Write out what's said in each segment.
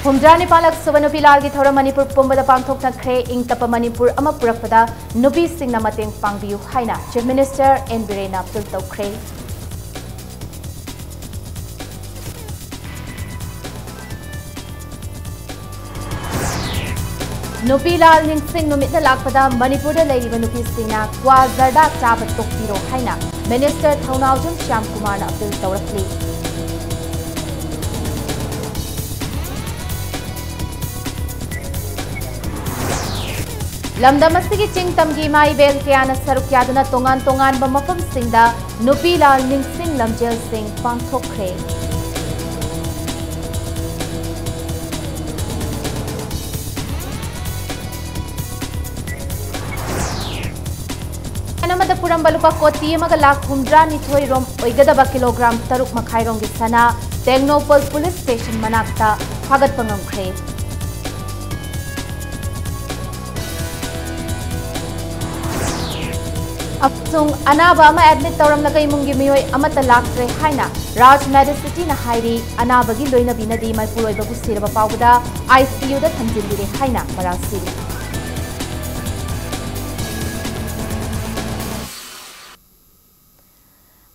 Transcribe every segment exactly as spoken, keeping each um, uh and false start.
ꯍꯨꯝꯗ꯭ꯔꯥ ꯅꯤꯄꯥꯜꯂꯛ ꯁꯨꯕ ꯅꯨꯄꯤ ꯂꯥꯜꯒꯤ ꯊꯧꯔꯝ ꯃꯅꯤꯄꯨꯔ ꯄꯨꯝꯕꯗ ꯄꯥꯡꯊꯣꯛꯅꯈ꯭ꯔꯦ꯫ ꯏꯪ ꯇꯞꯄ ꯃꯅꯤꯄꯨꯔ ꯑꯃ ꯄꯨꯔꯛꯄꯗ ꯅꯨꯄꯤꯁꯤꯡꯅ ꯃꯇꯦꯡ ꯄꯥꯡꯕꯤꯌꯨ ꯍꯥꯏꯅ Chief Minister N ꯕꯤꯔꯦꯟꯅ ꯑꯄꯤꯜ ꯇꯧꯈ꯭ꯔꯦ꯫ ꯅꯨꯄꯤ ꯂꯥꯜ ꯅꯤꯡꯁꯤꯡ ꯅꯨꯃꯤꯠꯅ ꯂꯥꯛꯄꯗ ꯃꯅꯤꯄꯨꯔꯗ ꯂꯩꯔꯤꯕ ꯅꯨꯄꯤꯁꯤꯡꯅ ꯀ꯭ꯋꯥ ꯖꯔꯗꯥ ꯆꯥꯕ ꯇꯣꯛꯄꯤꯔꯣ ꯍꯥꯏꯅ Minister ꯊꯧꯅꯥꯎꯖꯝ ꯁ꯭ꯌꯥꯝ ꯀꯨꯃꯥꯔꯅ ꯑꯄꯤꯜ ꯇꯧꯔꯛꯂꯤ꯫ ꯂꯝꯗꯝ ꯑꯁꯤꯒꯤ ꯆꯤꯡ ꯇꯝꯒꯤ ꯏꯃꯥ ꯏꯕꯦꯜ ꯀꯌꯥꯅ ꯁꯔꯨꯛ ꯌꯥꯗꯨꯅ ꯇꯣꯉꯥꯟ ꯇꯣꯉꯥꯟꯕ ꯃꯐꯝꯁꯤꯡꯗ ꯅꯨꯄꯤ ꯂꯥꯜ ꯅꯤꯡꯁꯤꯡ ꯂꯝꯖꯦꯜꯁꯤꯡ ꯄꯥꯡꯊꯣꯛꯈ꯭ꯔꯦ꯫ ꯑꯃꯗ ꯄꯨꯔꯝꯕ ꯂꯨꯄꯥ ꯀꯣꯇꯤ ꯑꯃꯒ ꯂꯥꯈ ꯍꯨꯝꯗ꯭ꯔꯥ ꯅꯤꯊꯣꯏ ꯔꯣꯝ ꯑꯣꯏꯒꯗꯕ ꯀꯤꯂꯣꯒ꯭ꯔꯥꯝ ꯇꯔꯨꯛ ꯃꯈꯥꯏ ꯔꯣꯝꯒꯤ ꯁꯅꯥ ꯇꯦꯡꯅꯧꯄꯜ ꯄꯨꯂꯤꯁ ꯁ꯭ꯇꯦꯁꯟ ꯃꯅꯥꯛꯇ ꯐꯥꯒꯠꯄ ꯉꯝꯈ꯭ꯔꯦ꯫ ꯑꯃꯁꯨꯡ ꯑꯅꯥꯕ ꯑꯃ ꯑꯦꯗꯃꯤꯠ ꯇꯧꯔꯝꯂꯒ ꯏꯃꯨꯡꯒꯤ ꯃꯤꯑꯣꯏ ꯑꯃꯠꯇ ꯂꯥꯛꯇ꯭ꯔꯦ ꯍꯥꯏꯅ ꯔꯥꯖ ꯃꯦꯗꯤꯁꯤꯇꯤꯅ ꯍꯥꯏꯔꯤ꯫ ꯑꯅꯥꯕꯒꯤ ꯂꯣꯏꯅꯕꯤꯅꯗꯤ ꯃꯄꯨꯔꯣꯏꯕꯕꯨ ꯁꯤꯔꯕ ꯐꯥꯎꯕꯗ ꯑꯥꯏ ꯁꯤ ꯌꯨꯗ ꯊꯝꯖꯤꯟꯕꯤꯔꯦ ꯍꯥꯏꯅ ꯃꯔꯥꯜ ꯁꯤꯔꯤ꯫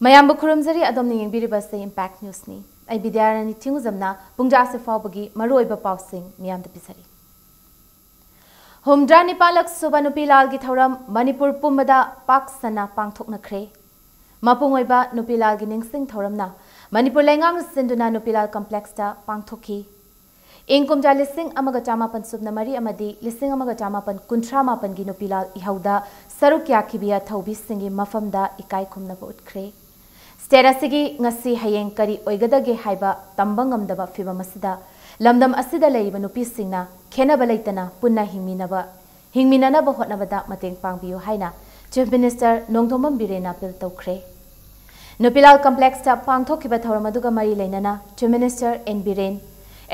ꯃꯌꯥꯝꯕꯨ ꯈꯨꯔꯨꯝꯖꯔꯤ꯫ ꯑꯗꯣꯝꯅ ꯌꯦꯡꯕꯤꯔꯤꯕꯁꯦ ꯏꯝꯄꯦꯛ ꯅ꯭ꯌꯨꯁꯅꯤ꯫ ꯑꯩ ꯕꯤꯗ꯭ꯌꯥꯔꯥꯅꯤ ꯊꯤꯡꯉꯨꯖꯝꯅ ꯄꯨꯡꯖꯥꯁꯦ ꯐꯥꯎꯕꯒꯤ ꯃꯔꯨꯑꯣꯏꯕ ꯄꯥꯎꯁꯤꯡ ꯃꯤꯌꯥꯝꯗ ꯄꯤꯖꯔꯤ꯫ ꯍꯨꯝꯗ꯭ꯔꯥ ꯅꯤꯄꯥꯜꯂꯛ ꯁꯨꯕ ꯅꯨꯄꯤ ꯂꯥꯜꯒꯤ ꯊꯧꯔꯝ ꯃꯅꯤꯄꯨꯔ ꯄꯨꯝꯕꯗ ꯄꯥꯛ ꯁꯟꯅ ꯄꯥꯡꯊꯣꯛꯅꯈ꯭ꯔꯦ꯫ ꯃꯄꯨꯡ ꯑꯣꯏꯕ ꯅꯨꯄꯤ ꯂꯥꯜꯒꯤ ꯅꯤꯡꯁꯤꯡ ꯊꯧꯔꯝꯅ ꯃꯅꯤꯄꯨꯔ ꯂꯩꯉꯥꯛꯅ ꯁꯤꯟꯗꯨꯅ ꯅꯨꯄꯤ ꯂꯥꯜ ꯀꯝꯄ꯭ꯂꯦꯛꯁꯇ ꯄꯥꯡꯊꯣꯛꯈꯤ꯫ ꯏꯪ ꯀꯨꯝꯖꯥ ꯂꯤꯁꯤꯡ ꯑꯃꯒ ꯆꯥꯃꯥꯄꯟ ꯁꯨꯞꯅ ꯃꯔꯤ ꯑꯃꯗꯤ ꯂꯤꯁꯤꯡ ꯑꯃꯒ ꯆꯥꯃꯥꯄꯟ ꯀꯨꯟꯊ꯭ꯔꯥ ꯃꯥꯄꯟꯒꯤ ꯅꯨꯄꯤ ꯂꯥꯜ ꯏꯍꯧꯗ ꯁꯔꯨꯛ ꯌꯥꯈꯤꯕꯤ ꯑꯊꯧꯕꯤꯁꯤꯡꯒꯤ ꯃꯐꯝꯗ ꯏꯀꯥꯏ ꯈꯨꯝꯅꯕ ꯎꯠꯈ꯭ꯔꯦ꯫ ꯁ꯭ꯇꯦꯠ ꯑꯁꯤꯒꯤ ꯉꯁꯤ ꯍꯌꯦꯡ ꯀꯔꯤ ꯑꯣꯏꯒꯗꯒꯦ ꯍꯥꯏꯕ ꯇꯝꯕ ꯉꯝꯗꯕ ꯐꯤꯚꯝ ꯑꯁꯤꯗ ꯂꯝꯗꯝ ꯑꯁꯤꯗ ꯂꯩꯔꯤꯕ ꯅꯨꯄꯤꯁꯤꯡꯅ ꯈꯦꯟꯅꯕ ꯂꯩꯇꯅ ꯄꯨꯟꯅ ꯍꯤꯡꯃꯤꯟꯅꯕ, ꯍꯤꯡꯃꯤꯟꯅꯅꯕ ꯍꯣꯠꯅꯕꯗ ꯃꯇꯦꯡ ꯄꯥꯡꯕꯤꯌꯨ ꯍꯥꯏꯅ Chief Minister ꯅꯣꯡꯊꯣꯝꯕꯝ ꯕꯤꯔꯦꯟꯅ ꯑꯄꯤꯜ ꯇꯧꯈ꯭ꯔꯦ꯫ ꯅꯨꯄꯤ ꯂꯥꯜ ꯀꯝꯄ꯭ꯂꯦꯛꯁꯇ ꯄꯥꯡꯊꯣꯛꯈꯤꯕ ꯊꯧꯔꯝ ꯑꯗꯨꯒ ꯃꯔꯤ ꯂꯩꯅꯅ Chief Minister N Biren,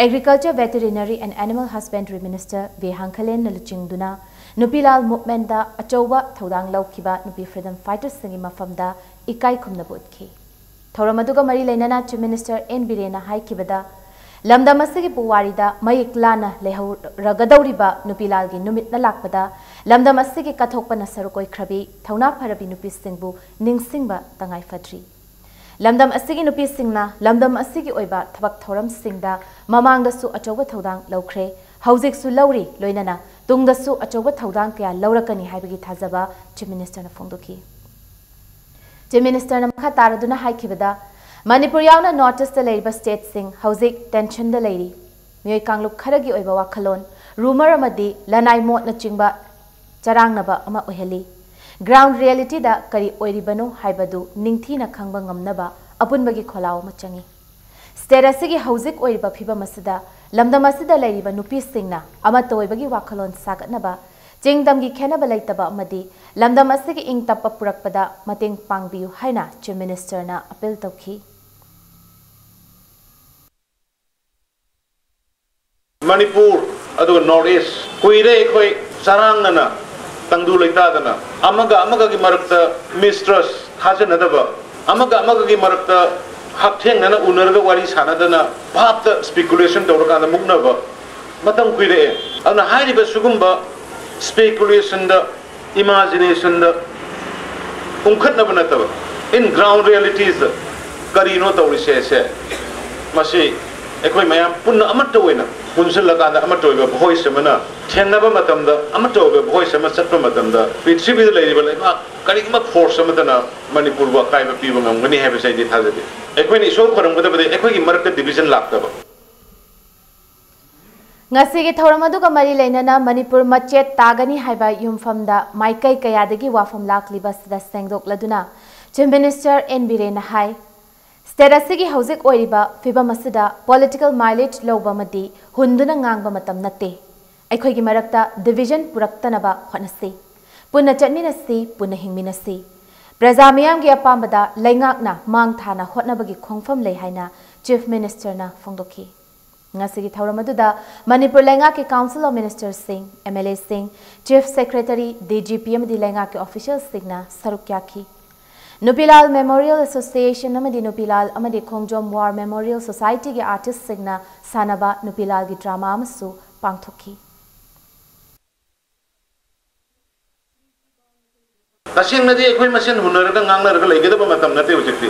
Agriculture, Veterinary and Animal Husbandry Minister V ꯍꯥꯡꯈꯂꯦꯟꯅ ꯂꯨꯆꯤꯡꯗꯨꯅ ꯅꯨꯄꯤ ꯂꯥꯜ ꯃꯨꯚꯃꯦꯟꯗ ꯑꯆꯧꯕ ꯊꯧꯗꯥꯡ ꯂꯧꯈꯤꯕ ꯅꯨꯄꯤ ꯐ꯭ꯔꯤꯗꯝ ꯐꯥꯏꯇꯔꯁꯤꯡꯒꯤ ꯃꯐꯝꯗ ꯏꯀꯥꯏ ꯈꯨꯝꯅꯕ ꯎꯠꯈꯤ꯫ ꯊꯧꯔꯝ ꯑꯗꯨꯒ ꯃꯔꯤ ꯂꯩꯅꯅ Chief Minister N ꯕꯤꯔꯦꯟꯅ ꯍꯥꯏꯈꯤꯕꯗ, ꯂꯝꯗꯝ ꯑꯁꯤꯒꯤ ꯄꯨꯋꯥꯔꯤꯗ ꯃꯌꯦꯛ ꯂꯥꯅ ꯂꯩꯍꯧꯔꯒꯗꯧꯔꯤꯕ ꯅꯨꯄꯤ ꯂꯥꯜꯒꯤ ꯅꯨꯃꯤꯠꯅ ꯂꯥꯛꯄꯗ ꯂꯝꯗꯝ ꯑꯁꯤꯒꯤ ꯀꯠꯊꯣꯛꯄꯅ ꯁꯔꯨꯛ ꯑꯣꯏꯈ꯭ꯔꯕꯤ ꯊꯧꯅꯥ ꯐꯔꯕꯤ ꯅꯨꯄꯤꯁꯤꯡꯕꯨ ꯅꯤꯡꯁꯤꯡꯕ ꯇꯉꯥꯏ ꯐꯗ꯭ꯔꯤ꯫ ꯂꯝꯗꯝ ꯑꯁꯤꯒꯤ ꯅꯨꯄꯤꯁꯤꯡꯅ ꯂꯝꯗꯝ ꯑꯁꯤꯒꯤ ꯑꯣꯏꯕ ꯊꯕꯛ ꯊꯧꯔꯝꯁꯤꯡꯗ ꯃꯃꯥꯡꯗꯁꯨ ꯑꯆꯧꯕ ꯊꯧꯗꯥꯡ ꯂꯧꯈ꯭ꯔꯦ, ꯍꯧꯖꯤꯛꯁꯨ ꯂꯧꯔꯤ, ꯂꯣꯏꯅꯅ ꯇꯨꯡꯗꯁꯨ ꯑꯆꯧꯕ ꯊꯧꯗꯥꯡ ꯀꯌꯥ ꯂꯧꯔꯛꯀꯅꯤ ꯍꯥꯏꯕꯒꯤ ꯊꯥꯖꯕ Chief Minister ꯅ ꯐꯣꯡꯗꯣꯛꯈꯤ꯫ Chief Minister ꯅ ꯃꯈꯥ ꯇꯥꯔꯗꯨꯅ ꯍꯥꯏꯈꯤꯕꯗ, ꯃꯅꯤꯄꯨꯔ ꯌꯥꯎꯅ North East ꯇ ꯂꯩꯔꯤꯕ state ꯁꯤꯡ ꯍꯧꯖꯤꯛ tension ꯗ ꯂꯩꯔꯤ꯫ ꯃꯤꯑꯣꯏ ꯀꯥꯡꯂꯨꯞ ꯈꯔꯒꯤ ꯑꯣꯏꯕ ꯋꯥꯈꯜꯂꯣꯟ, rumor ꯑꯃꯗꯤ ꯂꯅꯥꯏ ꯃꯣꯠꯅꯆꯤꯡꯕ ꯆꯔꯥꯡꯅꯕ ꯑꯃ ꯑꯣꯏꯍꯜꯂꯤ꯫ Ground reality ꯗ ꯀꯔꯤ ꯑꯣꯏꯔꯤꯕꯅꯣ ꯍꯥꯏꯕꯗꯨ ꯅꯤꯡꯊꯤꯅ ꯈꯪꯕ ꯉꯝꯅꯕ ꯑꯄꯨꯟꯕꯒꯤ ꯈꯣꯜꯂꯥꯎ ꯑꯃ ꯆꯪꯏ꯫ State ꯑꯁꯤꯒꯤ ꯍꯧꯖꯤꯛ ꯑꯣꯏꯔꯤꯕ ꯐꯤꯕꯝ ꯑꯁꯤꯗ ꯂꯝꯗꯝ ꯑꯁꯤꯗ ꯂꯩꯔꯤꯕ ꯅꯨꯄꯤꯁꯤꯡꯅ ꯑꯃꯠꯇ ꯑꯣꯏꯕꯒꯤ ꯋꯥꯈꯜꯂꯣꯟ ꯁꯥꯒꯠꯅꯕ, ꯆꯤꯡ ꯇꯝꯒꯤ ꯈꯦꯟꯅꯕ ꯂꯩꯇꯕ ꯑꯃꯗꯤ ꯂꯝꯗꯝ ꯑꯁꯤꯒꯤ ꯏꯪ ꯇꯞꯄ ꯄꯨꯔꯛꯄꯗ ꯃꯇꯦꯡ ꯄꯥꯡꯕꯤꯌꯨ ꯍꯥꯏꯅ Chief Minister ꯅ appeal ꯇꯧꯈꯤ꯫ ꯃꯅꯤꯄꯨꯔ ꯑꯗꯨꯒ North East ꯀꯨꯏꯔꯦ ꯑꯩꯈꯣꯏ ꯆꯔꯥꯡꯅꯅ, ꯇꯪꯗꯨ ꯂꯩꯇꯥꯗꯅ, ꯑꯃꯒ ꯑꯃꯒꯒꯤ ꯃꯔꯛꯇ mistrust, ꯊꯥꯖꯅꯗꯕ, ꯑꯃꯒ ꯑꯃꯒꯒꯤ ꯃꯔꯛꯇ ꯍꯛꯊꯦꯡꯅꯅ ꯎꯅꯔꯒ ꯋꯥꯔꯤ ꯁꯥꯟꯅꯗꯅ ꯚꯥꯞꯇ speculation ꯇꯧꯔꯀꯥꯟꯗ ꯃꯨꯛꯅꯕ ꯃꯇꯝ ꯀꯨꯏꯔꯛꯑꯦ꯫ ꯑꯗꯨꯅ ꯍꯥꯏꯔꯤꯕ ꯁꯤꯒꯨꯝꯕ speculation ꯗ, imagination ꯗ ꯎꯪꯈꯠꯅꯕ ꯅꯠꯇꯕ, in ground realities ꯗ ꯀꯔꯤꯅꯣ ꯇꯧꯔꯤꯁꯦ? ꯁꯦ ꯃꯁꯤ ꯑꯩꯈꯣꯏ ꯃꯌꯥꯝ ꯄꯨꯟꯅ ꯑꯃꯠꯇ ꯑꯣꯏꯅ ꯄꯨꯟꯁꯤꯜꯂꯀꯥꯟꯗ ꯑꯃꯠꯇ ꯑꯣꯏꯕ voice ꯑꯃꯅ ꯊꯦꯡꯅꯕ ꯃꯇꯝꯗ, ꯑꯃꯠꯇ ꯑꯣꯏꯕ voice ꯑꯃ ꯆꯠꯄ ꯃꯇꯝꯗ, ꯄ꯭ꯔꯤꯊꯤꯕꯤꯗ ꯂꯩꯔꯤꯕ ꯂꯩꯕꯥꯛ ꯀꯔꯤꯒꯨꯝꯕ force ꯑꯃꯠꯇꯅ ꯃꯅꯤꯄꯨꯔꯕꯨ ꯑꯀꯥꯏꯕ ꯄꯤꯕ ꯉꯝꯒꯅꯤ ꯍꯥꯏꯕꯁꯦ ꯑꯩꯗꯤ ꯊꯥꯖꯗꯦ꯫ ꯑꯩꯈꯣꯏꯅ ꯏꯁꯣꯔ ꯈꯣꯏꯔꯝꯒꯗꯕꯗꯤ ꯑꯩꯈꯣꯏꯒꯤ ꯃꯔꯛꯇ division ꯂꯥꯛꯇꯕ꯫ ꯉꯁꯤꯒꯤ ꯊꯧꯔꯝ ꯑꯗꯨꯒ ꯃꯔꯤ ꯂꯩꯅꯅ ꯃꯅꯤꯄꯨꯔ ꯃꯆꯦꯠ ꯇꯥꯒꯅꯤ ꯍꯥꯏꯕ ꯌꯨꯝꯐꯝꯗ ꯃꯥꯏꯀꯩ ꯀꯌꯥꯗꯒꯤ ꯋꯥꯐꯝ ꯂꯥꯛꯂꯤꯕ ꯑꯁꯤꯗ ꯁꯦꯡꯗꯣꯛꯂꯗꯨꯅ Chief Minister ꯑꯦꯟ ꯕꯤꯔꯦꯟꯅ ꯍꯥꯏ, state ꯑꯁꯤꯒꯤ ꯍꯧꯖꯤꯛ ꯑꯣꯏꯔꯤꯕ ꯐꯤꯕꯝ ꯑꯁꯤꯗ political mileage ꯂꯧꯕ ꯑꯃꯗꯤ ꯍꯨꯟꯗꯨꯅ ꯉꯥꯡꯕ ꯃꯇꯝ ꯅꯠꯇꯦ꯫ ꯑꯩꯈꯣꯏꯒꯤ ꯃꯔꯛꯇ division ꯄꯨꯔꯛꯇꯅꯕ ꯍꯣꯠꯅꯁꯤ꯫ ꯄꯨꯟꯅ ꯆꯠꯃꯤꯟꯅꯁꯤ, ꯄꯨꯟꯅ ꯍꯤꯡꯃꯤꯟꯅꯁꯤ꯫ ꯄ꯭ꯔꯖꯥ ꯃꯤꯌꯥꯝꯒꯤ ꯑꯄꯥꯝꯕꯗ ꯂꯩꯉꯥꯛꯅ ꯃꯥꯡ ꯊꯥꯅ ꯍꯣꯠꯅꯕꯒꯤ ꯈꯣꯡꯐꯝ ꯂꯩ ꯍꯥꯏꯅ Chief Minister ꯅ ꯐꯣꯡꯗꯣꯛꯈꯤ꯫ ꯉꯁꯤꯒꯤ ꯊꯧꯔꯝ ꯑꯗꯨꯗ ꯃꯅꯤꯄꯨꯔ ꯂꯩꯉꯥꯛꯀꯤ Council of Minister ꯁꯤꯡ, M L A ꯁꯤꯡ, Chief Secretary, D G P ꯑꯃꯗꯤ ꯂꯩꯉꯥꯛꯀꯤ official ꯁꯤꯡꯅ ꯁꯔꯨꯛ ꯌꯥꯈꯤ꯫ ꯅꯨꯄꯤꯂꯥꯜ ꯃꯦꯃꯣꯔꯤꯌꯦꯜ ꯑꯦꯁꯣꯁꯤꯌꯦꯁꯟ ꯑꯃꯗꯤ ꯅꯨꯄꯤꯂꯥꯜ ꯑꯃꯗꯤ ꯈꯣꯡꯖꯣꯝ ꯋꯥꯔ ꯃꯦꯃꯣꯔꯤꯌꯦꯜ ꯁꯣꯁꯥꯏꯇꯤꯒꯤ ꯑꯥꯔꯇꯤꯁꯁꯤꯡꯅ ꯁꯥꯟꯅꯕ ꯅꯨꯄꯤꯂꯥꯜꯒꯤ ꯗ꯭ꯔꯥꯃꯥ ꯑꯃꯁꯨ ꯄꯥꯡꯊꯣꯛꯈꯤ꯫ ꯇꯁꯦꯡꯅꯗꯤ ꯑꯩꯈꯣꯏ ꯃꯁꯦꯟ ꯍꯨꯟꯅꯔꯒ ꯉꯥꯡꯅꯔꯒ ꯂꯩꯒꯗꯕ ꯃꯇꯝ ꯅꯠꯇꯦ ꯍꯧꯖꯤꯛꯇꯤ꯫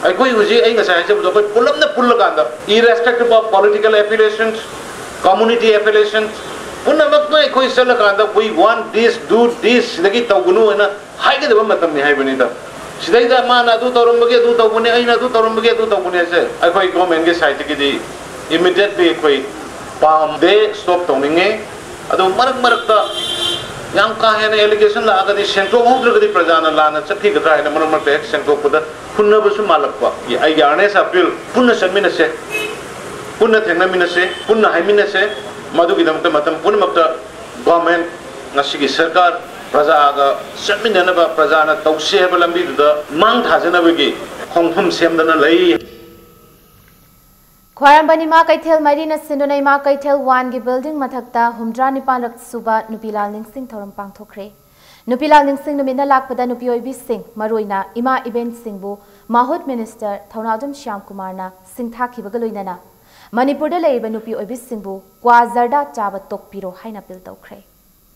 ꯑꯩꯈꯣꯏ ꯍꯧꯖꯤꯛ ꯑꯩ ꯉꯁꯥꯏ ꯍꯥꯏꯖꯕꯗꯣ, ꯑꯩꯈꯣꯏ ꯄꯨꯂꯞꯅ ꯄꯨꯜꯂꯀꯥꯟꯗ, irrespective of political affiliations, community affiliations, ꯄꯨꯝꯅꯃꯛꯇ ꯑꯩꯈꯣꯏ ꯆꯠꯂꯀꯥꯟꯗ, "We want this, do this, ꯁꯤꯗꯒꯤ ꯇꯧꯒꯅꯨ" ꯍꯥꯏꯅ ꯍꯥꯏꯒꯗꯕ ꯃꯇꯝꯅꯤ ꯍꯥꯏꯕꯅꯤꯗ꯫ ꯁꯤꯗꯩꯗ ꯃꯥꯅ ꯑꯗꯨ ꯇꯧꯔꯝꯕꯒꯤ ꯑꯗꯨ ꯇꯧꯕꯅꯦ, ꯑꯩꯅ ꯑꯗꯨ ꯇꯧꯔꯝꯕꯒꯤ ꯑꯗꯨ ꯇꯧꯕꯅꯦ ꯍꯥꯏꯁꯦ ꯑꯩꯈꯣꯏ ꯒꯣꯔꯃꯦꯟꯒꯤ ꯁꯥꯏꯠꯇꯒꯤꯗꯤ immediately ꯑꯩꯈꯣꯏ ꯄꯥꯝꯗꯦ, ꯁ꯭ꯇꯣꯞ ꯇꯧꯅꯤꯡꯉꯦ꯫ ꯑꯗꯣ ꯃꯔꯛ ꯃꯔꯛꯇ ꯌꯥꯝ ꯀꯥ ꯍꯦꯟꯅ ꯑꯦꯂꯤꯒꯦꯁꯟ ꯂꯥꯛꯑꯒꯗꯤ, ꯁꯦꯡꯗꯣꯛꯍꯧꯗ꯭ꯔꯒꯗꯤ ꯄ꯭ꯔꯖꯥꯅ ꯂꯥꯟꯅ ꯆꯠꯈꯤꯒꯗ꯭ꯔꯥ ꯍꯥꯏꯅ ꯃꯔꯛ ꯃꯔꯛꯇ ꯍꯦꯛ ꯁꯦꯡꯗꯣꯛꯄꯗ ꯍꯨꯟꯅꯕꯁꯨ ꯃꯥꯜꯂꯛꯄ꯫ ꯑꯩꯒꯤ ꯑꯥꯔꯅꯦꯁ ꯑꯄꯤꯜ, ꯄꯨꯟꯅ ꯆꯠꯃꯤꯟꯅꯁꯦ, ꯄꯨꯟꯅ ꯊꯦꯡꯅꯃꯤꯟꯅꯁꯦ, ꯄꯨꯟꯅ ꯍꯥꯏꯃꯤꯟꯅꯁꯦ꯫ ꯃꯗꯨꯒꯤꯗꯃꯛꯇ ꯃꯇꯝ ꯄꯨꯝꯅꯃꯛꯇ ꯒꯣꯔꯃꯦꯟ, ꯉꯁꯤꯒꯤ ꯁꯔꯀꯥꯔ, ꯄ꯭ꯔꯖꯥꯒ ꯆꯠꯃꯤꯟꯅꯅꯕ, ꯄ꯭ꯔꯖꯥꯅ ꯇꯧꯁꯦ ꯍꯥꯏꯕ ꯂꯝꯕꯤꯗꯨꯗ ꯃꯥꯡ ꯊꯥꯖꯅꯕꯒꯤ ꯈꯣꯡꯐꯝ ꯁꯦꯝꯗꯅ ꯂꯩ꯫ ꯈ꯭ꯋꯥꯏꯔꯝꯕꯟ ꯏꯃꯥ ꯀꯩꯊꯦꯜ ꯃꯔꯤꯅ ꯁꯤꯟꯗꯨꯅ ꯏꯃꯥ ꯀꯩꯊꯦꯜ ꯋꯥꯟꯒꯤ ꯕꯤꯜꯗꯤꯡ ꯃꯊꯛꯇ ꯍꯨꯝꯗ꯭ꯔꯥ ꯅꯤꯄꯥꯟꯂꯛ ꯁꯨꯕ ꯅꯨꯄꯤꯂꯥꯜ ꯅꯤꯡꯁꯤꯡ ꯊꯧꯔꯝ ꯄꯥꯡꯊꯣꯛꯈ꯭ꯔꯦ꯫ ꯅꯨꯄꯤꯂꯥꯜ ꯅꯤꯡꯁꯤꯡ ꯅꯨꯃꯤꯠꯅ ꯂꯥꯛꯄꯗ ꯅꯨꯄꯤ ꯑꯣꯏꯕꯤꯁꯤꯡ, ꯃꯔꯨꯑꯣꯏꯅ ꯏꯃꯥ ꯏꯕꯦꯟꯁꯤꯡꯕꯨ ꯃꯥꯍꯨꯠ ꯃꯤꯅꯤꯁꯇꯔ ꯊꯧꯅꯥꯎꯖꯝ ꯁ꯭ꯌꯥꯝ ꯀꯨꯃꯥꯔꯅ ꯁꯤꯡꯊꯥꯈꯤꯕꯒ ꯂꯣꯏꯅꯅ ꯃꯅꯤꯄꯨꯔꯗ ꯂꯩꯔꯤꯕ ꯅꯨꯄꯤ ꯑꯣꯏꯕꯤꯁꯤꯡꯕꯨ ꯀ꯭ꯋꯥ ꯖꯔꯗꯥ ꯆꯥꯕ ꯇꯣꯛꯄꯤꯔꯣ ꯍꯥꯏꯅ ꯑꯄꯤꯜ ꯇꯧꯈ꯭ꯔꯦ꯫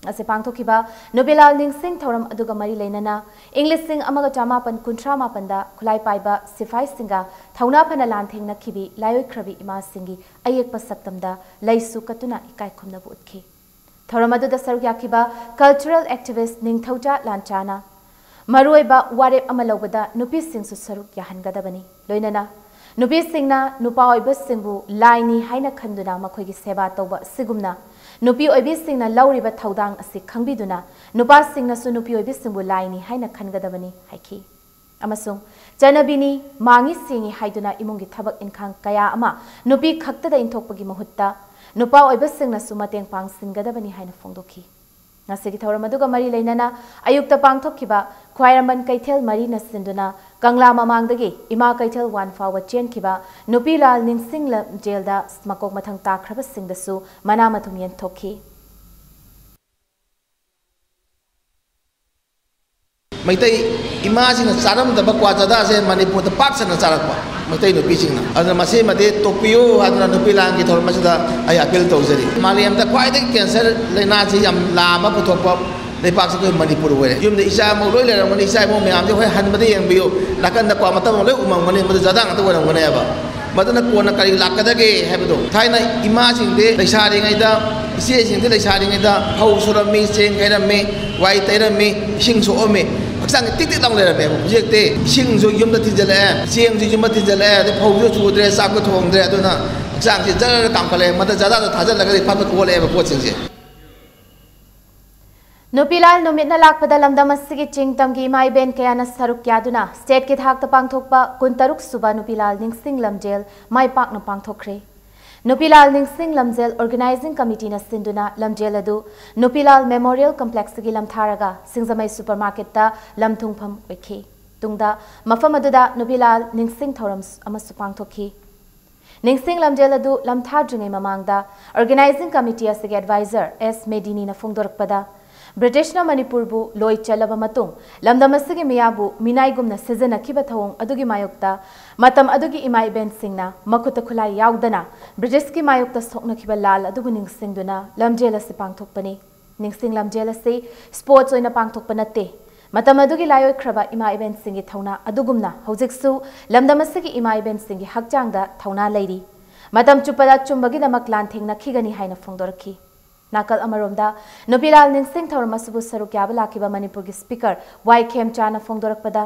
ꯉꯁꯤ ꯄꯥꯡꯊꯣꯛꯈꯤꯕ ꯅꯨꯄꯤꯂꯥꯜ ꯅꯤꯡꯁꯤꯡ ꯊꯧꯔꯝ ꯑꯗꯨꯒ ꯃꯔꯤ ꯂꯩꯅꯅ ꯏꯪ ꯂꯤꯁꯤꯡ ꯑꯃꯒ ꯆꯃꯥꯄꯟ ꯀꯨꯟꯊ꯭ꯔꯥ ꯃꯥꯄꯟꯗ ꯈꯨꯠꯂꯥꯏ ꯄꯥꯏꯕ ꯁꯤꯐꯥꯏꯁꯤꯡꯒ ꯊꯧꯅꯥ ꯐꯅ ꯂꯥꯟꯊꯦꯡꯅꯈꯤꯕꯤ ꯂꯥꯏꯑꯣꯏꯈ꯭ꯔꯕꯤ ꯏꯃꯥꯁꯤꯡꯒꯤ ꯑꯌꯦꯛꯄ ꯁꯛꯇꯝꯗ ꯂꯩꯁꯨ ꯀꯠꯇꯨꯅ ꯏꯀꯥꯏ ꯈꯨꯝꯅꯕ ꯎꯠꯈꯤ꯫ ꯊꯧꯔꯝ ꯑꯗꯨꯗ ꯁꯔꯨꯛ ꯌꯥꯈꯤꯕ ꯀꯜꯆꯔꯦꯜ ꯑꯦꯛꯇꯤꯚꯤꯁ꯭ꯠ ꯅꯤꯡꯊꯧꯖꯥ ꯂꯥꯟꯆꯥꯅ ꯃꯔꯨꯑꯣꯏꯕ ꯋꯥꯔꯦꯞ ꯑꯃ ꯂꯧꯕꯗ ꯅꯨꯄꯤꯁꯤꯡꯁꯨ ꯁꯔꯨꯛ ꯌꯥꯍꯟꯒꯗꯕꯅꯤ꯫ ꯂꯣꯏꯅꯅ ꯅꯨꯄꯤꯁꯤꯡꯅ ꯅꯨꯄꯥ ꯑꯣꯏꯕꯁꯤꯡꯕꯨ ꯂꯥꯏꯅꯤ ꯍꯥꯏꯅ ꯈꯟꯗꯨꯅ ꯃꯈꯣꯏꯒꯤ ꯁꯦꯕꯥ ꯇꯧꯕ ꯑꯁꯤꯒꯨꯝꯅ ꯅꯨꯄꯤ ꯑꯣꯏꯕꯤꯁꯤꯡꯅ ꯂꯧꯔꯤꯕ ꯊꯧꯗꯥꯡ ꯑꯁꯤ ꯈꯪꯕꯤꯗꯨꯅ ꯅꯨꯄꯥꯁꯤꯡꯅꯁꯨ ꯅꯨꯄꯤ ꯑꯣꯏꯕꯤꯁꯤꯡꯕꯨ ꯂꯥꯏꯅꯤ ꯍꯥꯏꯅ ꯈꯟꯒꯗꯕꯅꯤ ꯍꯥꯏꯈꯤ꯫ ꯑꯃꯁꯨꯡ ꯆꯠꯅꯕꯤꯅꯤ, ꯃꯥꯡꯉꯤ ꯁꯦꯡꯉꯤ ꯍꯥꯏꯗꯨꯅ ꯏꯃꯨꯡꯒꯤ ꯊꯕꯛ ꯏꯟꯈꯥꯡ ꯀꯌꯥ ꯑꯃ ꯅꯨꯄꯤ ꯈꯛꯇꯗ ꯏꯟꯊꯣꯛꯄꯒꯤ ꯃꯍꯨꯠꯇ ꯅꯨꯄꯥ ꯑꯣꯏꯕꯁꯤꯡꯅꯁꯨ ꯃꯇꯦꯡ ꯄꯥꯡꯁꯤꯟꯒꯗꯕꯅꯤ ꯍꯥꯏꯅ ꯐꯣꯡꯗꯣꯛꯈꯤ꯫ ꯉꯁꯤꯒꯤ ꯊꯧꯔꯝ ꯑꯗꯨꯒ ꯃꯔꯤ ꯂꯩꯅꯅ ꯑꯌꯨꯛꯇ ꯄꯥꯡꯊꯣꯛꯈꯤꯕ ꯈ꯭ꯋꯥꯏꯔꯝꯕꯟ ꯀꯩꯊꯦꯜ ꯃꯔꯤꯅ ꯁꯤꯟꯗꯨꯅ ꯀꯪꯂꯥ ꯃꯃꯥꯡꯗꯒꯤ ꯏꯃꯥ ꯀꯩꯊꯦꯜ ꯋꯥꯟ ꯐꯥꯎꯕ ꯆꯦꯟꯈꯤꯕ ꯅꯨꯄꯤꯂꯥꯜ ꯅꯤꯡꯁꯤꯡ ꯂꯝꯖꯦꯜꯗ ꯃꯀꯣꯛ ꯃꯊꯪ ꯇꯥꯈ꯭ꯔꯕꯁꯤꯡꯗꯁꯨ ꯃꯅꯥ ꯃꯊꯨꯝ ꯌꯦꯟꯊꯣꯛꯈꯤ꯫ ꯃꯩꯇꯩ ꯏꯃꯥꯁꯤꯡꯅ ꯆꯥꯔꯝꯗꯕ ꯀ꯭ꯋꯥ ꯆꯥꯗꯥꯁꯦ ꯃꯅꯤꯄꯨꯔꯗ ꯄꯥꯛ ꯁꯟꯅ ꯆꯥꯔꯛꯄ ꯃꯩꯇꯩ ꯅꯨꯄꯤꯁꯤꯡꯅ꯫ ꯑꯗꯨꯅ ꯃꯁꯤꯃꯗꯤ ꯇꯣꯛꯄꯤꯌꯨ ꯍꯥꯏꯗꯨꯅ ꯅꯨꯄꯤ ꯂꯥꯟꯒꯤ ꯊꯧꯔꯝ ꯑꯁꯤꯗ ꯑꯩ ꯑꯄꯤꯜ ꯇꯧꯖꯔꯤ꯫ ꯃꯥꯂꯦꯝꯗ ꯈ꯭ꯋꯥꯏꯗꯒꯤ ꯀꯦꯟꯁꯔ ꯂꯥꯏꯅꯥꯁꯤ ꯌꯥꯝ ꯂꯥꯝꯕ ꯄꯨꯊꯣꯛꯄ ꯂꯩꯕꯥꯛꯁꯤ ꯑꯩꯈꯣꯏ ꯃꯅꯤꯄꯨꯔ ꯑꯣꯏꯔꯦ꯫ ꯌꯨꯝꯗ ꯏꯆꯥ ꯏꯃꯧ ꯂꯣꯏ ꯂꯩꯔꯝꯒꯅꯤ꯫ ꯏꯆꯥ ꯏꯃꯧ ꯃꯌꯥꯝꯁꯦ ꯑꯩꯈꯣꯏ ꯍꯟꯕꯗ ꯌꯦꯡꯕꯤꯌꯨ꯫ ꯅꯥꯀꯟꯗ ꯀ꯭ꯋꯥ ꯃꯇꯝ ꯑꯃ ꯂꯣꯏ ꯎꯃꯝꯒꯅꯤ꯫ ꯃꯗꯨ ꯖꯥꯗꯥ ꯉꯥꯛꯇ ꯑꯣꯏꯔꯝꯒꯅꯦꯕ꯫ ꯃꯗꯨꯅ ꯀꯣꯟꯅ ꯀꯔꯤ ꯂꯥꯛꯀꯗꯒꯦ ꯍꯥꯏꯕꯗꯣ꯫ ꯊꯥꯏꯅ ꯏꯃꯥꯁꯤꯡꯗꯤ ꯂꯩꯁꯥꯔꯤꯉꯩꯗ, ꯏꯆꯦꯁꯤꯡꯗꯤ ꯂꯩꯁꯥꯔꯤꯉꯩꯗ ꯐꯧ ꯁꯨꯔꯝꯃꯤ, ꯆꯦꯡ ꯈꯩꯔꯝꯃꯤ, ꯋꯥꯏ ꯇꯩꯔꯝꯃꯤ, ꯏꯁꯤꯡ ꯁꯣꯛꯑꯝꯃꯤ, ꯍꯛꯆꯥꯡꯁꯦ ꯇꯤꯛ ꯇꯤꯛ ꯂꯥꯎ ꯂꯩꯔꯝꯃꯦꯕ꯫ ꯍꯧꯖꯤꯛꯇꯤ ꯏꯁꯤꯡꯁꯨ ꯌꯨꯝꯗ ꯊꯤꯟꯖꯜꯂꯛꯑꯦ, ꯆꯦꯡꯁꯨ ꯌꯨꯝꯗ ꯊꯤꯟꯖꯜꯂꯛꯑꯦ, ꯑꯗꯩ ꯐꯧꯁꯨ ꯁꯨꯗ꯭ꯔꯦ, ꯆꯥꯛꯁꯨ ꯊꯣꯡꯗ꯭ꯔꯦ꯫ ꯑꯗꯨꯅ ꯍꯛꯆꯥꯡꯁꯦ ꯖꯔ ꯀꯥꯝꯈꯠꯂꯛꯑꯦ꯫ ꯃꯗ ꯖꯥꯗꯥꯗ ꯊꯥꯖꯤꯜꯂꯒꯗꯤ ꯐꯠ ꯐꯠ ꯑꯣꯜꯂꯛꯑꯦꯕ ꯄꯣꯠꯁꯤꯡꯁꯦ꯫ ꯅꯨꯄꯤꯂꯥꯜ ꯅꯨꯃꯤꯠꯅ ꯂꯥꯛꯄꯗ ꯂꯝꯗꯝ ꯑꯁꯤꯒꯤ ꯆꯤꯡ ꯇꯝꯒꯤ ꯏꯃꯥ ꯏꯕꯦꯟ ꯀꯌꯥꯅ ꯁꯔꯨꯛ ꯌꯥꯗꯨꯅ ꯁ꯭ꯇꯦꯠꯀꯤ ꯊꯥꯛꯇ ꯄꯥꯡꯊꯣꯛꯄ ꯀꯨꯟꯇꯔꯨꯛ ꯁꯨꯕ ꯅꯨꯄꯤꯂꯥꯜ ꯅꯤꯡꯁꯤꯡ ꯂꯝꯖꯦꯜ ꯃꯥꯏ ꯄꯥꯛꯅ ꯄꯥꯡꯊꯣꯛꯈ꯭ꯔꯦ꯫ ꯅꯨꯄꯤꯂꯥꯜ ꯅꯤꯡꯁꯤꯡ ꯂꯝꯖꯦꯜ ꯑꯣꯔꯒꯅꯥꯏꯖꯤꯡ ꯀꯃꯤꯇꯤꯅ ꯁꯤꯟꯗꯨꯅ ꯂꯝꯖꯦꯜ ꯑꯗꯨ ꯅꯨꯄꯤꯂꯥꯜ ꯃꯦꯃꯣꯔꯤꯌꯦꯜ ꯀꯝꯄ꯭ꯂꯦꯛꯁꯇꯒꯤ ꯂꯝꯊꯥꯔꯒ ꯁꯤꯡꯖꯃꯩ ꯁꯨꯄꯔ ꯃꯥꯔꯀꯦꯠꯇ ꯂꯝ ꯊꯨꯡꯐꯝ ꯑꯣꯏꯈꯤ꯫ ꯇꯨꯡꯗ ꯃꯐꯝ ꯑꯗꯨꯗ ꯅꯨꯄꯤꯂꯥꯜ ꯅꯤꯡꯁꯤꯡ ꯊꯧꯔꯝ ꯑꯃꯁꯨ ꯄꯥꯡꯊꯣꯛꯈꯤ꯫ ꯅꯤꯡꯁꯤꯡ ꯂꯝꯖꯦꯜ ꯑꯗꯨ ꯂꯝꯊꯥꯗ꯭ꯔꯤꯉꯩ ꯃꯃꯥꯡꯗ ꯑꯣꯔꯒꯅꯥꯏꯖꯤꯡ ꯀꯃꯤꯇꯤ ꯑꯁꯤꯒꯤ ꯑꯦꯗꯚꯥꯏꯖꯔ ꯑꯦꯁ ꯃꯦꯗꯤꯅꯤꯅ ꯐꯣꯡꯗꯣꯔꯛꯄꯗ, ꯕ꯭ꯔꯤꯇꯤꯁꯅ ꯃꯅꯤꯄꯨꯔꯕꯨ ꯂꯣꯏ ꯆꯠꯂꯕ ꯃꯇꯨꯡ ꯂꯝꯗꯝ ꯑꯁꯤꯒꯤ ꯃꯤꯌꯥꯝꯕꯨ ꯃꯤꯅꯥꯏꯒꯨꯝꯅ ꯁꯤꯖꯤꯟꯅꯈꯤꯕ ꯊꯧꯑꯣꯡ ꯑꯗꯨꯒꯤ ꯃꯥꯌꯣꯛꯇ ꯃꯇꯝ ꯑꯗꯨꯒꯤ ꯏꯃꯥ ꯏꯕꯦꯟꯁꯤꯡꯅ ꯃꯈꯨꯠꯇ ꯈꯨꯠꯂꯥꯏ ꯌꯥꯎꯗꯅ ꯕ꯭ꯔꯤꯇꯤꯁꯀꯤ ꯃꯥꯌꯣꯛꯇ ꯁꯣꯛꯅꯈꯤꯕ ꯂꯥꯜ ꯑꯗꯨꯕꯨ ꯅꯤꯡꯁꯤꯡꯗꯨꯅ ꯂꯝꯖꯦꯜ ꯑꯁꯤ ꯄꯥꯡꯊꯣꯛꯄꯅꯤ꯫ ꯅꯤꯡꯁꯤꯡ ꯂꯝꯖꯦꯜ ꯑꯁꯤ ꯁ꯭ꯄꯣꯔꯠꯁ ꯑꯣꯏꯅ ꯄꯥꯡꯊꯣꯛꯄ ꯅꯠꯇꯦ꯫ ꯃꯇꯝ ꯑꯗꯨꯒꯤ ꯂꯥꯏꯑꯣꯏꯈ꯭ꯔꯕ ꯏꯃꯥ ꯏꯕꯦꯟꯁꯤꯡꯒꯤ ꯊꯧꯅꯥ ꯑꯗꯨꯒꯨꯝꯅ ꯍꯧꯖꯤꯛꯁꯨ ꯂꯝꯗꯝ ꯑꯁꯤꯒꯤ ꯏꯃꯥ ꯏꯕꯦꯟꯁꯤꯡꯒꯤ ꯍꯛꯆꯥꯡꯗ ꯊꯧꯅꯥ ꯂꯩꯔꯤ꯫ ꯃꯇꯝ ꯆꯨꯞꯄꯗ ꯑꯆꯨꯝꯕꯒꯤꯗꯃꯛ ꯂꯥꯟꯊꯦꯡꯅꯈꯤꯒꯅꯤ ꯍꯥꯏꯅ ꯐꯣꯡꯗꯣꯔꯛꯈꯤ꯫ ꯅꯥꯀꯜ ꯑꯃꯔꯣꯝꯗ ꯅꯨꯄꯤꯂꯥꯜ ꯅꯤꯡꯁꯤꯡ ꯊꯧꯔꯝ ꯑꯁꯤꯕꯨ ꯁꯔꯨꯛ ꯌꯥꯕ ꯂꯥꯛꯈꯤꯕ ꯃꯅꯤꯄꯨꯔꯒꯤ ꯁ꯭ꯄꯤꯀꯔ ꯋꯥꯏ ꯈꯦꯝꯆꯥꯅ ꯐꯣꯡꯗꯣꯔꯛꯄꯗ,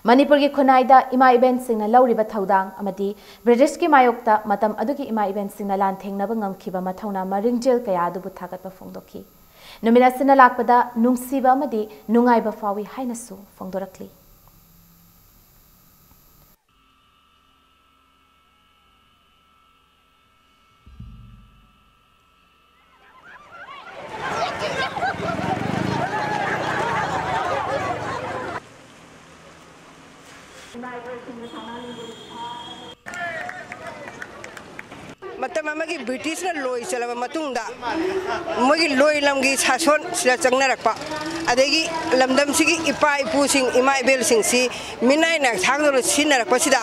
ꯃꯅꯤꯄꯨꯔꯒꯤ ꯈꯨꯟꯅꯥꯏꯗ ꯏꯃꯥ ꯏꯕꯦꯟꯁꯤꯡꯅ ꯂꯧꯔꯤꯕ ꯊꯧꯗꯥꯡ ꯑꯃꯗꯤ ꯕ꯭ꯔꯤꯇꯤꯁꯀꯤ ꯃꯥꯌꯣꯛꯇ ꯃꯇꯝ ꯑꯗꯨꯒꯤ ꯏꯃꯥ ꯏꯕꯦꯟꯁꯤꯡꯅ ꯂꯥꯟꯊꯦꯡꯅꯕ ꯉꯝꯈꯤꯕ ꯃꯊꯧꯅꯥ ꯃꯔꯤꯡꯖꯦꯜ ꯀꯌꯥ ꯑꯗꯨꯕꯨ ꯊꯥꯒꯠꯄ ꯐꯣꯡꯗꯣꯛꯈꯤ꯫ ꯅꯨꯃꯤꯠ ꯑꯁꯤꯅ ꯂꯥꯛꯄꯗ ꯅꯨꯡꯁꯤꯕ ꯑꯃꯗꯤ ꯅꯨꯡꯉꯥꯏꯕ ꯐꯥꯎꯏ ꯍꯥꯏꯅꯁꯨ ꯐꯣꯡꯗꯣꯔꯛꯂꯤ꯫ ꯃꯇꯝ ꯑꯃꯒꯤ ꯕ꯭ꯔꯤꯇꯤꯁꯅ ꯂꯣꯏ ꯆꯜꯂꯕ ꯃꯇꯨꯡꯗ ꯃꯣꯏꯒꯤ ꯂꯣꯏ ꯂꯝꯒꯤ ꯁꯥꯁꯣꯟ ꯁꯤꯗ ꯆꯪꯅꯔꯛꯄ, ꯑꯗꯒꯤ ꯂꯝꯗꯝꯁꯤꯒꯤ ꯏꯄꯥ ꯏꯄꯨꯁꯤꯡ, ꯏꯃꯥ ꯏꯕꯦꯜꯁꯤꯡꯁꯤ ꯃꯤꯅꯥꯏꯅ ꯊꯥꯡꯗꯧꯅ ꯁꯤꯖꯤꯟꯅꯔꯛꯄꯁꯤꯗ,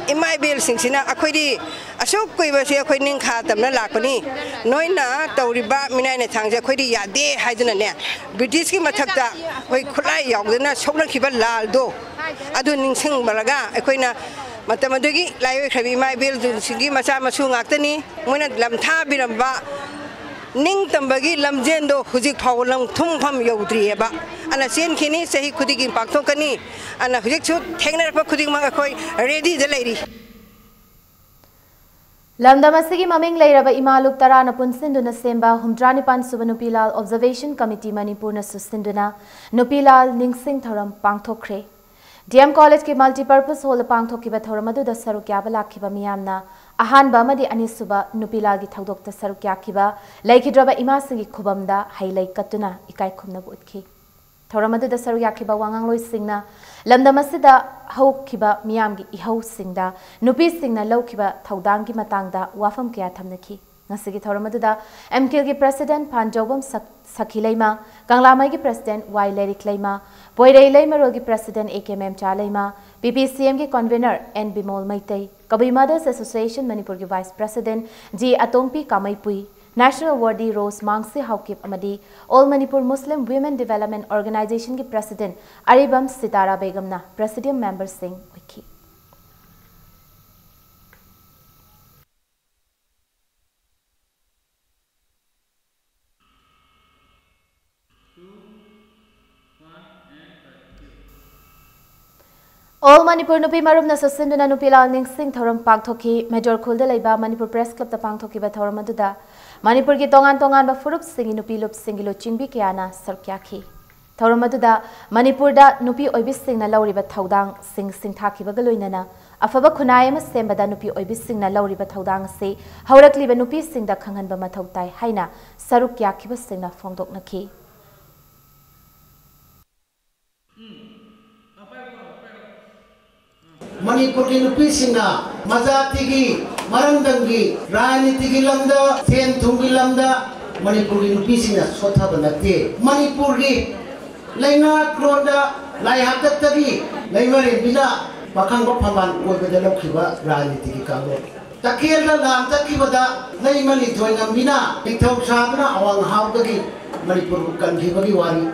ꯏꯃꯥ ꯏꯕꯦꯜꯁꯤꯡꯁꯤꯅ ꯑꯩꯈꯣꯏꯗꯤ ꯑꯁꯨꯛ ꯀꯨꯏꯕꯁꯦ ꯑꯩꯈꯣꯏ ꯅꯤꯡꯈꯥ ꯇꯝꯅ ꯂꯥꯛꯄꯅꯤ, ꯅꯣꯏꯅ ꯇꯧꯔꯤꯕ ꯃꯤꯅꯥꯏꯅ ꯊꯥꯡꯁꯦ ꯑꯩꯈꯣꯏꯗꯤ ꯌꯥꯗꯦ ꯍꯥꯏꯗꯨꯅꯅꯦ, ꯕ꯭ꯔꯤꯇꯤꯁꯀꯤ ꯃꯊꯛꯇ ꯑꯩꯈꯣꯏ ꯈꯨꯠꯂꯥꯏ ꯌꯥꯎꯗꯅ ꯁꯣꯛꯅꯈꯤꯕ ꯂꯥꯜꯗꯣ, ꯑꯗꯨ ꯅꯤꯡꯁꯤꯡꯕꯂꯒ ꯑꯩꯈꯣꯏꯅ ꯃꯇꯝ ꯑꯗꯨꯒꯤ ꯂꯥꯏꯑꯣꯏꯈ꯭ꯔꯕ ꯏꯃꯥ ꯏꯕꯦꯜꯁꯤꯡꯒꯤ ꯃꯆꯥ ꯃꯁꯨ ꯉꯥꯛꯇꯅꯤ꯫ ꯃꯣꯏꯅ ꯂꯝꯊꯥꯕꯤꯔꯝꯕ ꯅꯤꯡꯇꯝꯕꯒꯤ ꯂꯝꯖꯦꯟꯗꯣ ꯍꯧꯖꯤꯛ ꯐꯥꯎꯕ ꯂꯪ ꯊꯨꯝꯐꯝ ꯌꯧꯗ꯭ꯔꯤꯑꯕ꯫ ꯑꯅ ꯆꯦꯟꯈꯤꯅꯤ, ꯆꯍꯤ ꯈꯨꯗꯤꯡꯒꯤ ꯄꯥꯡꯊꯣꯛꯀꯅꯤ꯫ ꯑꯅ ꯍꯧꯖꯤꯛꯁꯨ ꯊꯦꯡꯅꯔꯛꯄ ꯈꯨꯗꯤꯡꯃꯛ ꯑꯩꯈꯣꯏ ꯔꯦꯗꯤꯗ ꯂꯩꯔꯤ꯫ ꯂꯝꯗꯝ ꯑꯁꯤꯒꯤ ꯃꯃꯤꯡ ꯂꯩꯔꯕ ꯏꯃꯥ ꯂꯨꯞ ꯇꯔꯥꯅ ꯄꯨꯟꯁꯤꯟꯗꯨꯅ ꯁꯦꯝꯕ ꯍꯨꯝꯗ꯭ꯔꯥ ꯅꯤꯄꯥꯟ ꯁꯨꯕ ꯅꯨꯄꯤ ꯂꯥꯜ ꯑꯣꯕꯖꯔꯕꯦꯁꯟ ꯀꯃꯤꯇꯤ ꯃꯅꯤꯄꯨꯔꯅꯁꯨ ꯁꯤꯟꯗꯨꯅ ꯅꯨꯄꯤ ꯂꯥꯜ ꯅꯤꯡꯁꯤꯡ ꯊꯧꯔꯝ ꯄꯥꯡꯊꯣꯛꯈ꯭ꯔꯦ꯫ ꯗꯤ ꯑꯦꯝ ꯀꯣꯂꯦꯖꯀꯤ ꯃꯜꯇꯤꯄꯔꯄꯁ ꯍꯣꯜꯗ ꯄꯥꯡꯊꯣꯛꯈꯤꯕ ꯊꯧꯔꯝ ꯑꯗꯨꯗ ꯁꯔꯨꯛ ꯌꯥꯕ ꯂꯥꯛꯈꯤꯕ ꯃꯤꯌꯥꯝꯅ ꯑꯍꯥꯟꯕ ꯑꯃꯗꯤ ꯑꯅꯤꯁꯨꯕ ꯅꯨꯄꯤ ꯂꯥꯜꯒꯤ ꯊꯧꯗꯣꯛꯇ ꯁꯔꯨꯛ ꯌꯥꯈꯤꯕ ꯂꯩꯈꯤꯗ꯭ꯔꯕ ꯏꯃꯥꯁꯤꯡꯒꯤ ꯈꯨꯕꯝꯗ ꯍꯩ ꯂꯩ ꯀꯠꯇꯨꯅ ꯏꯀꯥꯏ ꯈꯨꯝꯅꯕ ꯎꯠꯈꯤ꯫ ꯊꯧꯔꯝ ꯑꯗꯨꯗ ꯁꯔꯨꯛ ꯌꯥꯈꯤꯕ ꯋꯥꯉꯥꯡꯂꯣꯏꯁꯤꯡꯅ ꯂꯝꯗꯝ ꯑꯁꯤꯗ ꯍꯧꯈꯤꯕ ꯃꯤꯌꯥꯝꯒꯤ ꯏꯍꯧꯁꯤꯡꯗ ꯅꯨꯄꯤꯁꯤꯡꯅ ꯂꯧꯈꯤꯕ ꯊꯧꯗꯥꯡꯒꯤ ꯃꯇꯥꯡꯗ ꯋꯥꯐꯝ ꯀꯌꯥ ꯊꯝꯅꯈꯤ꯫ ꯉꯁꯤꯒꯤ ꯊꯧꯔꯝ ꯑꯗꯨꯗ ꯑꯦꯝ ꯀꯦꯜꯒꯤ ꯄ꯭ꯔꯦꯁꯤꯗꯦꯟꯠ ꯐꯥꯟꯖꯧꯕꯝ ꯁꯛ-, ꯁꯈꯤ ꯂꯩꯃ, ꯀꯪꯂꯥꯃꯩꯒꯤ ꯄ꯭ꯔꯦꯁꯤꯗꯦꯟꯠ ꯋꯥꯏ ꯂꯩꯔꯤꯛ ꯂꯩꯃ, ꯄꯣꯏꯔꯩ ꯂꯩꯃꯔꯣꯜꯒꯤ president A K ꯃꯦꯝꯆꯥ Leima, P P C ꯑꯦꯝꯒꯤ convener N Bimol Meitei, Kabui mothers association ꯃꯅꯤꯄꯨꯔꯒꯤ vice president G Atombi Kameipui, national awardee Rose Mangsi Haokip ꯑꯃꯗꯤ all Manipur Muslim women development ꯑꯣꯔꯒꯅꯥꯏꯖꯦꯁꯟꯒꯤ ꯄ꯭ꯔꯦꯁꯤꯗꯦꯟꯠ ꯑꯔꯤꯕꯝ ꯁꯤꯇꯥꯔꯥ ꯕꯦꯒꯝꯅ ꯄ꯭ꯔꯦꯁꯤꯗꯤꯌꯝ ꯃꯦꯝꯕꯔꯁꯤꯡ ꯑꯣꯏꯈꯤ꯫ ꯑꯣꯜ ꯃꯅꯤꯄꯨꯔ ꯅꯨꯄꯤ ꯃꯔꯨꯞꯅ ꯁꯨꯠꯁꯤꯟꯗꯨꯅ ꯅꯨꯄꯤ ꯂꯥꯜ ꯅꯤꯡꯁꯤꯡ ꯊꯧꯔꯝ ꯄꯥꯡꯊꯣꯛꯈꯤ꯫ ꯃꯦꯖꯣꯔ ꯈꯨꯜꯗ ꯂꯩꯕ ꯃꯅꯤꯄꯨꯔ ꯄ꯭ꯔꯦꯁ ꯀ꯭ꯂꯕꯇ ꯄꯥꯡꯊꯣꯛꯈꯤꯕ ꯊꯧꯔꯝ ꯑꯗꯨꯗ ꯃꯅꯤꯄꯨꯔꯒꯤ ꯇꯣꯉꯥꯟ ꯇꯣꯉꯥꯟꯕ ꯐꯨꯔꯨꯞꯁꯤꯡꯒꯤ ꯅꯨꯄꯤ ꯂꯨꯞꯁꯤꯡꯒꯤ ꯂꯨꯆꯤꯡꯕꯤ ꯀꯌꯥꯅ ꯁꯔꯨꯛ ꯌꯥꯈꯤ꯫ ꯊꯧꯔꯝ ꯑꯗꯨꯗ ꯃꯅꯤꯄꯨꯔꯗ ꯅꯨꯄꯤ ꯑꯣꯏꯕꯤꯁꯤꯡꯅ ꯂꯧꯔꯤꯕ ꯊꯧꯗꯥꯡꯁꯤꯡ ꯁꯤꯡꯊꯥꯈꯤꯕꯒ ꯂꯣꯏꯅꯅ ꯑꯐꯕ ꯈꯨꯟꯅꯥꯏ ꯑꯃ ꯁꯦꯝꯕꯗ ꯅꯨꯄꯤ ꯑꯣꯏꯕꯤꯁꯤꯡꯅ ꯂꯧꯔꯤꯕ ꯊꯧꯗꯥꯡ ꯑꯁꯤ ꯍꯧꯔꯛꯂꯤꯕ ꯅꯨꯄꯤꯁꯤꯡꯗ ꯈꯪꯍꯟꯕ ꯃꯊꯧ ꯇꯥꯏ ꯍꯥꯏꯅ ꯁꯔꯨꯛ ꯌꯥꯈꯤꯕꯁꯤꯡꯅ ꯐꯣꯡꯗꯣꯛꯅꯈꯤ꯫ ꯃꯅꯤꯄꯨꯔꯒꯤ ꯅꯨꯄꯤꯁꯤꯡꯅ ꯃꯖꯥꯇꯤꯒꯤ ꯃꯔꯝꯗꯝꯒꯤ ꯔꯥꯖꯅꯤꯇꯤꯒꯤ ꯂꯝꯗ, ꯁꯦꯟ ꯊꯨꯝꯒꯤ ꯂꯝꯗ ꯃꯅꯤꯄꯨꯔꯒꯤ ꯅꯨꯄꯤꯁꯤꯡꯅ ꯁꯣꯠꯊꯕ ꯅꯠꯇꯦ꯫ ꯃꯅꯤꯄꯨꯔꯒꯤ ꯂꯩꯉꯥꯛꯂꯣꯟꯗ ꯂꯥꯏ ꯍꯥꯛꯇꯛꯇꯒꯤ ꯂꯩꯃꯔꯦꯟꯕꯤꯅ ꯄꯥꯈꯪꯕ ꯐꯝꯕꯥꯜ ꯀꯣꯏꯕꯗ ꯂꯧꯈꯤꯕ ꯔꯥꯖꯅꯤꯇꯤꯒꯤ ꯀꯥꯡꯂꯣꯟ꯫ ꯇꯈꯦꯜꯗ ꯂꯥꯟ ꯆꯠꯈꯤꯕꯗ ꯂꯩꯃ ꯂꯤꯟꯊꯣꯏꯉꯝꯕꯤꯅ ꯅꯤꯡꯊꯧ ꯁꯥꯗꯨꯅ ꯑꯋꯥꯡꯍꯥꯎꯗꯒꯤ ꯃꯅꯤꯄꯨꯔꯕꯨ ꯀꯟꯈꯤꯕꯒꯤ ꯋꯥꯔꯤ꯫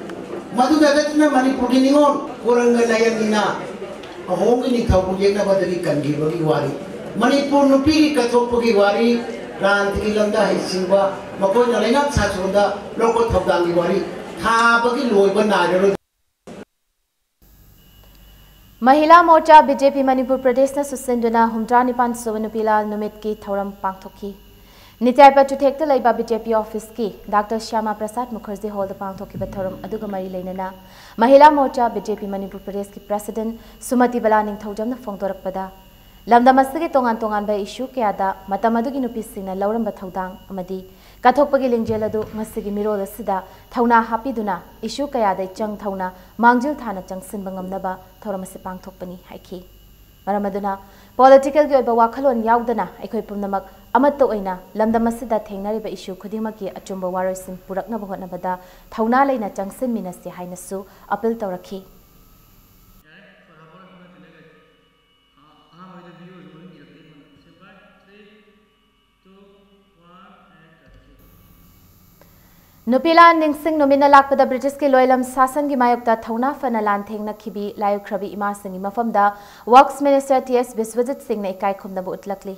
ꯃꯗꯨꯗ ꯅꯠꯇꯅ ꯃꯅꯤꯄꯨꯔꯒꯤ ꯅꯤꯉꯣꯜ ꯀꯣꯔꯪꯒ ꯅꯌꯟꯒꯤꯅ ꯑꯍꯣꯝꯒꯤ ꯅꯤꯡꯊꯧꯕꯨ ꯌꯦꯛꯅꯕꯗꯒꯤ ꯀꯟꯈꯤꯕꯒꯤ ꯋꯥꯔꯤ꯫ ꯃꯅꯤꯄꯨꯔ ꯅꯨꯄꯤꯒꯤ ꯀꯠꯊꯣꯛꯄꯒꯤ ꯋꯥꯔꯤ, ꯔꯥꯟꯇꯤꯒꯤ ꯂꯝꯗ ꯍꯩꯁꯤꯡꯕ, ꯃꯈꯣꯏꯅ ꯂꯩꯉꯥꯛ ꯁꯥꯁꯣꯟꯗ ꯂꯧꯕ ꯊꯧꯗꯥꯡꯒꯤ ꯋꯥꯔꯤ ꯊꯥꯕꯒꯤ ꯂꯣꯏꯕ ꯅꯥꯏꯔꯔꯣꯏ꯫ ꯃꯍꯤꯂꯥ ꯃꯣꯔꯆꯥ ꯕꯤ ꯖꯦ ꯄꯤ ꯃꯅꯤꯄꯨꯔ ꯄ꯭ꯔꯗꯦꯁꯅ ꯁꯨꯁꯤꯟꯗꯨꯅ ꯍꯨꯝꯗ꯭ꯔꯥ ꯅꯤꯄꯥꯟ ꯁꯨꯕ ꯅꯨꯄꯤ ꯂꯥꯜ ꯅꯨꯃꯤꯠꯀꯤ ꯊꯧꯔꯝ ꯄꯥꯡꯊꯣꯛꯈꯤ꯫ ꯅꯤꯇꯥꯏ ꯄꯥꯆꯨꯊꯦꯛꯇ ꯂꯩꯕ ꯕꯤ ꯖꯦ ꯄꯤ ꯑꯣꯐꯤꯁꯀꯤ ꯗꯥꯛꯇꯔ ꯁ꯭ꯌꯥꯃꯥ ꯄ꯭ꯔꯁꯥꯗ ꯃꯨꯈꯔꯖꯤ ꯍꯣꯜꯗ ꯄꯥꯡꯊꯣꯛꯈꯤꯕ ꯊꯧꯔꯝ ꯑꯗꯨꯒ ꯃꯔꯤ ꯂꯩꯅꯅ ꯃꯍꯤꯂꯥ ꯃꯣꯔꯆꯥ ꯕꯤ ꯖꯦ ꯄꯤ ꯃꯅꯤꯄꯨꯔ ꯄ꯭ꯔꯗꯦꯁꯀꯤ ꯄ꯭ꯔꯁꯤꯗꯦꯟꯠ ꯁꯨꯃꯇꯤ ꯕꯂꯥ ꯅꯤꯡꯊꯧꯖꯝꯅ ꯐꯣꯡꯗꯣꯔꯛꯄꯗ, ꯂꯝꯗꯝ ꯑꯁꯤꯒꯤ ꯇꯣꯉꯥꯟ ꯇꯣꯉꯥꯟꯕ ꯏꯁꯨ ꯀꯌꯥꯗ ꯃꯇꯝ ꯑꯗꯨꯒꯤ ꯅꯨꯄꯤꯁꯤꯡꯅ ꯂꯧꯔꯝꯕ ꯊꯧꯗꯥꯡ ꯑꯃꯗꯤ ꯀꯠꯊꯣꯛꯄꯒꯤ ꯂꯤꯡꯖꯦꯜ ꯑꯗꯨ ꯉꯁꯤꯒꯤ ꯃꯤꯔꯣꯜ ꯑꯁꯤꯗ ꯊꯧꯅꯥ ꯍꯥꯞꯄꯤꯗꯨꯅ ꯏꯁꯨ ꯀꯌꯥꯗ ꯏꯆꯪ ꯊꯧꯅ ꯃꯥꯡꯖꯤꯜ ꯊꯥꯅ ꯆꯪꯁꯤꯟꯕ ꯉꯝꯅꯕ ꯊꯧꯔꯝ ꯑꯁꯤ ꯄꯥꯡꯊꯣꯛꯄꯅꯤ ꯍꯥꯏꯈꯤ꯫ ꯃꯔꯝ ꯑꯗꯨꯅ ꯄꯣꯂꯤꯇꯤꯀꯦꯜꯒꯤ ꯑꯣꯏꯕ ꯋꯥꯈꯜꯂꯣꯟ ꯌꯥꯎꯗꯅ ꯑꯩꯈꯣꯏ ꯄꯨꯝꯅꯃꯛ ꯑꯃꯠꯇ ꯑꯣꯏꯅ ꯂꯝꯗꯝ ꯑꯁꯤꯗ ꯊꯦꯡꯅꯔꯤꯕ ꯏꯁꯨ ꯈꯨꯗꯤꯡꯃꯛꯀꯤ ꯑꯆꯨꯝꯕ ꯋꯥꯔꯣꯏꯁꯤꯟ ꯄꯨꯔꯛꯅꯕ ꯍꯣꯠꯅꯕꯗ ꯊꯧꯅꯥ ꯂꯩꯅ ꯆꯪꯁꯤꯟꯃꯤꯟꯅꯁꯤ ꯍꯥꯏꯅꯁꯨ ꯑꯄꯤꯜ ꯇꯧꯔꯛꯈꯤ꯫ ꯅꯨꯄꯤ ꯂꯥꯟ ꯅꯤꯡꯁꯤꯡ ꯅꯨꯃꯤꯠꯅ ꯂꯥꯛꯄꯗ ꯕ꯭ꯔꯤꯇꯤꯁꯀꯤ ꯂꯣꯏꯂꯝ ꯁꯥꯁꯟꯒꯤ ꯃꯥꯌꯣꯛꯇ ꯊꯧꯅꯥ ꯐꯅ ꯂꯥꯟ ꯊꯦꯡꯅꯈꯤꯕꯤ ꯂꯥꯏꯑꯣꯏꯈ꯭ꯔꯕꯤ ꯏꯃꯥꯁꯤꯡꯒꯤ ꯃꯐꯝꯗ ꯋꯥꯔꯛꯁ ꯃꯤꯅꯤꯁꯇꯔ ꯇꯤ ꯑꯦꯁ ꯕꯤꯁ꯭ꯋꯖꯤꯠ ꯁꯤꯡꯅ ꯏꯀꯥꯏ ꯈꯨꯝꯅꯕ ꯎꯠꯂꯛꯂꯤ꯫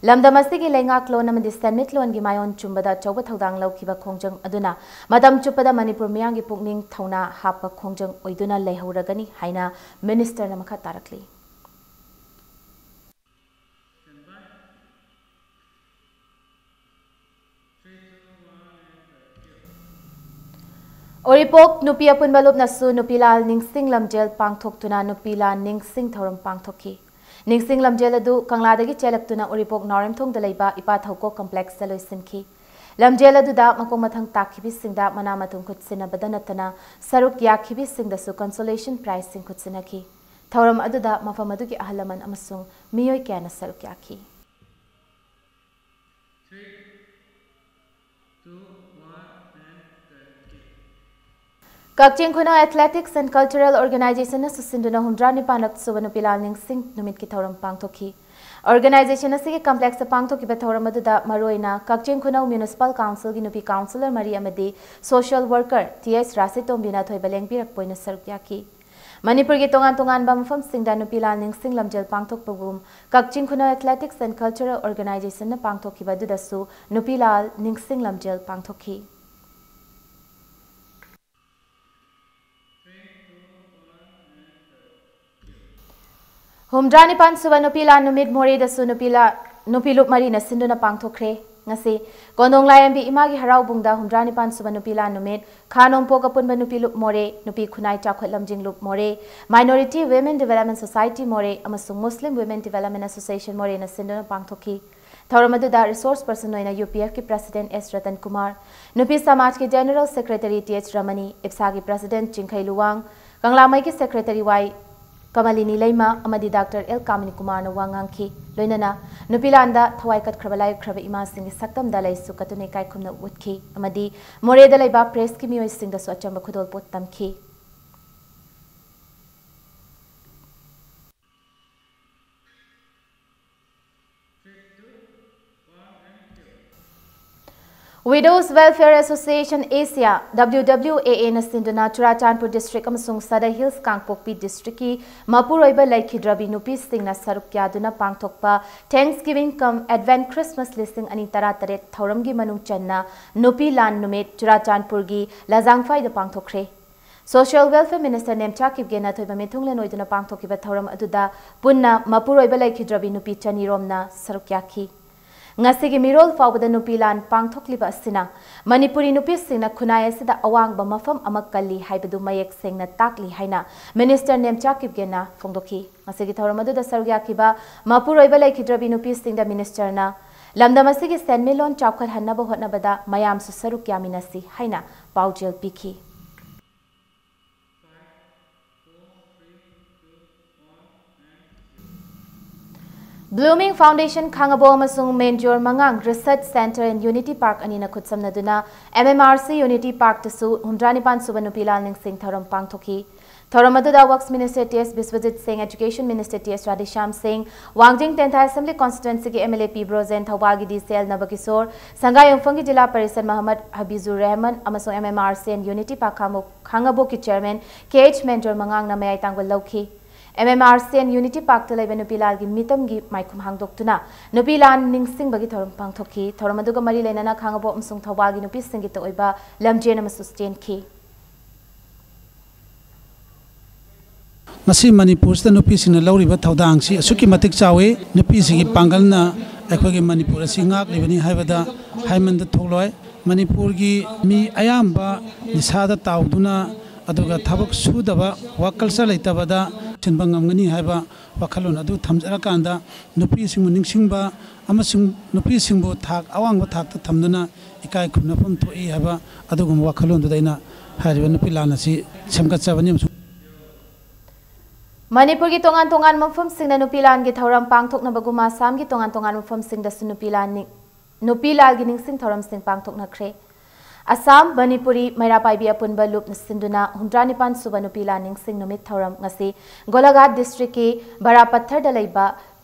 ꯂꯝꯗꯝ ꯑꯁꯤꯒꯤ ꯂꯩꯉꯥꯛꯂꯣꯟ ꯑꯃꯗꯤ ꯁꯦꯟꯃꯤꯠꯂꯣꯟꯒꯤ ꯃꯥꯏꯑꯣꯟ ꯆꯨꯝꯕꯗ ꯑꯆꯧꯕ ꯊꯧꯗꯥꯡ ꯂꯧꯈꯤꯕ ꯈꯣꯡꯖꯪ ꯑꯗꯨꯅ ꯃꯇꯝ ꯆꯨꯞꯄꯗ ꯃꯅꯤꯄꯨꯔ ꯃꯤꯌꯥꯝꯒꯤ ꯄꯨꯛꯅꯤꯡ ꯊꯧꯅꯥ ꯍꯥꯞꯄ ꯈꯣꯡꯖꯪ ꯑꯣꯏꯗꯨꯅ ꯂꯩꯍꯧꯔꯒꯅꯤ ꯍꯥꯏꯅ ꯃꯤꯅꯤꯁꯇꯔꯅ ꯃꯈꯥ ꯇꯥꯔꯛꯂꯤ꯫ ꯎꯔꯤꯄꯣꯛ ꯅꯨꯄꯤ ꯑꯄꯨꯟꯕ ꯂꯨꯞꯅꯁꯨ ꯅꯨꯄꯤ ꯂꯥꯜ ꯅꯤꯡꯁꯤꯡ ꯂꯝꯖꯦꯜ ꯄꯥꯡꯊꯣꯛꯇꯨꯅ ꯅꯨꯄꯤ ꯂꯥꯜ ꯅꯤꯡꯁꯤꯡ ꯊꯧꯔꯝ ꯄꯥꯡꯊꯣꯛꯈꯤ꯫ ꯅꯤꯡꯁꯤꯡ ꯂꯝꯖꯦꯜ ꯑꯗꯨ ꯀꯪꯂꯥꯗꯒꯤ ꯆꯦꯜꯂꯛꯇꯨꯅ ꯎꯔꯤꯄꯣꯛ ꯅꯥꯎꯔꯦꯝꯊꯣꯡꯗ ꯂꯩꯕ ꯏꯄꯥ ꯊꯧꯀꯣ ꯀꯝꯄ꯭ꯂꯦꯛꯁꯇ ꯂꯣꯏꯁꯤꯟꯈꯤ꯫ ꯂꯝꯖꯦꯜ ꯑꯗꯨꯗ ꯃꯀꯣꯛ ꯃꯊꯪ ꯇꯥꯈꯤꯕꯤꯁꯤꯡꯗ ꯃꯅꯥ ꯃꯊꯨꯝ ꯈꯨꯠꯁꯤꯟꯅꯕꯗ ꯅꯠꯇꯅ ꯁꯔꯨꯛ ꯌꯥꯈꯤꯕꯤꯁꯤꯡꯗꯁꯨ consolation prizeꯁꯤꯡ ꯈꯨꯠꯁꯤꯟꯅꯈꯤ꯫ ꯊꯧꯔꯝ ꯑꯗꯨꯗ ꯃꯐꯝ ꯑꯗꯨꯒꯤ ꯑꯍꯜ ꯂꯃꯟ ꯑꯃꯁꯨꯡ ꯃꯤꯑꯣꯏ ꯀꯌꯥꯅ ꯁꯔꯨꯛ ꯌꯥꯈꯤ꯫ Kakching Khunau Athletics and Cultural Organization na sisinduna humdra ni panak suba nupi Lal Ningsing numit ki thauram pangthokhi. Organization asigi complex a pangthokhiba thauram aduda maruina Kakching Khunau Municipal Council gi nupi councillor mari amadi social worker T S Rasitombina thoiba lengpirak poina saruk yaki. Manipur gi tongan tongan ba mafam singda nupi Lal Ningsing lamjel pangthokpagum Kakching Khunau Athletics and Cultural Organization na pangthokhiba adudasu nupi Lal Ningsing lamjel pangthokhi. Humdra ni pan suba nupi Lal numit Moreh dasu nupi Lal nupi lup mari na sinduna pangthokre. Ngasi Kondong Layambi Imagi Harau Bungda humdra ni pan suba nupi Lal numit Khanong Poka Punba nupi lup Moreh, nupi Khunai Chakhot Lamjing lup Moreh, Minority Women Development Society Moreh, amasung Muslim Women Development Association Moreh na sinduna pangthokhi. Thauram aduda resource person oina U P F ki President S Ratan Kumar, nupi Samaj ki General Secretary T H Ramani, IPSA ki President Chingkhai Luwang, Kanglamai ki Secretary Y Kamalini Leima, amadi Doctor L Kamini Kumar na wangangki. Loinana, nupi Lal da thawai kat khraba lai khraba ima singgi saktam da lai su katune kai khumna utkhi. Amadi, Moreh da laiba press ki mioi singda su achamba khudol pot tamkhi. Widows Welfare Association Asia, W W A A na sinduna Churachandpur District amasung Sadar Hills Kangpokpi District ki mapuroiba laikhidrabi nupi singna saruk yaduna pangthokpa Thanksgiving cum Advent Christmas lising ani tara taret thauram gi manung channa nupi Lal numit Churachandpur gi Lazangfai da pangthokre. Social Welfare Minister Nemcha Kipgen na thoiba mithung le noiduna pangthokhiba thauram aduda punna mapuroiba laikhidrabi nupi chani romna saruk yaki. Ngasigi mirol faubada nupi Lal pangthokliba asina Manipuri nupi singna Khunai asida awangba mafam ama kalli haibadu mayek sengna takli haina Minister Nemcha Kipgen na fongdokhi. Ngasigi thauram aduda saruk yakiba mapuroiba laikhidrabi nupi singda Minister na lamdam asigi senmilon chaukhal hannaba hotnabada mayam su saruk yaminasi haina paujel pikhi. Blooming Foundation ꯈꯥꯉꯕꯣꯛ ꯑꯃꯁꯨꯡ ꯃꯦꯟꯖꯣꯔ ꯃꯉꯥꯡ Research Center and Unity Park ꯑꯅꯤꯅ ꯈꯨꯠꯁꯝꯅꯗꯨꯅ M M R C Unity Park ꯇꯁꯨ ꯍꯨꯝꯗ꯭ꯔꯥꯅꯤꯄꯥꯟ ꯁꯨꯕ ꯅꯨꯄꯤ ꯂꯥꯜ ꯅꯤꯡꯁꯤꯡ ꯊꯧꯔꯝ ꯄꯥꯡꯊꯣꯛꯈꯤ꯫ ꯊꯧꯔꯝ ꯑꯗꯨꯗ Works Minister T S Biswajit Singh, Education Minister T S Radheshyam Singh, ꯋꯥꯡꯖꯤꯡ ꯇꯦꯟꯊꯥ Assembly Constituency ꯒꯤ M L A P Brojen, ꯊꯧꯕꯥꯜꯒꯤ D C L Nabakishore, ꯁꯪꯒꯥꯏ ꯌꯨꯝꯐꯝꯒꯤ ꯖꯤꯂꯥ ꯄꯔꯤꯁꯗ ꯃꯍꯃꯗ ꯍꯕꯤꯖꯨꯔ ꯔꯦꯍꯃꯟ ꯑꯃꯁꯨꯡ M M R C and Unity Park Khangabok-, ꯈꯥꯉꯕꯣꯛꯀꯤ Chairman K H ꯃꯦꯟꯖꯣꯔ ꯃꯉꯥꯡꯅ ꯃꯌꯥꯏ ꯇꯥꯡꯕ ꯂꯧꯈꯤ꯫ M M R C and Unity Park ꯇ ꯂꯩꯕ ꯅꯨꯄꯤ ꯂꯥꯜꯒꯤ ꯃꯤꯇꯝꯒꯤ ꯃꯥꯏꯈꯨꯝ ꯍꯥꯡꯗꯣꯛꯇꯨꯅ ꯅꯨꯄꯤ ꯂꯥꯜ ꯅꯤꯡꯁꯤꯡꯕꯒꯤ ꯊꯧꯔꯝ ꯄꯥꯡꯊꯣꯛꯈꯤ꯫ ꯊꯧꯔꯝ ꯑꯗꯨꯒ ꯃꯔꯤ ꯂꯩꯅꯅ ꯈꯥꯉꯕꯣꯛ ꯑꯃꯁꯨꯡ ꯊꯧꯕꯥꯜꯒꯤ ꯅꯨꯄꯤꯁꯤꯡꯒꯤ ꯑꯣꯏꯕ ꯂꯝꯖꯦꯟ ꯑꯃꯁꯨ ꯆꯦꯟꯈꯤ꯫ ꯉꯁꯤ ꯃꯅꯤꯄꯨꯔꯁꯤꯗ ꯅꯨꯄꯤꯁꯤꯡꯅ ꯂꯧꯔꯤꯕ ꯊꯧꯗꯥꯡꯁꯤ ꯑꯁꯨꯛꯀꯤ ꯃꯇꯤꯛ ꯆꯥꯎꯏ꯫ ꯅꯨꯄꯤꯁꯤꯡꯒꯤ ꯄꯥꯡꯒꯜꯅ ꯑꯩꯈꯣꯏꯒꯤ ꯃꯅꯤꯄꯨꯔ ꯑꯁꯤ ꯉꯥꯛꯂꯤꯕꯅꯤ ꯍꯥꯏꯕꯗ ꯍꯥꯏꯃꯟꯗ ꯊꯣꯛꯂꯣꯏ꯫ ꯃꯅꯤꯄꯨꯔꯒꯤ ꯃꯤ ꯑꯌꯥꯝꯕ ꯅꯤꯁꯥꯗ ꯇꯥꯎꯗꯨꯅ, ꯑꯗꯨꯒ ꯊꯕꯛ ꯁꯨꯗꯕ, work culture ꯂꯩꯇꯕꯗ ꯁꯤꯟꯕ ꯉꯝꯒꯅꯤ ꯍꯥꯏꯕ ꯋꯥꯈꯜꯂꯣꯟ ꯑꯗꯨ ꯊꯝꯖꯔꯀꯥꯟꯗ, ꯅꯨꯄꯤꯁꯤꯡꯕꯨ ꯅꯤꯡꯁꯤꯡꯕ ꯑꯃꯁꯨꯡ ꯅꯨꯄꯤꯁꯤꯡꯕꯨ ꯊꯥꯛ, ꯑꯋꯥꯡꯕ ꯊꯥꯛꯇ ꯊꯝꯗꯨꯅ ꯏꯀꯥꯏ ꯈꯨꯝꯅꯐꯝ ꯊꯣꯛꯏ ꯍꯥꯏꯕ ꯑꯗꯨꯒꯨꯝꯕ ꯋꯥꯈꯜꯂꯣꯟꯗꯨꯗ ꯑꯩꯅ ꯍꯥꯏꯔꯤꯕ ꯅꯨꯄꯤ ꯂꯥꯜ ꯑꯁꯤ ꯁꯦꯝꯒꯠꯆꯕꯅꯤ ꯑꯃꯁꯨꯡ ꯃꯅꯤꯄꯨꯔꯒꯤ ꯇꯣꯉꯥꯟ ꯇꯣꯉꯥꯟꯕ ꯃꯐꯝꯁꯤꯡꯗ ꯅꯨꯄꯤ ꯂꯥꯜꯒꯤ ꯊꯧꯔꯝ ꯄꯥꯡꯊꯣꯛꯅꯕꯒꯨꯝ ꯑꯁꯥꯝꯒꯤ ꯇꯣꯉꯥꯟ ꯇꯣꯉꯥꯟꯕ ꯃꯐꯝꯁꯤꯡꯗꯁꯨ ꯅꯨꯄꯤ ꯂꯥꯜ ꯅꯤ-, ꯅꯨꯄꯤ ꯂꯥꯜꯒꯤ ꯅꯤꯡꯁꯤꯡ ꯊꯧꯔꯝꯁꯤꯡ ꯄꯥꯡꯊꯣꯛꯅꯈ꯭ꯔꯦ꯫ ꯑꯁꯥꯝ, ꯃꯅꯤꯄꯨꯔꯤ, ꯃꯩꯔꯥ ꯄꯥꯏꯕꯤ ꯑꯄꯨꯟꯕ ꯂꯨꯞꯅ ꯁꯤꯟꯗꯨꯅ ꯍꯨꯝꯗ꯭ꯔꯥꯅꯤꯄꯥꯟ ꯁꯨꯕ ꯅꯨꯄꯤ ꯂꯥꯜ ꯅꯤꯡꯁꯤꯡ ꯅꯨꯃꯤꯠ ꯊꯧꯔꯝ ꯉꯁꯤ ꯒꯣꯂꯥꯘꯥꯠ district ꯀꯤ ꯕꯔꯥꯄꯠꯊꯔꯗ ꯂꯩꯕ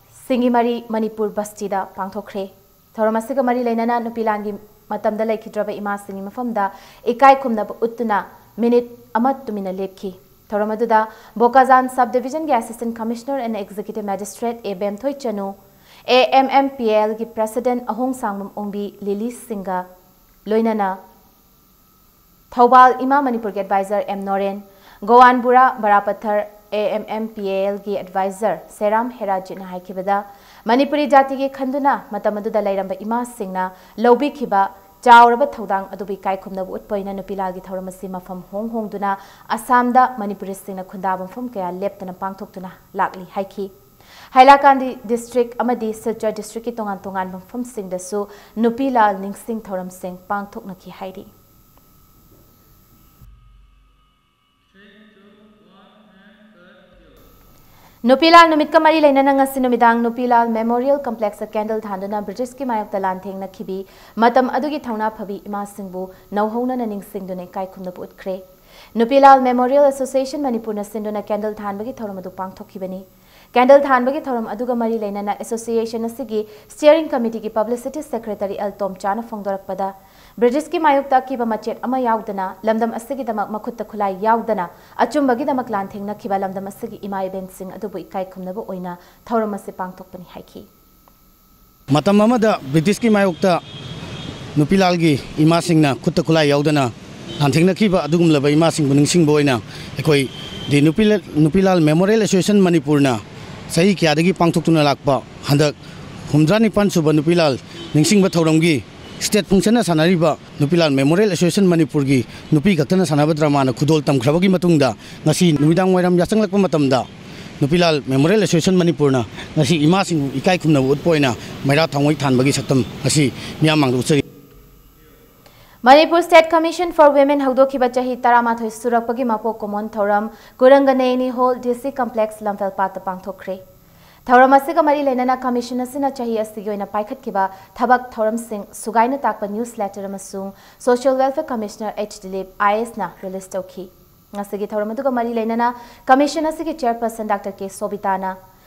ꯁꯤꯡꯒꯤꯃꯔꯤ ꯃꯅꯤꯄꯨꯔ ꯕꯁꯇꯤꯗ ꯄꯥꯡꯊꯣꯛꯈ꯭ꯔꯦ꯫ ꯊꯧꯔꯝ ꯑꯁꯤꯒ ꯃꯔꯤ ꯂꯩꯅꯅ ꯅꯨꯄꯤ ꯂꯥꯜꯒꯤ ꯃꯇꯝꯗ ꯂꯩꯈꯤꯗ꯭ꯔꯕ ꯏꯃꯥꯁꯤꯡꯒꯤ ꯃꯐꯝꯗ ꯏꯀꯥꯏ ꯈꯨꯝꯅꯕ ꯎꯠꯇꯨꯅ ꯃꯤꯅꯤꯠ ꯑꯃ ꯇꯨꯃꯤꯟꯅ ꯂꯦꯞꯈꯤ꯫ ꯊꯧꯔꯝ ꯑꯗꯨꯗ ꯕꯣꯀꯥꯖꯥꯟ Sub Division ꯒꯤ Assistant Commissioner and Executive Magistrate A ꯕꯦꯝꯊꯣꯏ Chanu, A M M P L ꯒꯤ President ꯑꯍꯣꯡꯁꯥꯡꯕꯝ ꯑꯣꯡꯕꯤ ꯂꯤꯂꯤ ꯁꯤꯡꯒ ꯂꯣꯏꯅꯅ ꯊꯧꯕꯥꯜ ꯏꯃꯥ ꯃꯅꯤꯄꯨꯔꯒꯤ Advisor ꯑꯦꯝ ꯅꯣꯔꯦꯟ, ꯒꯣꯋꯥꯟꯕꯨꯔꯥ ꯕꯔꯥꯄꯠꯊꯔ A M M P L ꯒꯤ Advisor ꯁꯦꯔꯥꯝ ꯍꯦꯔꯥꯖꯤꯠꯅ ꯍꯥꯏꯈꯤꯕꯗ, ꯃꯅꯤꯄꯨꯔꯤ ꯖꯥꯇꯤꯒꯤ ꯈꯟꯗꯨꯅ ꯃꯇꯝ ꯑꯗꯨꯗ ꯂꯩꯔꯝꯕ ꯏꯃꯥꯁꯤꯡꯅ ꯂꯧꯕꯤꯈꯤꯕ ꯆꯥꯎꯔꯕ ꯊꯧꯗꯥꯡ ꯑꯗꯨꯕꯨ ꯏꯀꯥꯏ ꯈꯨꯝꯅꯕ ꯎꯠꯄ ꯑꯣꯏꯅ ꯅꯨꯄꯤ ꯂꯥꯜꯒꯤ ꯊꯧꯔꯝ ꯑꯁꯤ ꯃꯐꯝ ꯍꯣꯡ ꯍꯣꯡꯗꯨꯅ ꯑꯁꯥꯝꯗ ꯃꯅꯤꯄꯨꯔꯤꯁꯤꯡꯅ ꯈꯨꯟꯗꯥꯕ ꯃꯐꯝ ꯀꯌꯥ ꯂꯦꯞꯇꯅ ꯄꯥꯡꯊꯣꯛꯇꯨꯅ ꯂꯥꯛꯂꯤ ꯍꯥꯏꯈꯤ꯫ ꯍꯥꯏꯂꯥꯀꯥꯟꯗꯤ district ꯑꯃꯗꯤ ꯁꯤꯜꯆꯔ district ꯀꯤ ꯇꯣꯉꯥꯟ ꯇꯣꯉꯥꯟꯕ ꯃꯐꯝꯁꯤꯡꯗꯁꯨ ꯅꯨꯄꯤ ꯂꯥꯜ ꯅꯤꯡꯁꯤꯡ ꯊꯧꯔꯝꯁꯤꯡ ꯄꯥꯡꯊꯣꯛꯅꯈꯤ ꯍꯥꯏꯔꯤ꯫ ꯅꯨꯄꯤꯂꯥꯜ ꯅꯨꯃꯤꯠꯀ ꯃꯔꯤ ꯂꯩꯅꯅ ꯉꯁꯤ ꯅꯨꯃꯤꯗꯥꯡ ꯅꯨꯄꯤꯂꯥꯜ ꯃꯦꯃꯣꯔꯤꯌꯦꯜ ꯀꯝꯄ꯭ꯂꯦꯛꯁꯇ ꯀꯦꯟꯗꯜ ꯊꯥꯟꯗꯨꯅ ꯕ꯭ꯔꯤꯇꯤꯁꯀꯤ ꯃꯥꯌꯣꯛꯇ ꯂꯥꯟꯊꯦꯡꯅꯈꯤꯕꯤ, ꯃꯇꯝ ꯑꯗꯨꯒꯤ ꯊꯧꯅꯥ ꯐꯕꯤ ꯏꯃꯥꯁꯤꯡꯕꯨ ꯅꯧꯍꯧꯅꯅ ꯅꯤꯡꯁꯤꯡꯗꯨꯅ ꯏꯀꯥꯏ ꯈꯨꯝꯅꯕ ꯎꯠꯈ꯭ꯔꯦ꯫ ꯅꯨꯄꯤꯂꯥꯜ ꯃꯦꯃꯣꯔꯤꯌꯦꯜ ꯑꯦꯁꯣꯁꯤꯌꯦꯁꯟ ꯃꯅꯤꯄꯨꯔꯅ ꯁꯤꯟꯗꯨꯅ ꯀꯦꯟꯗꯜ ꯊꯥꯟꯕꯒꯤ ꯊꯧꯔꯝ ꯑꯗꯨ ꯄꯥꯡꯊꯣꯛꯈꯤꯕꯅꯤ꯫ ꯀꯦꯟꯗꯜ ꯊꯥꯟꯕꯒꯤ ꯊꯧꯔꯝ ꯑꯗꯨꯒ ꯃꯔꯤ ꯂꯩꯅꯅ ꯑꯦꯁꯣꯁꯤꯌꯦꯁꯟ ꯑꯁꯤꯒꯤ ꯁ꯭ꯇꯤꯌꯔꯤꯡ ꯀꯃꯤꯇꯤꯒꯤ ꯄꯕ꯭ꯂꯤꯁꯤꯇꯤ ꯁꯦꯀ꯭ꯔꯦꯇꯔꯤ ꯑꯦꯜ ꯇꯣꯝꯆꯥꯅ ꯐꯣꯡꯗꯣꯔꯛꯄꯗ, ꯕ꯭ꯔꯤꯇꯤꯁꯀꯤ ꯃꯥꯌꯣꯛꯇ ꯑꯀꯤꯕ ꯃꯆꯦꯠ ꯑꯃ ꯌꯥꯎꯗꯅ, ꯂꯝꯗꯝ ꯑꯁꯤꯒꯤꯗꯃꯛ ꯃꯈꯨꯠꯇ ꯈꯨꯠꯂꯥꯏ ꯌꯥꯎꯗꯅ, ꯑꯆꯨꯝꯕꯒꯤꯗꯃꯛ ꯂꯥꯟꯊꯦꯡꯅꯈꯤꯕ ꯂꯝꯗꯝ ꯑꯁꯤꯒꯤ ꯏꯃꯥ ꯏꯕꯦꯟꯁꯤꯡ ꯑꯗꯨꯕꯨ ꯏꯀꯥꯏ ꯈꯨꯝꯅꯕ ꯑꯣꯏꯅ ꯊꯧꯔꯝ ꯑꯁꯤ ꯄꯥꯡꯊꯣꯛꯄꯅꯤ ꯍꯥꯏꯈꯤ꯫ ꯃꯇꯝ ꯑꯃꯗ ꯕ꯭ꯔꯤꯇꯤꯁꯀꯤ ꯃꯥꯌꯣꯛꯇ ꯅꯨꯄꯤꯂꯥꯜꯒꯤ ꯏꯃꯥꯁꯤꯡꯅ ꯈꯨꯠꯇ ꯈꯨꯠꯂꯥꯏ ꯌꯥꯎꯗꯅ ꯂꯥꯟꯊꯦꯡꯅꯈꯤꯕ ꯑꯗꯨꯒꯨꯝꯂꯕ ꯏꯃꯥꯁꯤꯡꯕꯨ ꯅꯤꯡꯁꯤꯡꯕ ꯑꯣꯏꯅ ꯑꯩꯈꯣꯏ ꯗꯤ ꯅꯨꯄꯤꯂ-, ꯅꯨꯄꯤꯂꯥꯜ ꯃꯦꯃꯣꯔꯤꯌꯦꯜ ꯑꯦꯁꯣꯁꯤꯌꯦꯁꯟ ꯃꯅꯤꯄꯨꯔꯅ ꯆꯍꯤ ꯀꯌꯥꯗꯒꯤ ꯄꯥꯡꯊꯣꯛꯇꯨꯅ ꯂꯥꯛꯄ ꯍꯟꯗꯛ ꯍꯨꯝꯗ꯭ꯔꯥ ꯅꯤꯄꯥꯟ ꯁꯨꯕ ꯅꯨꯄꯤꯂꯥꯜ ꯅꯤꯡꯁꯤꯡꯕ ꯊꯧꯔꯝꯒꯤ ꯁ꯭ꯇꯦꯠ ꯐꯪꯁꯟꯅ ꯁꯥꯟꯅꯔꯤꯕ ꯅꯨꯄꯤꯂꯥꯜ ꯃꯦꯃꯣꯔꯤꯌꯦꯜ ꯑꯦꯁꯣꯁꯤꯌꯦꯁꯟ ꯃꯅꯤꯄꯨꯔꯒꯤ ꯅꯨꯄꯤ ꯈꯛꯇꯅ ꯁꯥꯟꯅꯕ ꯗ꯭ꯔꯃꯥꯅ ꯈꯨꯗꯣꯜ ꯇꯝꯈ꯭ꯔꯕꯒꯤ ꯃꯇꯨꯡꯗ, ꯉꯁꯤ ꯅꯨꯃꯤꯗꯥꯡ ꯋꯥꯏꯔꯝ ꯌꯥꯆꯪꯂꯛꯄ ꯃꯇꯝꯗ ꯅꯨꯄꯤꯂꯥꯜ ꯃꯦꯃꯣꯔꯤꯌꯦꯜ ꯑꯦꯁꯣꯁꯤꯌꯦꯁꯟ ꯃꯅꯤꯄꯨꯔꯅ ꯉꯁꯤ ꯏꯃꯥꯁꯤꯡꯕꯨ ꯏꯀꯥꯏ ꯈꯨꯝꯅꯕ ꯎꯠꯄ ꯑꯣꯏꯅ ꯃꯩꯔꯥ ꯊꯥꯡꯃꯩ ꯊꯥꯟꯕꯒꯤ ꯁꯛꯇꯝ ꯑꯁꯤ ꯃꯤꯌꯥꯝ ꯃꯥꯡꯗ ꯎꯠꯆꯔꯤ꯫ Manipur state commission for women ꯍꯧꯗꯣꯛꯈꯤꯕ ꯆꯍꯤ ꯇꯔꯥꯃꯥꯊꯣꯏ ꯁꯨꯔꯛꯄꯒꯤ ꯃꯄꯣꯛ ꯀꯨꯝꯑꯣꯟ ꯊꯧꯔꯝ ꯀꯨꯔꯪꯒꯅꯦꯏꯅꯤ ꯍꯣꯜ, ꯗꯤ ꯁꯤ ꯀꯝꯄ꯭ꯂꯦꯛꯁ, ꯂꯝꯐꯦꯜꯄꯥꯠꯇ ꯄꯥꯡꯊꯣꯛꯈ꯭ꯔꯦ꯫ ꯊꯧꯔꯝ ꯑꯁꯤꯒ ꯃꯔꯤ ꯂꯩꯅꯅ ꯀꯃꯤꯁꯟ ꯑꯁꯤꯅ ꯆꯍꯤ ꯑꯁꯤꯒꯤ ꯑꯣꯏꯅ ꯄꯥꯏꯈꯠꯈꯤꯕ ꯊꯕꯛ ꯊꯧꯔꯝꯁꯤꯡ ꯁꯨꯒꯥꯏꯅ ꯇꯥꯛꯄ ꯅ꯭ꯌꯨꯁ ꯂꯦꯇꯔ ꯑꯃꯁꯨꯡ social welfare commissioner H Dilip I ꯑꯦꯁꯅ ꯔꯤꯂꯤꯖ ꯇꯧꯈꯤ꯫ ꯉꯁꯤꯒꯤ ꯊꯧꯔꯝ ꯑꯗꯨꯒ ꯃꯔꯤ ꯂꯩꯅꯅ ꯀꯃꯤꯁꯟ ꯑꯁꯤꯒꯤ ꯆꯦꯌꯔꯄꯔꯁꯟ ꯗꯥꯛꯇꯔ ꯀꯦ ꯁꯣꯕꯤꯇꯥꯅ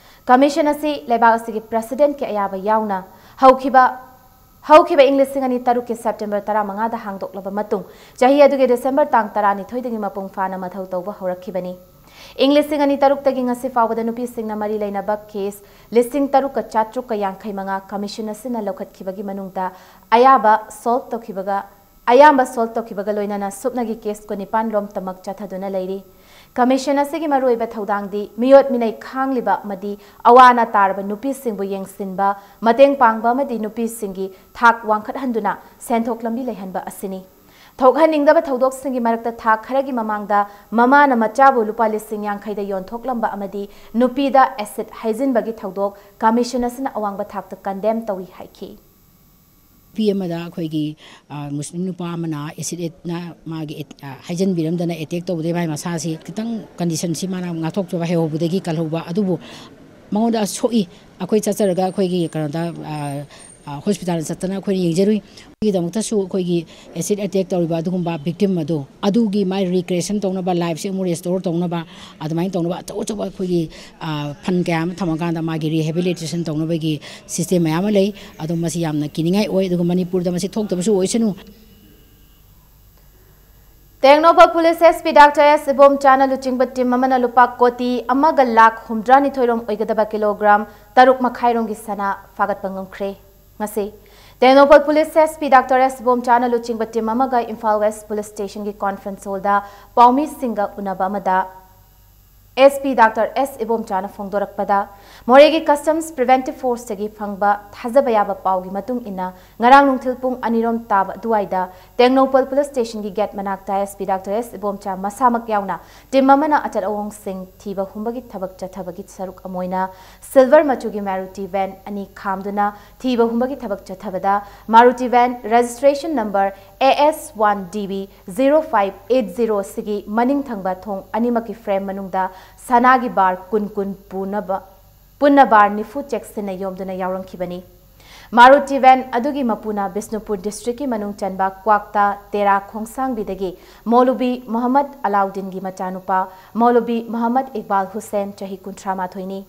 ꯀꯃꯤꯁꯟ ꯑꯁꯤ ꯂꯩꯕꯥꯛ ꯑꯁꯤꯒꯤ ꯄ꯭ꯔꯦꯁꯤꯗꯦꯟꯠꯀꯤ ꯑꯌꯥꯕ ꯌꯥꯎꯅ ꯍꯧꯈꯤꯕ ꯍꯧꯈꯤꯕ ꯏꯪ ꯂꯤꯁꯤꯡ ꯑꯅꯤ ꯇꯔꯨꯛꯀꯤ ꯁꯦꯞꯇꯦꯝꯕꯔ ꯇꯔꯥꯃꯉꯥꯗ ꯍꯥꯡꯗꯣꯛꯂꯕ ꯃꯇꯨꯡ, ꯆꯍꯤ ꯑꯗꯨꯒꯤ ꯗꯤꯁꯦꯝꯕꯔ ꯇꯥꯡ ꯇꯔꯥꯅꯤꯊꯣꯏꯗꯒꯤ ꯃꯄꯨꯡ ꯐꯥꯅ ꯃꯊꯧ ꯇꯧꯕ ꯍꯧꯔꯛꯈꯤꯕꯅꯤ꯫ ꯏꯪ ꯂꯤꯁꯤꯡ ꯑꯅꯤ ꯇꯔꯨꯛꯇꯒꯤ ꯉꯁꯤ ꯐꯥꯎꯕꯗ ꯅꯨꯄꯤꯁꯤꯡꯅ ꯃꯔꯤ ꯂꯩꯅꯕ ꯀꯦꯁ ꯂꯤꯁꯤꯡ ꯇꯔꯨꯛꯀ ꯆꯥꯇ꯭ꯔꯨꯛꯀ ꯌꯥꯡꯈꯩ ꯃꯉꯥ ꯀꯃꯤꯁꯟ ꯑꯁꯤꯅ ꯂꯧꯈꯠꯈꯤꯕꯒꯤ ꯃꯅꯨꯡꯗ ꯑꯌꯥꯕ ꯁꯣꯜꯕ ꯇꯧꯈꯤꯕꯒ, ꯑꯌꯥꯝꯕ ꯁꯣꯜꯕ ꯇꯧꯈꯤꯕꯒ ꯂꯣꯏꯅꯅ ꯁꯨꯞꯅꯒꯤ ꯀꯦꯁ ꯀꯨꯟꯅꯤꯄꯥꯟ ꯂꯣꯝꯇꯃꯛ ꯆꯠꯊꯗꯨꯅ ꯂꯩꯔꯤ꯫ ꯀꯃꯤꯁꯟ ꯑꯁꯤꯒꯤ ꯃꯔꯨꯑꯣꯏꯕ ꯊꯧꯗꯥꯡꯗꯤ ꯃꯤꯑꯣꯠ ꯃꯤꯅꯩ ꯈꯥꯡꯂꯤꯕ ꯑꯃꯗꯤ ꯑꯋꯥ ꯑꯅꯥ ꯇꯥꯔꯕ ꯅꯨꯄꯤꯁꯤꯡꯕꯨ ꯌꯦꯡꯁꯤꯟꯕ, ꯃꯇꯦꯡ ꯄꯥꯡꯕ ꯑꯃꯗꯤ ꯅꯨꯄꯤꯁꯤꯡꯒꯤ ꯊꯥꯛ ꯋꯥꯡꯈꯠꯍꯟꯗꯨꯅ ꯁꯦꯟꯊꯣꯛ ꯂꯝꯕꯤ ꯂꯩꯍꯟꯕ ꯑꯁꯤꯅꯤ꯫ ꯊꯣꯛꯍꯟꯅꯤꯡꯗꯕ ꯊꯧꯗꯣꯛꯁꯤꯡꯒꯤ ꯃꯔꯛꯇ ꯊꯥ ꯈꯔꯒꯤ ꯃꯃꯥꯡꯗ ꯃꯃꯥꯅ ꯃꯆꯥꯕꯨ ꯂꯨꯄꯥ ꯂꯤꯁꯤꯡ ꯌꯥꯡꯈꯩꯗ ꯌꯣꯟꯊꯣꯛꯂꯝꯕ ꯑꯃꯗꯤ ꯅꯨꯄꯤꯗ ꯑꯦꯁꯤꯗ ꯍꯩꯖꯤꯟꯕꯒꯤ ꯊꯧꯗꯣꯛ ꯀꯃꯤꯁꯟ ꯑꯁꯤꯅ ꯑꯋꯥꯡꯕ ꯊꯥꯛꯇ ꯀꯟꯗꯦꯝ ꯇꯧꯏ ꯍꯥꯏꯈꯤ꯫ ꯅꯨꯄꯤ ꯑꯃꯗ ꯑꯩꯈꯣꯏꯒꯤ, ꯑ, ꯃꯨꯁꯂꯤꯝ ꯅꯨꯄꯥ ꯑꯃꯅ ꯑꯦꯁꯤꯗꯅ ꯃꯥꯒꯤ ꯑꯦꯠ-, ꯑ, ꯍꯩꯖꯤꯟꯕꯤꯔꯝꯗꯅ ꯑꯦꯇꯦꯛ ꯇꯧꯕꯗꯒꯤ ꯃꯥꯒꯤ ꯃꯁꯥꯁꯤ ꯈꯤꯇꯪ ꯀꯟꯗꯤꯁꯟꯁꯤ ꯃꯥꯅ ꯉꯥꯛꯊꯣꯛꯆꯕ ꯍꯩꯍꯧꯕꯗꯒꯤ ꯀꯜꯍꯧꯕ꯫ ꯑꯗꯨꯕꯨ ꯃꯉꯣꯟꯗ ꯁꯣꯛꯏ꯫ ꯑꯩꯈꯣꯏ ꯆꯠꯆꯔꯒ ꯑꯩꯈꯣꯏꯒꯤ ꯀꯩꯅꯣꯗ, ꯑ, ꯑ, ꯍꯣꯁꯄꯤꯇꯥꯜꯗ ꯆꯠꯇꯅ ꯑꯩꯈꯣꯏꯅ ꯌꯦꯡꯖꯔꯨꯏ꯫ ꯑꯩꯒꯤꯗꯃꯛꯇꯁꯨ ꯑꯩꯈꯣꯏꯒꯤ ꯑꯦꯁꯤꯗ ꯑꯦꯇꯦꯛ ꯇꯧꯔꯤꯕ ꯑꯗꯨꯒꯨꯝꯕ ꯚꯤꯛꯇꯤꯝ ꯑꯗꯣ, ꯑꯗꯨꯒꯤ ꯃꯥꯏ ꯔꯤꯀ꯭ꯔꯤꯌꯦꯁꯟ ꯇꯧꯅꯕ, ꯂꯥꯏꯐꯁꯦ ꯑꯃꯨꯛ ꯔꯦꯁꯇꯣꯔ ꯇꯧꯅꯕ, ꯑꯗꯨꯃꯥꯏꯅ ꯇꯧꯅꯕ ꯑꯆꯧ ꯑꯆꯧꯕ ꯑꯩꯈꯣꯏꯒꯤ, ꯑ, ꯐꯟ ꯀꯌꯥ ꯑꯃ ꯊꯝꯃꯀꯥꯟꯗ ꯃꯥꯒꯤ ꯔꯤꯍꯦꯕꯤꯂꯤꯇꯦꯁꯟ ꯇꯧꯅꯕꯒꯤ ꯁꯤꯁꯇꯦꯝ ꯃꯌꯥꯝ ꯑꯃ ꯂꯩ꯫ ꯑꯗꯣ ꯃꯁꯤ ꯌꯥꯝꯅ ꯀꯤꯅꯤꯡꯉꯥꯏ ꯑꯣꯏ꯫ ꯑꯗꯨꯒ ꯃꯅꯤꯄꯨꯔꯗ ꯃꯁꯤ ꯊꯣꯛꯇꯕꯁꯨ ꯑꯣꯏꯁꯅꯨ꯫ Tengnoupal police S P doctor S ꯏꯕꯣꯝꯆꯥꯅ ꯂꯨꯆꯤꯡꯕ ꯇꯤꯝ ꯑꯃꯅ ꯂꯨꯄꯥ ꯀꯣꯇꯤ ꯑꯃꯒ ꯂꯥꯈ ꯍꯨꯝꯗ꯭ꯔꯥꯅꯤꯊꯣꯏ ꯔꯣꯝ ꯑꯣꯏꯒꯗꯕ ꯀꯤꯂꯣꯒ꯭ꯔꯥꯝ ꯇꯔꯨꯛ ꯃꯈꯥꯏ ꯔꯣꯝꯒꯤ ꯁꯅꯥ ꯐꯥꯒꯠꯄ ꯉꯝꯈ꯭ꯔꯦ꯫ ꯉꯁꯤ Tengnoupal police S P doctor S ꯏꯕꯣꯝꯆꯥꯅ ꯂꯨꯆꯤꯡꯕ ꯇꯤꯝ ꯑꯃꯒ ꯏꯝꯐꯥꯜ ꯋꯦꯁ ꯄꯨꯂꯤꯁ ꯁ꯭ꯇꯦꯁꯟꯒꯤ ꯀꯣꯟꯐ꯭ꯔꯦꯟꯁ ꯍꯣꯜꯗ ꯄꯥꯎꯃꯤꯁꯤꯡꯒ ꯎꯅꯕ ꯑꯃꯗ ꯑꯦꯁ ꯄꯤ ꯗꯥꯛꯇꯔ ꯑꯦꯁ ꯏꯕꯣꯝꯆꯥꯅ ꯐꯣꯡꯗꯣꯔꯛꯄꯗ, ꯃꯣꯔꯦꯒꯤ ꯀꯁꯇꯝꯁ ꯄ꯭ꯔꯤꯚꯦꯟꯇꯤꯚ ꯐꯣꯔꯁꯇꯒꯤ ꯐꯪꯕ ꯊꯥꯖꯕ ꯌꯥꯕ ꯄꯥꯎꯒꯤ ꯃꯇꯨꯡ ꯏꯟꯅ, ꯉꯔꯥꯡ ꯅꯨꯡꯊꯤꯜ ꯄꯨꯡ ꯑꯅꯤꯔꯣꯝ ꯇꯥꯕ ꯑꯗꯨꯋꯥꯏꯗ ꯇꯦꯡꯅꯧꯄꯜ ꯄꯨꯂꯤꯁ ꯁ꯭ꯇꯦꯁꯟꯒꯤ ꯒꯦꯠ ꯃꯅꯥꯛꯇ ꯑꯦꯁ ꯄꯤ ꯗꯥꯛꯇꯔ ꯑꯦꯁ ꯏꯕꯣꯝꯆꯥ ꯃꯁꯥꯃꯛ ꯌꯥꯎꯅ ꯇꯤꯝ ꯑꯃꯅ ꯑꯆꯠ ꯑꯋꯣꯡꯁꯤꯡ ꯊꯤꯕ ꯍꯨꯝꯕꯒꯤ ꯊꯕꯛ ꯆꯠꯊꯕꯒꯤ ꯁꯔꯨꯛ ꯑꯃ ꯑꯣꯏꯅ ꯁꯤꯜꯚꯔ ꯃꯆꯨꯒꯤ ꯃꯥꯔꯨꯇꯤ ꯚꯦꯟ ꯑꯅꯤ ꯈꯥꯝꯗꯨꯅ ꯊꯤꯕ ꯍꯨꯝꯕꯒꯤ ꯊꯕꯛ ꯆꯠꯊꯕꯗ, Maruti van registration number A S one D B zero five eight zero ꯑꯁꯤꯒꯤ ꯃꯅꯤꯡ ꯊꯪꯕ ꯊꯣꯡ ꯑꯅꯤꯃꯛꯀꯤ ꯐ꯭ꯔꯦꯝ ꯃꯅꯨꯡꯗ ꯁꯅꯥꯒꯤ ꯕꯥꯔ ꯀꯨꯟ ꯀꯨꯟ ꯄꯨꯅꯕ, ꯄꯨꯟꯅ ꯕꯥꯔ ꯅꯤꯐꯨ ꯆꯦꯛꯁꯤꯟꯅ ꯌꯣꯝꯗꯨꯅ ꯌꯥꯎꯔꯝꯈꯤꯕꯅꯤ꯫ ꯃꯥꯔꯨꯇꯤ ꯚꯦꯟ ꯑꯗꯨꯒꯤ ꯃꯄꯨꯅ ꯕꯤꯁꯅꯨꯄꯨꯔ ꯗꯤꯁꯇ꯭ꯔꯤꯛꯀꯤ ꯃꯅꯨꯡ ꯆꯟꯕ ꯀ꯭ꯋꯥꯛꯇꯥ ꯇꯦꯔꯥ ꯈꯣꯡꯁꯥꯡꯕꯤꯗꯒꯤ ꯃꯧꯂꯨꯕꯤ ꯃꯣꯍꯝꯃꯗ ꯑꯂꯥꯎꯗꯤꯟꯒꯤ ꯃꯆꯥꯅꯨꯄꯥ ꯃꯧꯂꯨꯕꯤ ꯃꯣꯍꯝꯃꯗ ꯏꯛꯕꯥꯜ ꯍꯨꯁꯦꯟ, ꯆꯍꯤ ꯀꯨꯟꯊ꯭ꯔꯥ ꯃꯥꯊꯣꯏꯅꯤ꯫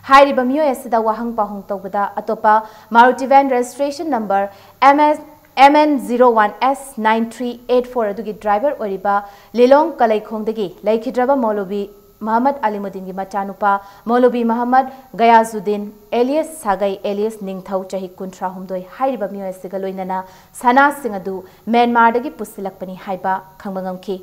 ꯍꯥꯏꯔꯤꯕ ꯃꯤꯑꯣꯏ ꯑꯁꯤꯗ ꯋꯥꯍꯪ ꯄꯥꯎꯍꯪ ꯇꯧꯕꯗ, ꯑꯇꯣꯞꯄ Maruti van registration number M N M N zero one S nine three eight four ꯑꯗꯨꯒꯤ ꯗ꯭ꯔꯥꯏꯚꯔ ꯑꯣꯏꯔꯤꯕ ꯂꯤꯂꯣꯡ ꯀꯂꯩꯈꯣꯡꯗꯒꯤ ꯂꯩꯈꯤꯗ꯭ꯔꯕ ꯃꯧꯂꯨꯕꯤ ꯃꯍꯝꯃꯗ ꯑꯂꯤꯃꯨꯗꯤꯟꯒꯤ ꯃꯆꯥꯅꯨꯄꯥ ꯃꯧꯂꯨꯕꯤ ꯃꯍꯝꯃꯗ ꯒꯌꯥꯖꯨꯗꯤꯟ ꯑꯦꯂꯤꯌꯁ ꯁꯥꯒꯩ ꯑꯦꯂꯤꯌꯁ ꯅꯤꯡꯊꯧ, ꯆꯍꯤ ꯀꯨꯟꯊ꯭ꯔꯥ ꯍꯨꯝꯗꯣꯏ, ꯍꯥꯏꯔꯤꯕ ꯃꯤꯑꯣꯏ ꯑꯁꯤꯒ ꯂꯣꯏꯅꯅ ꯁꯅꯥꯁꯤꯡ ꯑꯗꯨ ꯃ꯭ꯌꯥꯟꯃꯥꯔꯗꯒꯤ ꯄꯨꯁꯤꯜꯂꯛꯄꯅꯤ ꯍꯥꯏꯕ ꯈꯪꯕ ꯉꯝꯈꯤ꯫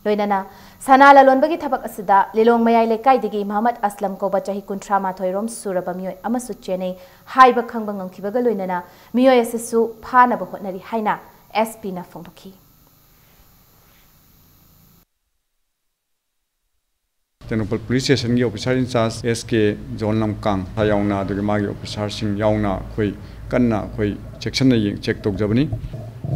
ꯂꯣꯏꯅꯅ ꯁꯅꯥ ꯂꯂꯣꯟꯕꯒꯤ ꯊꯕꯛ ꯑꯁꯤꯗ ꯂꯤꯂꯣꯡ ꯃꯌꯥꯏ ꯂꯩꯀꯥꯏꯗꯒꯤ ꯃꯍꯝꯃꯗ ꯑꯁꯂꯝ ꯀꯧꯕ ꯆꯍꯤ ꯀꯨꯟꯊ꯭ꯔꯥ ꯃꯥꯊꯣꯏ ꯔꯣꯝ ꯁꯨꯔꯕ ꯃꯤꯑꯣꯏ ꯑꯃꯁꯨ ꯆꯦꯟꯅꯩ ꯍꯥꯏꯕ ꯈꯪꯕ ꯉꯝꯈꯤꯕꯒ ꯂꯣꯏꯅꯅ ꯃꯤꯑꯣꯏ ꯑꯁꯤꯁꯨ ꯐꯥꯅꯕ ꯍꯣꯠꯅꯔꯤ ꯍꯥꯏꯅ ꯑꯦꯁ ꯄꯤꯅ ꯐꯣꯡꯗꯣꯛꯈꯤ꯫ ꯇꯦꯡꯅꯧꯄꯜ ꯄꯨꯂꯤꯁ ꯁ꯭ꯇꯦꯁꯟꯒꯤ ꯑꯣꯐꯤꯁꯥꯔ ꯏꯟꯆꯥꯔꯖ ꯑꯦꯁ ꯀꯦ ꯖꯣꯟ ꯂꯝꯀꯥꯡ ꯌꯥꯎꯅ, ꯑꯗꯨꯒ ꯃꯥꯒꯤ ꯑꯣꯐꯤꯁꯥꯔꯁꯤꯡ ꯌꯥꯎꯅ ꯑꯩꯈꯣꯏ ꯀꯟꯅ ꯑꯩꯈꯣꯏ ꯆꯦꯛꯁꯤꯟꯅ ꯌꯦꯡ ꯆꯦꯛ ꯇꯧꯖꯕꯅꯤ꯫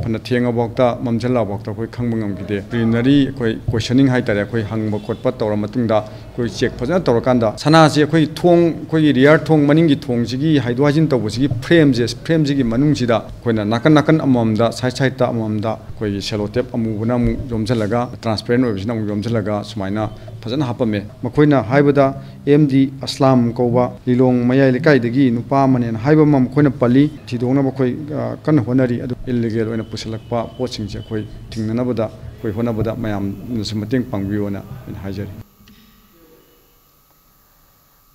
ꯐꯅ ꯊꯦꯡꯉꯐꯥꯎꯗ, ꯃꯝꯁꯤꯜꯂꯛꯑꯐꯥꯎꯗ ꯑꯩꯈꯣꯏ ꯈꯪꯕ ꯉꯝꯈꯤꯗꯦ꯫ ꯄ꯭ꯔꯤꯂꯤꯃꯤꯅꯔꯤ ꯑꯩꯈꯣꯏ ꯀꯣꯏꯁꯟꯅꯤꯡ ꯍꯥꯏꯇꯥꯔꯦ, ꯑꯩꯈꯣꯏ ꯍꯪꯕ ꯈꯣꯠꯄ ꯇꯧꯔ ꯃꯇꯨꯡꯗ ꯑꯩꯈꯣꯏ ꯆꯦꯛ ꯐꯖꯅ ꯇꯧꯔꯀꯥꯟꯗ, ꯁꯅꯥꯁꯤ ꯑꯩꯈꯣꯏ ꯊꯣꯡ, ꯑꯩꯈꯣꯏꯒꯤ ꯔꯤꯌꯔ ꯊꯣꯡ, ꯃꯅꯤꯡꯒꯤ ꯊꯣꯡꯁꯤꯒꯤ ꯍꯥꯏꯗꯣꯛ ꯍꯥꯏꯖꯤꯟ ꯇꯧꯕꯁꯤꯒꯤ ꯐ꯭ꯔꯦꯝꯁꯦ, ꯐ꯭ꯔꯦꯝꯁꯤꯒꯤ ꯃꯅꯨꯡꯁꯤꯗ ꯑꯩꯈꯣꯏꯅ ꯅꯥꯀꯟ ꯅꯥꯀꯟ ꯑꯃꯃꯝꯗ, ꯁꯥꯏꯠ ꯁꯥꯏꯠꯇ ꯑꯃꯃꯝꯗ ꯑꯩꯈꯣꯏꯒꯤ ꯁꯦꯂꯣ ꯇꯦꯞ ꯑꯃꯨꯕꯅ ꯑꯃꯨꯛ ꯌꯣꯝꯁꯤꯜꯂꯒ, ꯇ꯭ꯔꯥꯟꯁꯄꯦꯔꯦꯟ ꯑꯣꯏꯕꯁꯤꯅ ꯑꯃꯨꯛ ꯌꯣꯝꯁꯤꯜꯂꯒ ꯁꯨꯃꯥꯏꯅ ꯐꯖꯅ ꯍꯥꯞꯄꯝꯃꯦ꯫ ꯃꯈꯣꯏꯅ ꯍꯥꯏꯕꯗ ꯑꯦꯝ ꯗꯤ ꯑꯁꯂꯥꯝ ꯀꯧꯕ ꯂꯤꯂꯣꯡ ꯃꯌꯥꯏ ꯂꯩꯀꯥꯏꯗꯒꯤ ꯅꯨꯄꯥ ꯑꯃꯅꯦꯅ ꯍꯥꯏꯕ ꯑꯃ ꯃꯈꯣꯏꯅ ꯄꯜꯂꯤ꯫ ꯊꯤꯗꯣꯛꯅꯕ ꯑꯩꯈꯣꯏ, ꯑ, ꯀꯟꯅ ꯍꯣꯠꯅꯔꯤ꯫ ꯑꯗꯨ ꯏꯜꯂꯤꯒꯦꯜ ꯑꯣꯏꯅ ꯄꯨꯁꯤꯜꯂꯛꯄ ꯄꯣꯠꯁꯤꯡꯁꯦ ꯑꯩꯈꯣꯏ ꯊꯤꯡꯅꯅꯕꯗ ꯑꯩꯈꯣꯏ ꯍꯣꯠꯅꯕꯗ ꯃꯌꯥꯝꯅꯁꯨ ꯃꯇꯦꯡ ꯄꯥꯡꯕꯤꯌꯣꯅ ꯑꯩꯅ ꯍꯥꯏꯖꯔꯤ꯫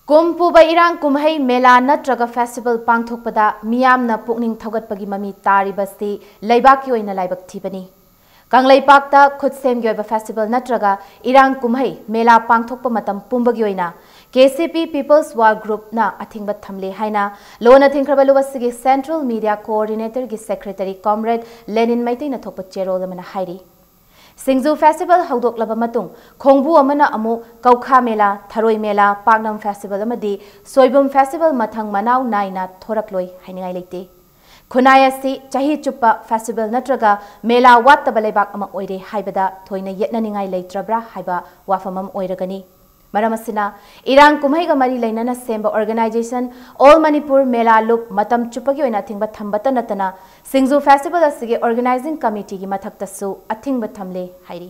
ꯀꯨꯝ ꯄꯨꯕ ꯏꯔꯥꯡ ꯀꯨꯝꯍꯩ, ꯃꯦꯂꯥ ꯅꯠꯇ꯭ꯔꯒ ꯐꯦꯁꯇꯤꯚꯦꯜ ꯄꯥꯡꯊꯣꯛꯄꯗ ꯃꯤꯌꯥꯝꯅ ꯄꯨꯛꯅꯤꯡ ꯊꯧꯒꯠꯄꯒꯤ ꯃꯃꯤ ꯇꯥꯔꯤꯕꯁꯤ ꯂꯩꯕꯥꯛꯀꯤ ꯑꯣꯏꯅ ꯂꯥꯏꯕꯛ ꯊꯤꯕꯅꯤ꯫ ꯀꯪꯂꯩꯄꯥꯛꯇ ꯈꯨꯠꯁꯦꯝꯒꯤ ꯑꯣꯏꯕ ꯐꯦꯁꯇꯤꯚꯦꯜ ꯅꯠꯇ꯭ꯔꯒ ꯏꯔꯥꯡ ꯀꯨꯝꯍꯩ, ꯃꯦꯂꯥ ꯄꯥꯡꯊꯣꯛꯄ ꯃꯇꯝ ꯄꯨꯝꯕꯒꯤ ꯑꯣꯏꯅ ꯀꯦ ꯁꯤ ꯄꯤ People's War Groupꯅ ꯑꯊꯤꯡꯕ ꯊꯝꯂꯦ ꯍꯥꯏꯅ ꯂꯣꯟꯅ ꯊꯤꯡꯈ꯭ꯔꯕ ꯂꯨꯞ ꯑꯁꯤꯒꯤ Central Media Coordinatorꯒꯤ Secretary Comrade ꯂꯦꯅꯤꯟ ꯃꯩꯇꯩꯅ ꯊꯣꯛꯄ ꯆꯦꯔꯣꯜ ꯑꯃꯅ ꯍꯥꯏꯔꯤ꯫ ꯁꯤꯡꯖꯨ ꯐꯦꯁꯇꯤꯚꯦꯜ ꯍꯧꯗꯣꯛꯂꯕ ꯃꯇꯨꯡ ꯈꯣꯡꯕꯨ ꯑꯃꯅ ꯑꯃꯨꯛ ꯀꯧꯈꯥ ꯃꯦꯂꯥ, ꯊꯔꯣꯏ ꯃꯦꯂꯥ, ꯄꯥꯛꯅꯝ ꯐꯦꯁꯇꯤꯚꯦꯜ ꯑꯃꯗꯤ ꯁꯣꯏꯕꯨꯝ ꯐꯦꯁꯇꯤꯚꯦꯜ ꯃꯊꯪ ꯃꯅꯥꯎ ꯅꯥꯏꯅ ꯊꯣꯔꯛꯂꯣꯏ ꯍꯥꯏꯅꯤꯡꯉꯥꯏ ꯂꯩꯇꯦ꯫ ꯈꯨꯟꯅꯥꯏ ꯑꯁꯤ ꯆꯍꯤ ꯆꯨꯞꯄ ꯐꯦꯁꯇꯤꯚꯦꯜ ꯅꯠꯇ꯭ꯔꯒ ꯃꯦꯂꯥ ꯋꯥꯠꯇꯕ ꯂꯩꯕꯥꯛ ꯑꯃ ꯑꯣꯏꯔꯦ ꯍꯥꯏꯕꯗ ꯊꯣꯏꯅ ꯌꯦꯠꯅꯅꯤꯡꯉꯥꯏ ꯂꯩꯇ꯭ꯔꯕ꯭ꯔꯥ ꯍꯥꯏꯕ ꯋꯥꯐꯝ ꯑꯃ ꯑꯣꯏꯔꯒꯅꯤ꯫ ꯃꯔꯝ ꯑꯁꯤꯅ, ꯏꯔꯥꯡ ꯀꯨꯝꯍꯩꯒ ꯃꯔꯤ ꯂꯩꯅꯅ ꯁꯦꯝꯕ organization All Manipur Mela ꯂꯨꯞ ꯃꯇꯝ ꯆꯨꯞꯄꯒꯤ ꯑꯣꯏꯅ ꯑꯊꯤꯡꯕ ꯊꯝꯕꯇ ꯅꯠꯇꯅ, ꯁꯤꯡꯖꯨ ꯐꯦꯁꯇꯤꯚꯦꯜ ꯑꯁꯤꯒꯤ organizing committeeꯒꯤ ꯃꯊꯛꯇꯁꯨ ꯑꯊꯤꯡꯕ ꯊꯝꯂꯦ ꯍꯥꯏꯔꯤ꯫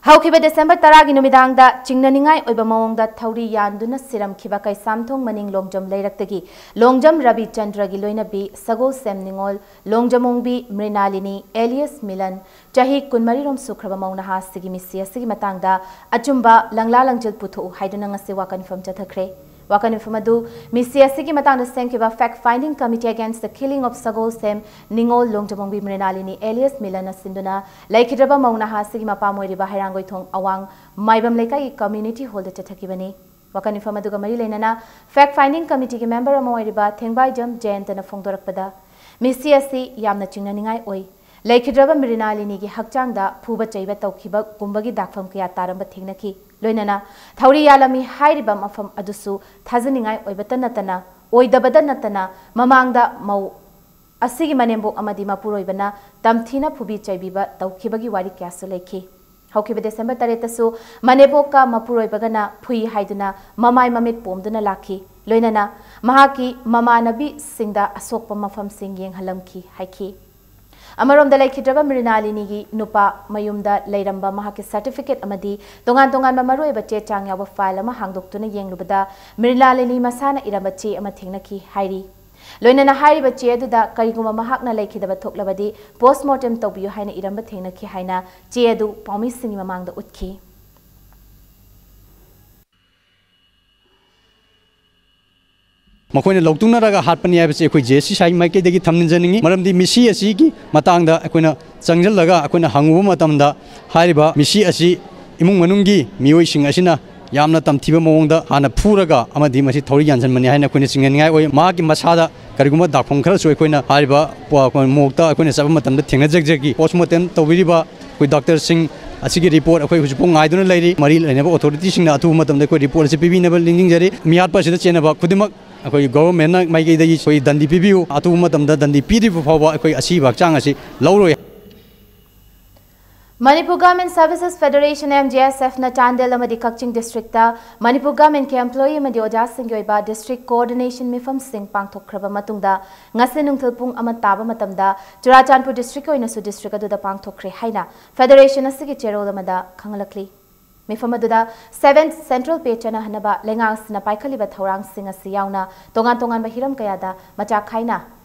ꯍꯧꯈꯤꯕ ꯗꯤꯁꯦꯝꯕꯔ ꯇꯔꯥꯒꯤ ꯅꯨꯃꯤꯗꯥꯡꯗ ꯆꯤꯡꯅꯅꯤꯡꯉꯥꯏ ꯑꯣꯏꯕ ꯃꯑꯣꯡꯗ ꯊꯧꯔꯤ ꯌꯥꯟꯗꯨꯅ ꯁꯤꯔꯝꯈꯤꯕ ꯀꯩꯁꯥꯝꯊꯣꯡ ꯃꯅꯤꯡ ꯂꯣꯡꯖꯝ ꯂꯩꯔꯛꯇꯒꯤ ꯂꯣꯡꯖꯝ ꯔꯕꯤꯆꯟꯗ꯭ꯔꯒꯤ ꯂꯣꯏꯅꯕꯤ ꯁꯒꯣꯜꯁꯦꯝ ꯅꯤꯉꯣꯜ ꯂꯣꯡꯖꯃꯣꯡꯕꯤ ꯃ꯭ꯔꯤꯅꯥꯂꯤꯅꯤ alias ꯃꯤꯂꯟ, ꯆꯍꯤ ꯀꯨꯟꯃꯔꯤꯔꯣꯝ ꯁꯨꯈ꯭ꯔꯕ ꯃꯧ ꯅꯍꯥ ꯑꯁꯤꯒꯤ ꯃꯤꯁꯤ ꯑꯁꯤꯒꯤ ꯃꯇꯥꯡꯗ ꯑꯆꯨꯝꯕ ꯂꯪꯂꯥ ꯂꯪꯖꯤꯜ ꯄꯨꯊꯣꯛꯎ ꯍꯥꯏꯗꯨꯅ ꯉꯁꯤ ꯋꯥꯀꯠ ꯃꯤꯐꯝ ꯆꯠꯊꯈ꯭ꯔꯦ꯫ ꯋꯥꯀꯠ ꯃꯤꯐꯝ ꯑꯗꯨ ꯃꯤꯁꯤ ꯑꯁꯤꯒꯤ ꯃꯇꯥꯡꯗ ꯁꯦꯝꯈꯤꯕ Fact Finding Committee Against the Killing of ꯁꯒꯣꯜꯁꯦꯝ ꯅꯤꯉꯣꯜ ꯂꯣꯡꯖꯃꯣꯡꯕꯤ ꯃ꯭ꯔꯤꯅꯥꯂꯤꯅꯤ alias ꯃꯤꯂꯟꯅ ꯁꯤꯟꯗꯨꯅ ꯂꯩꯈꯤꯗ꯭ꯔꯕ ꯃꯧ ꯅꯍꯥ ꯑꯁꯤꯒꯤ ꯃꯄꯥꯝ ꯑꯣꯏꯔꯤꯕ ꯍꯩꯔꯥꯡꯒꯣꯏꯊꯣꯡ ꯑꯋꯥꯡ ꯃꯥꯏꯕꯝ ꯂꯩꯀꯥꯏꯒꯤ community hallꯗ ꯆꯠꯊꯈꯤꯕꯅꯤ꯫ ꯋꯥꯀꯠ ꯃꯤꯐꯝ ꯑꯗꯨꯒ ꯃꯔꯤ ꯂꯩꯅꯅ Fact Finding Committeeꯒꯤ member ꯑꯃ ꯑꯣꯏꯔꯤꯕ ꯊꯦꯡꯕꯥꯏꯖꯝ ꯖꯌꯟꯇꯅ ꯐꯣꯡꯗꯣꯔꯛꯄꯗ, ꯃꯤꯁꯤ ꯑꯁꯤ ꯌꯥꯝꯅ ꯆꯤꯡꯅꯅꯤꯡꯉꯥꯏ ꯑꯣꯏ꯫ ꯂꯩꯈꯤꯗ꯭ꯔꯕ ꯃ꯭ꯔꯤꯅꯥꯂꯤꯅꯤꯒꯤ ꯍꯛꯆꯥꯡꯗ ꯐꯨꯕ ꯆꯩꯕ ꯇꯧꯈꯤꯕꯒꯨꯝꯕꯒꯤ ꯗꯥꯛꯐꯝ ꯀꯌꯥ ꯇꯥꯔꯝꯕ ꯊꯦꯡꯅꯈꯤ꯫ ꯂꯣꯏꯅꯅ ꯊꯧꯔꯤ ꯌꯥꯜꯂꯝꯃꯤ ꯍꯥꯏꯔꯤꯕ ꯃꯐꯝ ꯑꯗꯨꯁꯨ ꯊꯥꯖꯅꯤꯡꯉꯥꯏ ꯑꯣꯏꯕꯇ ꯅꯠꯇꯅ, ꯑꯣꯏꯗꯕꯗ ꯅꯠꯇꯅ ꯃꯃꯥꯡꯗ ꯃꯧ ꯑꯁꯤꯒꯤ ꯃꯅꯦꯝꯕꯣꯛ ꯑꯃꯗꯤ ꯃꯄꯨꯔꯣꯏꯕꯅ ꯇꯝꯊꯤꯅ ꯐꯨꯕꯤ ꯆꯩꯕꯤꯕ ꯇꯧꯈꯤꯕꯒꯤ ꯋꯥꯔꯤ ꯀꯌꯥꯁꯨ ꯂꯩꯈꯤ꯫ ꯍꯧꯈꯤꯕ ꯗꯤꯁꯦꯝꯕꯔ ꯇꯔꯦꯠꯇꯁꯨ ꯃꯅꯦꯝꯕꯣꯛꯀ ꯃꯄꯨꯔꯣꯏꯕꯒꯅ ꯐꯨꯏ ꯍꯥꯏꯗꯨꯅ ꯃꯃꯥꯏ ꯃꯃꯤꯠ ꯄꯣꯝꯗꯨꯅ ꯂꯥꯛꯈꯤ꯫ ꯂꯣꯏꯅꯅ ꯃꯍꯥꯛꯀꯤ ꯃꯃꯥꯟꯅꯕꯤꯁꯤꯡꯗ ꯑꯁꯣꯛꯄ ꯃꯐꯝꯁꯤꯡ ꯌꯦꯡꯍꯜꯂꯝꯈꯤ ꯍꯥꯏꯈꯤ꯫ ꯑꯃꯔꯣꯝꯗ ꯂꯩꯈꯤꯗ꯭ꯔꯕ ꯃ꯭ꯔꯤꯅꯥꯂꯤꯅꯤꯒꯤ ꯅꯨꯄꯥ ꯃꯌꯨꯝꯗ ꯂꯩꯔꯝꯕ ꯃꯍꯥꯛꯀꯤ ꯁꯔꯇꯤꯐꯤꯀꯦꯠ ꯑꯃꯗꯤ ꯇꯣꯉꯥꯟ ꯇꯣꯉꯥꯟꯕ ꯃꯔꯨꯑꯣꯏꯕ ꯆꯦ ꯆꯥꯡ ꯌꯥꯎꯕ ꯐꯥꯏꯜ ꯑꯃ ꯍꯥꯡꯗꯣꯛꯇꯨꯅ ꯌꯦꯡꯂꯨꯕꯗ ꯃ꯭ꯔꯤꯅꯥꯂꯤꯅꯤ ꯃꯁꯥꯅ ꯏꯔꯝꯕ ꯆꯦ ꯑꯃ ꯊꯦꯡꯅꯈꯤ ꯍꯥꯏꯔꯤ꯫ ꯂꯣꯏꯅꯅ ꯍꯥꯏꯔꯤꯕ ꯆꯦ ꯑꯗꯨꯗ ꯀꯔꯤꯒꯨꯝꯕ ꯃꯍꯥꯛꯅ ꯂꯩꯈꯤꯗꯕ ꯊꯣꯛꯂꯕꯗꯤ ꯄꯣꯁꯃꯣꯔꯇꯦꯝ ꯇꯧꯕꯤꯌꯨ ꯍꯥꯏꯅ ꯏꯔꯝꯕ ꯊꯦꯡꯅꯈꯤ ꯍꯥꯏꯅ ꯆꯦ ꯑꯗꯨ ꯄꯥꯎꯃꯤꯁꯤꯡꯒꯤ ꯃꯃꯥꯡꯗ ꯎꯠꯈꯤ꯫ ꯃꯈꯣꯏꯅ ꯂꯧꯇꯨꯅꯔꯒ ꯍꯥꯠꯄꯅꯤ ꯍꯥꯏꯕꯁꯤ ꯑꯩꯈꯣꯏ ꯖꯦ ꯑꯦꯁ ꯁꯤ ꯁꯥꯏ ꯃꯥꯏꯀꯩꯗꯒꯤ ꯊꯝꯖꯅꯤꯡꯉꯤ꯫ ꯃꯔꯝꯗꯤ ꯃꯤꯁꯤ ꯑꯁꯤꯒꯤ ꯃꯇꯥꯡꯗ ꯑꯩꯈꯣꯏꯅ ꯆꯪꯁꯤꯜꯂꯒ ꯑꯩꯈꯣꯏꯅ ꯍꯪꯉꯨꯕ ꯃꯇꯝꯗ, ꯍꯥꯏꯔꯤꯕ ꯃꯤꯁꯤ ꯑꯁꯤ ꯏꯃꯨꯡ ꯃꯅꯨꯡꯒꯤ ꯃꯤꯑꯣꯏꯁꯤꯡ ꯑꯁꯤꯅ ꯌꯥꯝꯅ ꯇꯝꯊꯤꯕ ꯃꯑꯣꯡꯗ ꯍꯥꯟꯅ ꯐꯨꯔꯒ ꯑꯃꯗꯤ ꯃꯁꯤ ꯊꯧꯔꯤ ꯌꯥꯟꯁꯤꯟꯕꯅꯤ ꯍꯥꯏꯅ ꯑꯩꯈꯣꯏꯅ ꯆꯤꯡꯅꯅꯤꯡꯉꯥꯏ ꯑꯣꯏ꯫ ꯃꯍꯥꯛꯀꯤ ꯃꯁꯥꯗ ꯀꯔꯤꯒꯨꯝꯕ ꯗꯥꯛꯐꯝ ꯈꯔꯁꯨ ꯑꯩꯈꯣꯏꯅ ꯍꯥꯏꯔꯤꯕ ꯄꯣ-, ꯃꯣꯛꯇ ꯑꯩꯈꯣꯏꯅ ꯆꯠꯄ ꯃꯇꯝꯗ ꯊꯦꯡꯅꯖꯈꯤ꯫ ꯄꯣꯁꯃꯣꯔꯇꯦꯝ ꯇꯧꯕꯤꯔꯤꯕ ꯑꯩꯈꯣꯏ ꯗꯥꯛꯇꯔꯁꯤꯡ ꯑꯁꯤꯒꯤ ꯔꯤꯄꯣꯔꯠ ꯑꯩꯈꯣꯏ ꯍꯧꯖꯤꯛꯐꯥꯎ ꯉꯥꯏꯗꯨꯅ ꯂꯩꯔꯤ꯫ ꯃꯔꯤ ꯂꯩꯅꯕ ꯑꯣꯊꯣꯔꯤꯇꯤꯁꯤꯡꯅ ꯑꯊꯨꯕ ꯃꯇꯝꯗ ꯑꯩꯈꯣꯏ ꯔꯤꯄꯣꯔꯠ ꯑꯁꯤ ꯄꯤꯕꯤꯅꯕ ꯅꯤꯡꯁꯤꯡꯖꯔꯤ꯫ ꯃꯤꯍꯥꯠꯄ ꯑꯁꯤꯗ ꯆꯦꯟꯅꯕ ꯈꯨꯗꯤꯡꯃꯛ ꯑꯩꯈꯣꯏ ꯒꯣꯚꯔꯟꯃꯦꯟꯠꯅ ꯃꯥꯏꯀꯩꯗꯒꯤ ꯑꯩꯈꯣꯏ ꯗꯟꯗꯤ ꯄꯤꯕꯤꯌꯨ꯫ ꯑꯊꯨꯕ ꯃꯇꯝꯗ ꯗꯟꯗꯤ ꯄꯤꯗ꯭ꯔꯤꯕ ꯐꯥꯎꯕ ꯑꯩꯈꯣꯏ ꯑꯁꯤꯕ ꯍꯛꯆꯥꯡ ꯑꯁꯤ ꯂꯧꯔꯣꯏ꯫ Manipur garment services federation, M G S ꯑꯦꯐꯅ ꯆꯥꯟꯗꯦꯜ ꯑꯃꯗꯤ ꯀꯛꯆꯤꯡ ꯗꯤꯁꯇ꯭ꯔꯤꯛꯇ ꯃꯅꯤꯄꯨꯔ ꯒꯥꯔꯃꯦꯟꯀꯤ ꯑꯦꯝꯄ꯭ꯂꯣꯌꯤ ꯑꯃꯗꯤ ꯑꯣꯖꯥꯁꯤꯡꯒꯤ ꯑꯣꯏꯕ ꯗꯤꯁꯇ꯭ꯔꯤꯛ ꯀꯣꯑꯣꯔꯗꯤꯅꯦꯁꯟ ꯃꯤꯐꯝꯁꯤꯡ ꯄꯥꯡꯊꯣꯛꯈ꯭ꯔꯕ ꯃꯇꯨꯡꯗ ꯉꯁꯤ ꯅꯨꯡꯊꯤꯜ ꯄꯨꯡ ꯑꯃ ꯇꯥꯕ ꯃꯇꯝꯗ ꯆꯨꯔꯥꯆꯥꯟꯄꯨꯔ ꯗꯤꯁꯇ꯭ꯔꯤꯛꯀꯤ ꯑꯣꯏꯅꯁꯨ ꯗꯤꯁꯇ꯭ꯔꯤꯛ ꯑꯗꯨꯗ ꯄꯥꯡꯊꯣꯛꯈ꯭ꯔꯦ ꯍꯥꯏꯅ ꯐꯦꯗꯔꯦꯁꯟ ꯑꯁꯤꯒꯤ ꯆꯦꯔꯣꯜ ꯑꯃꯗ ꯈꯪꯍꯜꯂꯛꯂꯤ꯫ ꯃꯤꯐꯝ ꯑꯗꯨꯗ ꯁꯚꯦꯟ ꯁꯦꯟꯇ꯭ꯔꯦꯜ ꯄꯦ ꯆꯠꯅꯍꯟꯅꯕ ꯂꯩꯉꯥꯛ ꯑꯁꯤꯅ ꯄꯥꯏꯈꯠꯂꯤꯕ ꯊꯧꯔꯥꯡꯁꯤꯡ ꯑꯁꯤ ꯌꯥꯎꯅ ꯇꯣꯉꯥꯟ ꯇꯣꯉꯥꯟꯕ ꯍꯤꯔꯝ ꯀꯌꯥꯗ ꯃꯆꯥ ꯈꯥꯏꯅ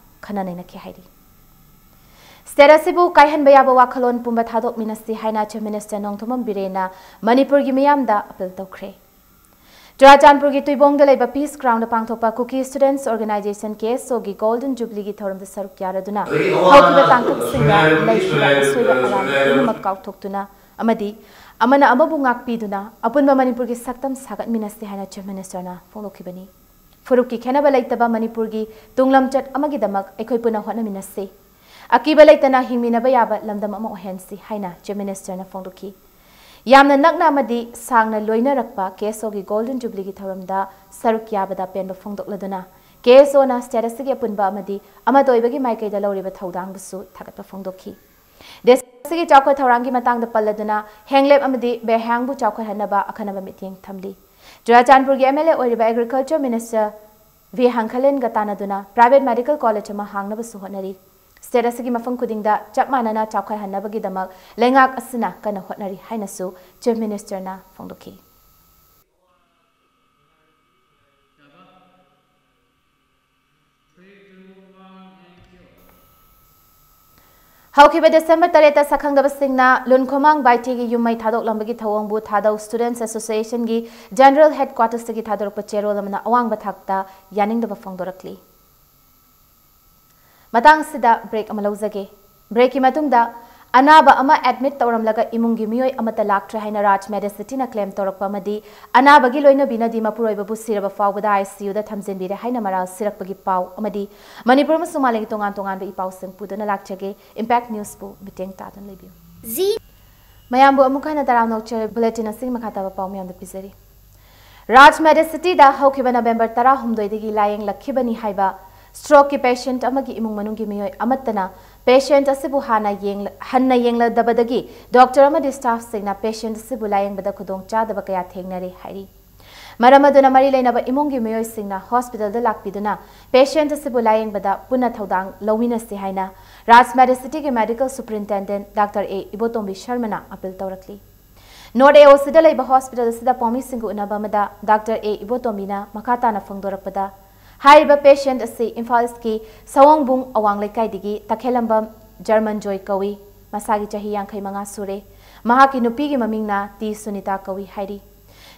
ꯈꯟꯅ ꯅꯩꯅꯈꯤ ꯍꯥꯏꯔꯤ꯫ ꯁ꯭ꯇꯦꯠ ꯑꯁꯤꯕꯨ ꯀꯥꯏꯍꯟꯕ ꯌꯥꯕ ꯋꯥꯈꯜꯂꯣꯟ ꯄꯨꯝꯕ ꯊꯥꯗꯣꯛꯃꯤꯟꯅꯁꯤ ꯍꯥꯏꯅ ꯆꯤꯐ ꯃꯤꯅꯤꯁꯇꯔ ꯅꯣꯡꯊꯣꯝꯕꯝ ꯕꯤꯔꯦꯟꯅ ꯃꯅꯤꯄꯨꯔꯒꯤ ꯃꯤꯌꯥꯝꯗ ꯑꯄꯤꯜ ꯇꯧꯈ꯭ꯔꯦ꯫ ꯆꯨꯔꯥꯆꯥꯟꯄꯨꯔꯒꯤ ꯇꯨꯏꯕꯣꯡꯗ ꯂꯩꯕ ꯄꯤꯁ ꯒ꯭ꯔꯥꯎꯟꯗ ꯄꯥꯡꯊꯣꯛꯄ ꯀꯨꯀꯤ ꯁ꯭ꯇꯨꯗꯦꯟꯠꯁ ꯑꯣꯔꯒꯅꯥꯏꯖꯦꯁꯟ, ꯀꯦ ꯑꯦꯁ ꯑꯣꯒꯤ ꯒꯣꯜꯗꯟ ꯖꯨꯕꯤꯂꯤꯒꯤ ꯊꯧꯔꯝꯗ ꯁꯔꯨꯛ ꯌꯥꯔꯗꯨꯅ ꯍꯧꯈꯤꯕ ꯇꯥꯡꯀꯛꯁꯤꯡꯗ ꯂꯩꯈꯤꯕ ꯑꯁꯣꯏꯕ ꯑꯔꯥꯟꯕ ꯄꯨꯝꯅꯃꯛ ꯀꯥꯎꯊꯣꯛꯇꯨꯅ ꯑꯃꯗꯤ ꯑꯃꯅ ꯑꯃꯕꯨ ꯉꯥꯛꯄꯤꯗꯨꯅ ꯑꯄꯨꯟꯕ ꯃꯅꯤꯄꯨꯔꯒꯤ ꯁꯛꯇꯝ ꯁꯥꯒꯠꯃꯤꯟꯅꯁꯤ ꯍꯥꯏꯅ ꯆꯤꯐ ꯃꯤꯅꯤꯁꯇꯔꯅ ꯐꯣꯡꯗꯣꯛꯈꯤꯕꯅꯤ꯫ ꯐꯨꯔꯨꯞꯀꯤ ꯈꯦꯟꯅꯕ ꯂꯩꯇꯕ ꯃꯅꯤꯄꯨꯔꯒꯤ ꯇꯨꯡꯂꯝꯆꯠ ꯑꯃꯒꯤꯗꯃꯛ ꯑꯩꯈꯣꯏ ꯄꯨꯟꯅ ꯍꯣꯠꯅꯃꯤꯟꯅꯁꯤ꯫ ꯑꯀꯤꯕ ꯂꯩꯇꯅ ꯍꯤꯡꯃꯤꯟꯅꯕ ꯌꯥꯕ ꯂꯝꯗꯝ ꯑꯃ ꯑꯣꯏꯍꯟꯁꯤ ꯍꯥꯏꯅ ꯆꯤꯐ ꯃꯤꯅꯤꯁꯇꯔꯅ ꯐꯣꯡꯗꯣꯛꯈꯤ꯫ ꯌꯥꯝꯅ ꯅꯛꯅ ꯑꯃꯗꯤ ꯁꯥꯡꯅ ꯂꯣꯏꯅꯔꯛꯄ ꯀꯦ ꯑꯦꯁ ꯑꯣꯒꯤ ꯒꯣꯜꯗꯟ ꯖꯨꯕꯤꯂꯤꯒꯤ ꯊꯧꯔꯝꯗ ꯁꯔꯨꯛ ꯌꯥꯕꯗ ꯄꯦꯟꯕ ꯐꯣꯡꯗꯣꯛꯂꯗꯨꯅ ꯀꯦ ꯑꯦꯁ ꯑꯣꯅ ꯁ꯭ꯇꯦꯠ ꯑꯁꯤꯒꯤ ꯑꯄꯨꯟꯕ ꯑꯃꯗꯤ ꯑꯃꯠꯇ ꯑꯣꯏꯕꯒꯤ ꯃꯥꯏꯀꯩꯗ ꯂꯧꯔꯤꯕ ꯊꯧꯗꯥꯡꯕꯨꯁꯨ ꯊꯥꯒꯠꯄ ꯐꯣꯡꯗꯣꯛꯈꯤ꯫ ꯗꯦꯁ ꯑꯁꯤꯒꯤ ꯆꯥꯎꯈꯠ ꯊꯧꯔꯥꯡꯒꯤ ꯃꯇꯥꯡꯗ ꯄꯜꯂꯗꯨꯅ ꯍꯦꯡꯂꯦꯞ ꯑꯃꯗꯤ ꯕꯦꯍꯥꯡꯕꯨ ꯆꯥꯎꯈꯠꯍꯟꯅꯕ ꯑꯈꯟꯅꯕ ꯃꯤꯠꯌꯦꯡ ꯊꯝꯂꯤ꯫ ꯆꯨꯔꯥꯆꯥꯟꯄꯨꯔꯒꯤ ꯑꯦꯝ ꯑꯦꯜ ꯑꯦ ꯑꯣꯏꯔꯤꯕ ꯑꯦꯒ꯭ꯔꯤꯀꯜꯆꯔ ꯃꯤꯅꯤꯁꯇꯔ ꯚꯤ ꯍꯪꯈꯂꯦꯟꯒ ꯇꯥꯟꯅꯗꯨꯅ ꯄ꯭ꯔꯥꯏꯚꯦꯠ ꯃꯦꯗꯤꯀꯦꯜ ꯀꯣꯂꯦꯖ ꯑꯃ ꯍꯥꯡꯅꯕꯁꯨ ꯍꯣꯠꯅꯔꯤ꯫ ꯁ꯭ꯇꯦꯠ ꯑꯁꯤꯒꯤ ꯃꯐꯝ ꯈꯨꯗꯤꯡꯗ ꯆꯞ ꯃꯥꯟꯅꯅ ꯆꯥꯎꯈꯠꯍꯟꯅꯕꯒꯤꯗꯃꯛ ꯂꯩꯉꯥꯛ ꯑꯁꯤꯅ ꯀꯟꯅ ꯍꯣꯠꯅꯔꯤ ꯍꯥꯏꯅꯁꯨ ꯆꯤꯐ ꯃꯤꯅꯤꯁꯇꯔꯅ ꯐꯣꯡꯗꯣꯛꯈꯤ꯫ ꯍꯧꯈꯤꯕ ꯗꯤꯁꯦꯝꯕꯔ ꯇꯔꯦꯠꯇ ꯁꯛꯈꯪꯗꯕꯁꯤꯡꯅ ꯂꯨꯟꯈꯣꯃꯥꯡ ꯕꯥꯏꯇꯤꯒꯤ ꯌꯨꯝ ꯃꯩ ꯊꯥꯗꯣꯛꯂꯝꯕꯒꯤ ꯊꯧꯑꯣꯡꯕꯨ ꯊꯥꯗꯧ ꯁ꯭ꯇꯨꯗꯦꯟꯠꯁ ꯑꯦꯁꯣꯁꯤꯌꯦꯁꯟꯒꯤ ꯖꯦꯅꯔꯦꯜ ꯍꯦꯗꯀ꯭ꯋꯥꯇꯔꯁꯇꯒꯤ ꯊꯥꯗꯣꯔꯛꯄ ꯆꯦꯔꯣꯜ ꯑꯃꯅ ꯑꯋꯥꯡꯕ ꯊꯥꯛꯇ ꯌꯥꯅꯤꯡꯗꯕ ꯐꯣꯡꯗꯣꯔꯛꯂꯤ꯫ ꯃꯇꯥꯡꯁꯤꯗ ꯕ꯭ꯔꯦꯛ ꯑꯃ ꯂꯧꯖꯒꯦ꯫ ꯕ꯭ꯔꯦꯛꯀꯤ ꯃꯇꯨꯡꯗ ꯑꯅꯥꯕ ꯑꯃ ꯑꯦꯗꯃꯤꯠ ꯇꯧꯔꯝꯂꯒ ꯏꯃꯨꯡꯒꯤ ꯃꯤꯑꯣꯏ ꯑꯃꯠꯇ ꯂꯥꯛꯇ꯭ꯔꯦ ꯍꯥꯏꯅ ꯔꯥꯖ ꯃꯦꯗꯤꯁꯤꯇꯤꯅ ꯀ꯭ꯂꯦꯝ ꯇꯧꯔꯛꯄ ꯑꯃꯗꯤ ꯑꯅꯥꯕꯒꯤ ꯂꯣꯏꯅꯕꯤꯅꯗꯤ ꯃꯄꯨꯔꯣꯏꯕꯕꯨ ꯁꯤꯔꯕ ꯐꯥꯎꯕꯗ ꯑꯥꯏ ꯁꯤ ꯌꯨꯗ ꯊꯝꯖꯤꯟꯕꯤꯔꯦ ꯍꯥꯏꯅ ꯃꯔꯥꯜ ꯁꯤꯔꯛꯄꯒꯤ ꯄꯥꯎ ꯑꯃꯗꯤ ꯃꯅꯤꯄꯨꯔ ꯑꯃꯁꯨꯡ ꯃꯥꯂꯦꯝꯒꯤ ꯇꯣꯉꯥꯟ ꯇꯣꯉꯥꯟꯕ ꯏ ꯄꯥꯎꯁꯤꯡ ꯄꯨꯗꯨꯅ ꯂꯥꯛꯆꯒꯦ꯫ ꯏꯝꯄꯦꯛ ꯅ꯭ꯌꯨꯁꯄꯨ ꯃꯤꯠꯌꯦꯡ ꯇꯥꯗꯨꯅ ꯂꯩꯕꯤꯌꯨ꯫ ꯖꯤ꯫ ꯃꯌꯥꯝꯕꯨ ꯑꯃꯨꯛ ꯍꯟꯅ ꯇꯔꯥꯝꯅ ꯑꯣꯛꯆꯔꯤ꯫ ꯕꯨꯂꯦꯇꯤꯟ ꯑꯁꯤꯒꯤ ꯃꯈꯥ ꯇꯥꯕ ꯄꯥꯎ ꯃꯌꯥꯝꯗ ꯄꯤꯖꯔꯤ꯫ ꯔꯥꯖ ꯃꯦꯗꯤꯁꯤꯇꯤꯗ ꯍꯧꯈꯤꯕ ꯅꯕꯦꯝꯕꯔ ꯇꯔꯥꯍꯨꯝꯗꯣꯏꯗꯒꯤ ꯂꯥꯌꯦꯡꯂꯛꯈꯤꯕꯅꯤ ꯍꯥꯏꯕ ꯁ꯭ꯇ꯭ꯔꯣꯛꯀꯤ ꯄꯦꯁꯦꯟꯠ ꯑꯃꯒꯤ ꯏꯃꯨꯡ ꯃꯅꯨꯡꯒꯤ ꯃꯤꯑꯣꯏ ꯑꯃꯠꯇꯅ ꯄꯦꯁꯦꯟꯠ ꯑꯁꯤꯕꯨ ꯍꯥꯟꯅ ꯌꯦꯡꯂ-, ꯍꯟꯅ ꯌꯦꯡꯂꯗꯕꯗꯒꯤ ꯗꯣꯛꯇꯔ ꯑꯃꯗꯤ ꯁ꯭ꯇꯥꯐꯁꯤꯡꯅ ꯄꯦꯁꯦꯟꯠ ꯑꯁꯤꯕꯨ ꯂꯥꯌꯦꯡꯕꯗ ꯈꯨꯗꯣꯡꯆꯥꯗꯕ ꯀꯌꯥ ꯊꯦꯡꯅꯔꯦ ꯍꯥꯏꯔꯤ꯫ ꯃꯔꯝ ꯑꯗꯨꯅ ꯃꯔꯤ ꯂꯩꯅꯕ ꯏꯃꯨꯡꯒꯤ ꯃꯤꯑꯣꯏꯁꯤꯡꯅ ꯍꯣꯁꯄꯤꯇꯥꯜꯗ ꯂꯥꯛꯄꯤꯗꯨꯅ ꯄꯦꯁꯦꯟꯠ ꯑꯁꯤꯕꯨ ꯂꯥꯌꯦꯡꯕꯗ ꯄꯨꯟꯅ ꯊꯧꯗꯥꯡ ꯂꯧꯃꯤꯟꯅꯁꯤ ꯍꯥꯏꯅ ꯔꯥꯖ ꯃꯦꯗꯤꯁꯤꯇꯤꯒꯤ ꯃꯦꯗꯤꯀꯦꯜ ꯁꯨꯄꯔꯤꯟꯇꯦꯟꯗꯦꯟꯠ ꯗꯥꯛꯇꯔ ꯑꯦ ꯏꯕꯣꯇꯣꯝꯕꯤ ꯁꯔꯃꯅ ꯑꯄꯤꯜ ꯇꯧꯔꯛꯂꯤ꯫ ꯅꯣꯔꯠ ꯑꯦ ꯑꯣ ꯁꯤꯗ ꯂꯩꯕ ꯍꯣꯁꯄꯤꯇꯥꯜ ꯑꯁꯤꯗ ꯄꯥꯎꯃꯤꯁꯤꯡꯒ ꯎꯅꯕ ꯑꯃꯗ ꯗꯥꯛꯇꯔ ꯑꯦ ꯏꯕꯣꯇꯣꯝꯕꯤꯅ ꯃꯈꯥ ꯇꯥꯅ ꯐꯣꯡꯗꯣꯔꯛꯄꯗ, ꯍꯥꯏꯔꯤꯕ ꯄꯦꯁꯦꯟꯠ ꯑꯁꯤ ꯏꯝꯐꯥꯜ ꯏꯁ꯭ꯠꯀꯤ ꯁꯑꯣꯡꯕꯨꯡ ꯑꯋꯥꯡ ꯂꯩꯀꯥꯏꯗꯒꯤ ꯇꯈꯦꯂꯝꯕꯝ ꯖꯔꯃꯟꯖꯣꯏ ꯀꯧꯏ꯫ ꯃꯁꯥꯒꯤ ꯆꯍꯤ ꯌꯥꯡꯈꯩ ꯃꯉꯥ ꯁꯨꯔꯦ꯫ ꯃꯍꯥꯛꯀꯤ ꯅꯨꯄꯤꯒꯤ ꯃꯃꯤꯡꯅ ꯇꯤ ꯁꯨꯅꯤꯇꯥ ꯀꯧꯏ ꯍꯥꯏꯔꯤ꯫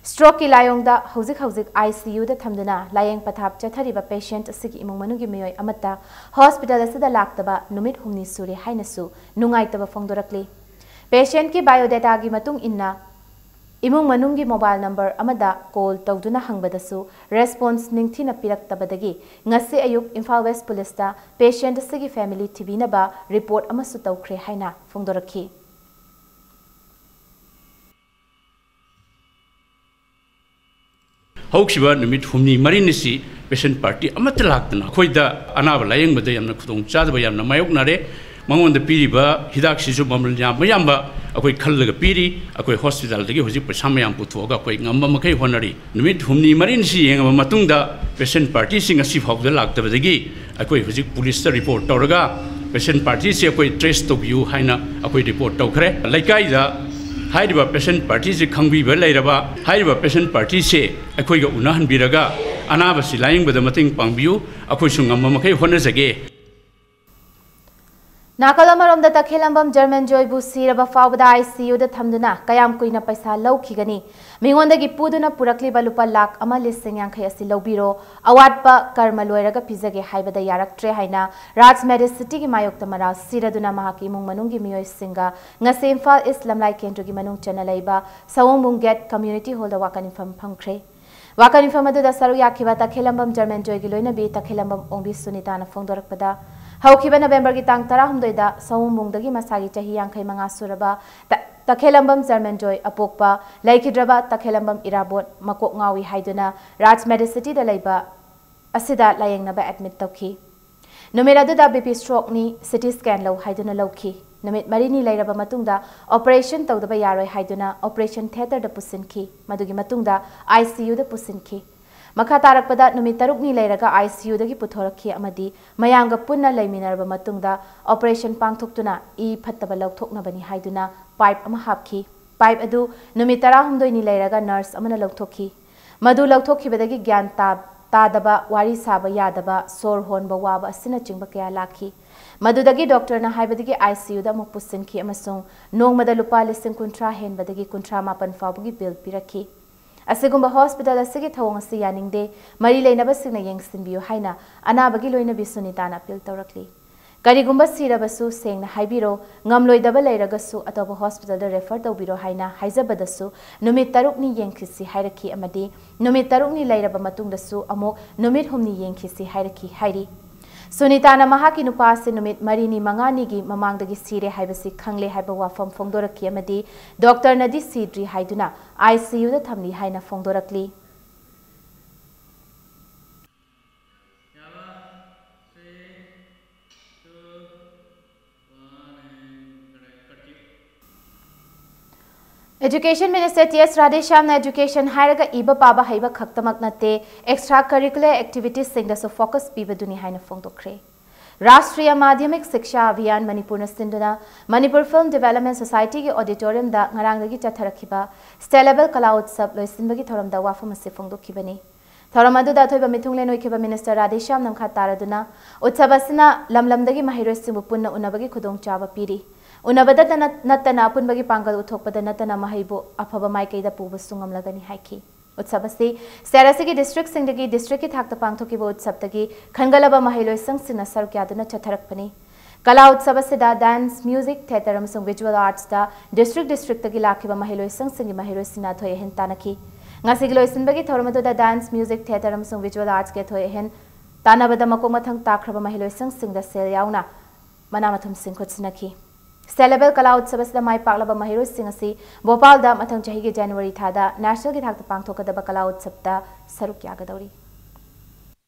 ꯁ꯭ꯇ꯭ꯔꯣꯛꯀꯤ ꯂꯥꯏꯑꯣꯡꯗ ꯍꯧꯖꯤꯛ ꯍꯧꯖꯤꯛ ꯑꯥꯏ ꯁꯤ ꯌꯨꯗ ꯊꯝꯗꯨꯅ ꯂꯥꯌꯦꯡ ꯄꯊꯥꯞ ꯆꯠꯊꯔꯤꯕ ꯄꯦꯁꯦꯟꯠ ꯑꯁꯤꯒꯤ ꯏꯃꯨꯡ ꯃꯅꯨꯡꯒꯤ ꯃꯤꯑꯣꯏ ꯑꯃꯠꯇ ꯍꯣꯁꯄꯤꯇꯥꯜ ꯑꯁꯤꯗ ꯂꯥꯛꯇꯕ ꯅꯨꯃꯤꯠ ꯍꯨꯝꯅꯤ ꯁꯨꯔꯦ ꯍꯥꯏꯅꯁꯨ ꯅꯨꯡꯉꯥꯏꯇꯕ ꯐꯣꯡꯗꯣꯔꯛꯂꯤ꯫ ꯄꯦꯁꯦꯟꯠꯀꯤ ꯕꯥꯏꯑꯣꯗꯦꯇꯥꯒꯤ ꯃꯇꯨꯡ ꯏꯟꯅ, ꯏꯃꯨꯡ ꯃꯅꯨꯡꯒꯤ ꯃꯣꯕꯥꯏꯜ ꯅꯝꯕꯔ ꯑꯃꯗ ꯀꯣꯜ ꯇꯧꯗꯨꯅ ꯍꯪꯕꯗꯁꯨ ꯔꯦꯁꯄꯣꯟꯁ ꯅꯤꯡꯊꯤꯅ ꯄꯤꯔꯛꯇꯕꯗꯒꯤ ꯉꯁꯤ ꯑꯌꯨꯛ ꯏꯝꯐꯥꯜ ꯋꯦꯁ꯭ꯠ ꯄꯨꯂꯤꯁꯇ ꯄꯦꯁꯦꯟꯠ ꯑꯁꯤꯒꯤ ꯐꯦꯃꯤꯂꯤ ꯊꯤꯕꯤꯅꯕ ꯔꯤꯄꯣꯔꯠ ꯑꯃꯁꯨ ꯇꯧꯈ꯭ꯔꯦ ꯍꯥꯏꯅ ꯐꯣꯡꯗꯣꯔꯛꯈꯤ꯫ ꯍꯧꯈꯤꯕ ꯅꯨꯃꯤꯠ ꯍꯨꯝꯅꯤ ꯃꯔꯤꯅꯤꯁꯤ ꯄꯦꯁꯦꯟ ꯄꯥꯔꯇꯤ ꯑꯃꯠꯇ ꯂꯥꯛꯇꯅ ꯑꯩꯈꯣꯏꯗ ꯑꯅꯥꯕ ꯂꯥꯌꯦꯡꯕꯗ ꯌꯥꯝꯅ ꯈꯨꯗꯣꯡ ꯆꯥꯗꯕ ꯌꯥꯝꯅ ꯃꯥꯌꯣꯛꯅꯔꯦ꯫ ꯃꯉꯣꯟꯗ ꯄꯤꯔꯤꯕ ꯍꯤꯗꯥꯛꯁꯤꯁꯨ ꯃꯃꯜ ꯌꯥꯝꯕ ꯌꯥꯝꯕ ꯑꯩꯈꯣꯏ ꯈꯜꯂꯒ ꯄꯤꯔꯤ꯫ ꯑꯩꯈꯣꯏ ꯍꯣꯁꯄꯤꯇꯥꯜꯗꯒꯤ ꯍꯧꯖꯤꯛ ꯄꯩꯁꯥ ꯃꯌꯥꯝ ꯄꯨꯊꯣꯛꯑꯒ ꯑꯩꯈꯣꯏ ꯉꯝꯕ ꯃꯈꯩ ꯍꯣꯠꯅꯔꯤ꯫ ꯅꯨꯃꯤꯠ ꯍꯨꯝꯅꯤ ꯃꯔꯤꯅꯤꯁꯤ ꯌꯦꯡꯉꯕ ꯃꯇꯨꯡꯗ ꯄꯦꯁꯦꯟ ꯄꯥꯔꯇꯤꯁꯤ ꯉꯁꯤ ꯐꯥꯎꯕꯗ ꯂꯥꯛꯇꯕꯗꯒꯤ ꯑꯩꯈꯣꯏ ꯍꯧꯖꯤꯛ ꯄꯨꯂꯤꯁꯇ ꯔꯤꯄꯣꯔꯠ ꯇꯧꯔꯒ ꯄꯦꯁꯦꯟ ꯄꯥꯔꯇꯤꯁꯤ ꯑꯩꯈꯣꯏ ꯇ꯭ꯔꯦꯁ ꯇꯧꯕꯤꯌꯨ ꯍꯥꯏꯅ ꯑꯩꯈꯣꯏ ꯔꯤꯄꯣꯔꯠ ꯇꯧꯈ꯭ꯔꯦ꯫ ꯂꯩꯀꯥꯏꯗ ꯍꯥꯏꯔꯤꯕ ꯄꯦꯁꯦꯟ ꯄꯥꯔꯇꯤꯁꯤ ꯈꯪꯕꯤꯕ ꯂꯩꯔꯕ, ꯍꯥꯏꯔꯤꯕ ꯄꯦꯁꯦꯟ ꯄꯥꯔꯇꯤꯁꯤ ꯑꯩꯈꯣꯏꯒ ꯎꯅꯍꯟꯕꯤꯔꯒ ꯑꯅꯥꯕꯁꯤ ꯂꯥꯌꯦꯡꯕꯗ ꯃꯇꯦꯡ ꯄꯥꯡꯕꯤꯌꯨ꯫ ꯑꯩꯈꯣꯏꯁꯨ ꯉꯝꯕ ꯃꯈꯩ ꯍꯣꯠꯅꯖꯒꯦ꯫ ꯅꯥꯀꯜ ꯑꯃꯔꯣꯝꯗ ꯇꯈꯦꯂꯝꯕꯝ ꯖꯔꯃꯟ ꯖꯣꯏꯕꯨ ꯁꯤꯔꯕ ꯐꯥꯎꯕꯗ ꯑꯥꯏ ꯁꯤ ꯌꯨꯗ ꯊꯝꯗꯨꯅ ꯀꯌꯥꯝ ꯀꯨꯏꯅ ꯄꯩꯁꯥ ꯂꯧꯈꯤꯒꯅꯤ? ꯃꯤꯉꯣꯟꯗꯒꯤ ꯄꯨꯗꯨꯅ ꯄꯨꯔꯛꯂꯤꯕ ꯂꯨꯄꯥ ꯂꯥꯈ ꯑꯃ ꯂꯤꯁꯤꯡ ꯌꯥꯡꯈꯩ ꯑꯁꯤ ꯂꯧꯕꯤꯔꯣ, ꯑꯋꯥꯠꯄ ꯀꯔꯃ ꯂꯣꯏꯔꯒ ꯄꯤꯖꯒꯦ ꯍꯥꯏꯕꯗ ꯌꯥꯔꯛꯇ꯭ꯔꯦ ꯍꯥꯏꯅ ꯔꯥꯖ ꯃꯦꯗꯤꯁꯤꯇꯤꯒꯤ ꯃꯥꯌꯣꯛꯇ ꯃꯔꯥꯜ ꯁꯤꯔꯗꯨꯅ ꯃꯍꯥꯛꯀꯤ ꯏꯃꯨꯡ ꯃꯅꯨꯡꯒꯤ ꯃꯤꯑꯣꯏꯁꯤꯡꯒ ꯉꯁꯤ ꯏꯝꯐꯥꯜ ꯏꯁ ꯂꯝꯂꯥꯏ ꯀꯦꯟꯗ꯭ꯔꯒꯤ ꯃꯅꯨꯡ ꯆꯟꯅ ꯂꯩꯕ ꯁꯑꯣꯝꯕꯨꯡ ꯒꯦꯠ ꯀꯝꯃ꯭ꯌꯨꯅꯤꯇꯤ ꯍꯣꯜꯗ ꯋꯥꯀꯠ ꯃꯤꯐꯝ ꯐꯝꯈ꯭ꯔꯦ꯫ ꯋꯥꯀꯠ ꯃꯤꯐꯝ ꯑꯗꯨꯗ ꯁꯔꯨꯛ ꯌꯥꯈꯤꯕ ꯇꯈꯦꯂꯝꯕꯝ ꯖꯔꯃꯟ ꯖꯣꯏꯒꯤ ꯂꯣꯏꯅꯕꯤ ꯇꯈꯦꯂꯝꯕꯝ ꯑꯣꯡꯕꯤ ꯁꯨꯅꯤꯇꯥꯅ ꯐꯣꯡꯗꯣꯔꯛꯄꯗ, ꯍꯧꯈꯤꯕ ꯅꯕꯦꯝꯕꯔꯒꯤ ꯇꯥꯡ ꯇꯔꯥꯍꯨꯝꯗꯣꯏꯗ ꯁꯑꯣꯝꯕꯨꯡꯗꯒꯤ ꯃꯁꯥꯒꯤ ꯆꯍꯤ ꯌꯥꯡꯈꯩ ꯃꯉꯥ ꯁꯨꯔꯕ ꯇ-, ꯇꯈꯦꯂꯝꯕꯝ ꯖꯔꯃꯟ ꯖꯣꯏ ꯑꯄꯣꯛꯄ ꯂꯩꯈꯤꯗ꯭ꯔꯕ ꯇꯈꯦꯂꯝꯕꯝ ꯏꯔꯥꯕꯣꯠ ꯃꯀꯣꯛ ꯉꯥꯎꯏ ꯍꯥꯏꯗꯨꯅ ꯔꯥꯖ ꯃꯦꯗꯤꯁꯤꯇꯤꯗ ꯂꯩꯕ ꯑꯁꯤꯗ ꯂꯥꯌꯦꯡꯅꯕ ꯑꯦꯗꯃꯤꯠ ꯇꯧꯈꯤ꯫ ꯅꯨꯃꯤꯠ ꯑꯗꯨꯗ B P ꯁ꯭ꯇ꯭ꯔꯣꯛꯅꯤ, C T scan ꯂꯧ ꯍꯥꯏꯗꯨꯅ ꯂꯧꯈꯤ꯫ ꯅꯨꯃꯤꯠ ꯃꯔꯤꯅꯤ ꯂꯩꯔꯕ ꯃꯇꯨꯡꯗ ꯑꯣꯄꯔꯦꯁꯟ ꯇꯧꯗꯕ ꯌꯥꯔꯣꯏ ꯍꯥꯏꯗꯨꯅ ꯑꯣꯄꯔꯦꯁꯟ ꯊꯤꯌꯦꯇꯔꯗ ꯄꯨꯁꯤꯟꯈꯤ꯫ ꯃꯗꯨꯒꯤ ꯃꯇꯨꯡꯗ ꯑꯥꯏ ꯁꯤ ꯌꯨꯗ ꯄꯨꯁꯤꯟꯈꯤ꯫ ꯃꯈꯥ ꯇꯥꯔꯛꯄꯗ ꯅꯨꯃꯤꯠ ꯇꯔꯨꯛꯅꯤ ꯂꯩꯔꯒ ꯑꯥꯏ ꯁꯤ ꯌꯨꯗꯒꯤ ꯄꯨꯊꯣꯔꯛꯈꯤ ꯑꯃꯗꯤ ꯃꯌꯥꯝꯒ ꯄꯨꯟꯅ ꯂꯩꯃꯤꯟꯅꯔꯕ ꯃꯇꯨꯡꯗ ꯑꯣꯄꯔꯦꯁꯟ ꯄꯥꯡꯊꯣꯛꯇꯨꯅ ꯏ ꯐꯠꯇꯕ ꯂꯧꯊꯣꯛꯅꯕꯅꯤ ꯍꯥꯏꯗꯨꯅ ꯄꯥꯏꯞ ꯑꯃ ꯍꯥꯞꯈꯤ꯫ ꯄꯥꯏꯞ ꯑꯗꯨ ꯅꯨꯃꯤꯠ ꯇꯔꯥꯍꯨꯝꯗꯣꯏꯅꯤ ꯂꯩꯔꯒ ꯅꯔꯁ ꯑꯃꯅ ꯂꯧꯊꯣꯛꯈꯤ꯫ ꯃꯗꯨ ꯂꯧꯊꯣꯛꯈꯤꯕꯗꯒꯤ ꯒ꯭ꯌꯥꯟ ꯇꯥ-, ꯇꯥꯗꯕ, ꯋꯥꯔꯤ ꯁꯥꯕ ꯌꯥꯗꯕ, ꯁꯣꯔ ꯍꯣꯟꯕ ꯋꯥꯕ ꯑꯁꯤꯅꯆꯤꯡꯕ ꯀꯌꯥ ꯂꯥꯛꯈꯤ꯫ ꯃꯗꯨꯗꯒꯤ ꯗꯣꯛꯇꯔꯅ ꯍꯥꯏꯕꯗꯒꯤ ꯑꯥꯏ ꯁꯤ ꯌꯨꯗ ꯑꯃꯨꯛ ꯄꯨꯁꯤꯟꯈꯤ ꯑꯃꯁꯨꯡ ꯅꯣꯡꯃꯗ ꯂꯨꯄꯥ ꯂꯤꯁꯤꯡ ꯀꯨꯟꯊ꯭ꯔꯥ ꯍꯦꯟꯕꯗꯒꯤ ꯀꯨꯟꯊ꯭ꯔꯥ ꯃꯥꯄꯟ ꯐꯥꯎꯕꯒꯤ ꯕꯤꯜ ꯄꯤꯔꯛꯈꯤ꯫ ꯑꯁꯤꯒꯨꯝꯕ ꯍꯣꯁꯄꯤꯇꯥꯜ ꯑꯁꯤꯒꯤ ꯊꯧꯑꯣꯡ ꯑꯁꯤ ꯌꯥꯅꯤꯡꯗꯦ, ꯃꯔꯤ ꯂꯩꯅꯕꯁꯤꯡꯅ ꯌꯦꯡꯁꯤꯟꯕꯤꯌꯨ ꯍꯥꯏꯅ ꯑꯅꯥꯕꯒꯤ ꯂꯣꯏꯅꯕꯤ ꯁꯨꯅꯤꯇꯥꯅ ꯑꯄꯤꯜ ꯇꯧꯔꯛꯂꯤ꯫ ꯀꯔꯤꯒꯨꯝꯕ ꯁꯤꯔꯕꯁꯨ ꯁꯦꯡꯅ ꯍꯥꯏꯕꯤꯔꯣ, ꯉꯝꯂꯣꯏꯗꯕ ꯂꯩꯔꯒꯁꯨ ꯑꯇꯣꯞꯄ ꯍꯣꯁꯄꯤꯇꯥꯜꯗ ꯔꯦꯐꯔ ꯇꯧꯕꯤꯔꯣ ꯍꯥꯏꯅ ꯍꯥꯏꯖꯕꯗꯁꯨ ꯅꯨꯃꯤꯠ ꯇꯔꯨꯛꯅꯤ ꯌꯦꯡꯈꯤꯁꯤ ꯍꯥꯏꯔꯛꯈꯤ ꯑꯃꯗꯤ ꯅꯨꯃꯤꯠ ꯇꯔꯨꯛꯅꯤ ꯂꯩꯔꯕ ꯃꯇꯨꯡꯗꯁꯨ ꯑꯃꯨꯛ ꯅꯨꯃꯤꯠ ꯍꯨꯝꯅꯤ ꯌꯦꯡꯈꯤꯁꯤ ꯍꯥꯏꯔꯛꯈꯤ ꯍꯥꯏꯔꯤ꯫ ꯁꯨꯅꯤꯇꯥꯅ ꯃꯍꯥꯛꯀꯤ ꯅꯨꯄꯥ ꯑꯁꯤ ꯅꯨꯃꯤꯠ ꯃꯔꯤꯅꯤ ꯃꯉꯥꯅꯤꯒꯤ ꯃꯃꯥꯡꯗꯒꯤ ꯁꯤꯔꯦ ꯍꯥꯏꯕꯁꯤ ꯈꯪꯂꯦ ꯍꯥꯏꯕ ꯋꯥꯐꯝ ꯐꯣꯡꯗꯣꯔꯛꯈꯤ ꯑꯃꯗꯤ ꯗꯣꯛꯇꯔꯅꯗꯤ ꯁꯤꯗ꯭ꯔꯤ ꯍꯥꯏꯗꯨꯅ ꯑꯥꯏ ꯁꯤ ꯌꯨꯗ ꯊꯝꯂꯤ ꯍꯥꯏꯅ ꯐꯣꯡꯗꯣꯔꯛꯂꯤ꯫ Education Minister T S Radheshyamꯅ education ꯍꯥꯏꯔꯒ ꯏꯕ ꯄꯥꯕ ꯍꯩꯕ ꯈꯛꯇꯃꯛ ꯅꯠꯇꯦ, extra curricular activitiesꯁꯤꯡꯗꯁꯨ focus ꯄꯤꯕꯗꯨꯅꯤ ꯍꯥꯏꯅ ꯐꯣꯡꯗꯣꯛꯈ꯭ꯔꯦ꯫ ꯔꯥꯁꯇ꯭ꯔꯤꯌꯥ ꯃꯥꯙ꯭ꯌꯃꯤꯛ ꯁꯤꯛꯁꯥ ꯑꯚꯤꯌꯥꯟ ꯃꯅꯤꯄꯨꯔꯅ ꯁꯤꯟꯗꯨꯅ ꯃꯅꯤꯄꯨꯔ Film Development Societyꯒꯤ auditoriumꯗ ꯉꯔꯥꯡꯗꯒꯤ ꯆꯠꯊꯔꯛꯈꯤꯕ State Level ꯀꯂꯥ ꯎꯠꯁꯕ ꯂꯣꯏꯁꯤꯟꯕꯒꯤ ꯊꯧꯔꯝꯗ ꯋꯥꯐꯝ ꯑꯁꯤ ꯐꯣꯡꯗꯣꯛꯈꯤꯕꯅꯤ꯫ ꯊꯧꯔꯝ ꯑꯗꯨꯗ ꯑꯊꯣꯏꯕ ꯃꯤꯊꯨꯡꯂꯦꯟ ꯑꯣꯏꯈꯤꯕ Minister ꯔꯥꯙꯦꯁ꯭ꯌꯥꯝꯅ ꯃꯈꯥ ꯇꯥꯔꯗꯨꯅ, ꯎꯠꯁꯕ ꯑꯁꯤꯅ ꯂꯝ ꯂꯝꯗꯒꯤ ꯃꯍꯩꯔꯣꯏꯁꯤꯡꯕꯨ ꯄꯨꯟꯅ ꯎꯅꯕꯒꯤ ꯈꯨꯗꯣꯡꯆꯥꯕ ꯄꯤꯔꯤ꯫ ꯎꯅꯕꯗꯇ ꯅꯠ-, ꯅꯠꯇꯅ ꯑꯄꯨꯟꯕꯒꯤ ꯄꯥꯡꯒꯜ ꯎꯠꯊꯣꯛꯄꯗ ꯅꯠꯇꯅ ꯃꯍꯩꯕꯨ ꯑꯐꯕ ꯃꯥꯏꯀꯩꯗ ꯄꯨꯕꯁꯨ ꯉꯝꯂꯒꯅꯤ ꯍꯥꯏꯈꯤ꯫ ꯎꯠꯁꯕ ꯑꯁꯤ state ꯑꯁꯤꯒꯤ districtꯁꯤꯡꯗꯒꯤ districtꯀꯤ ꯊꯥꯛꯇ ꯄꯥꯡꯊꯣꯛꯈꯤꯕ ꯎꯠꯁꯕꯇꯒꯤ ꯈꯟꯒꯠꯂꯕ ꯃꯍꯩꯂꯣꯏꯁꯪꯁꯤꯡꯅ ꯁꯔꯨꯛ ꯌꯥꯗꯨꯅ ꯆꯠꯊꯔꯛꯄꯅꯤ꯫ ꯀꯂꯥ ꯎꯠꯁꯕ ꯑꯁꯤꯗ dance, music, theatre ꯑꯃꯁꯨꯡ visual artsꯇ district districtꯇꯒꯤ ꯂꯥꯛꯈꯤꯕ ꯃꯍꯩꯂꯣꯏꯁꯪꯁꯤꯡꯒꯤ ꯃꯍꯩꯔꯣꯏꯁꯤꯡꯅ ꯑꯊꯣꯏ ꯑꯍꯦꯟ ꯇꯥꯟꯅꯈꯤ꯫ ꯉꯁꯤꯒꯤ ꯂꯣꯏꯁꯤꯟꯕꯒꯤ ꯊꯧꯔꯝ ꯑꯗꯨꯗ dance, music, theatre ꯑꯃꯁꯨꯡ visual artsꯀꯤ ꯑꯊꯣꯏ ꯑꯍꯦꯟ ꯇꯥꯟꯅꯕꯗ ꯃꯀꯣꯛ ꯃꯊꯪ ꯇꯥꯈ꯭ꯔꯕ ꯃꯍꯩꯂꯣꯏꯁꯪꯁꯤꯡꯗ ꯁꯦꯜ ꯌꯥꯎꯅ ꯃꯅꯥ ꯃꯊꯨꯝꯁꯤꯡ ꯈꯨꯠꯁꯤꯟꯅꯈꯤ꯫ State Level ꯀꯂꯥ ꯎꯠꯁꯕ ꯑꯁꯤꯗ ꯃꯥꯏ ꯄꯥꯛꯂꯕ ꯃꯍꯩꯔꯣꯏꯁꯤꯡ ꯑꯁꯤ ꯚꯣꯄꯥꯜꯗ ꯃꯊꯪ ꯆꯍꯤꯒꯤ January ꯊꯥꯗ nationalꯒꯤ ꯊꯥꯛꯇ ꯄꯥꯡꯊꯣꯛꯀꯗꯕ ꯀꯂꯥ ꯎꯠꯁꯕꯇ ꯁꯔꯨꯛ ꯌꯥꯒꯗꯧꯔꯤ꯫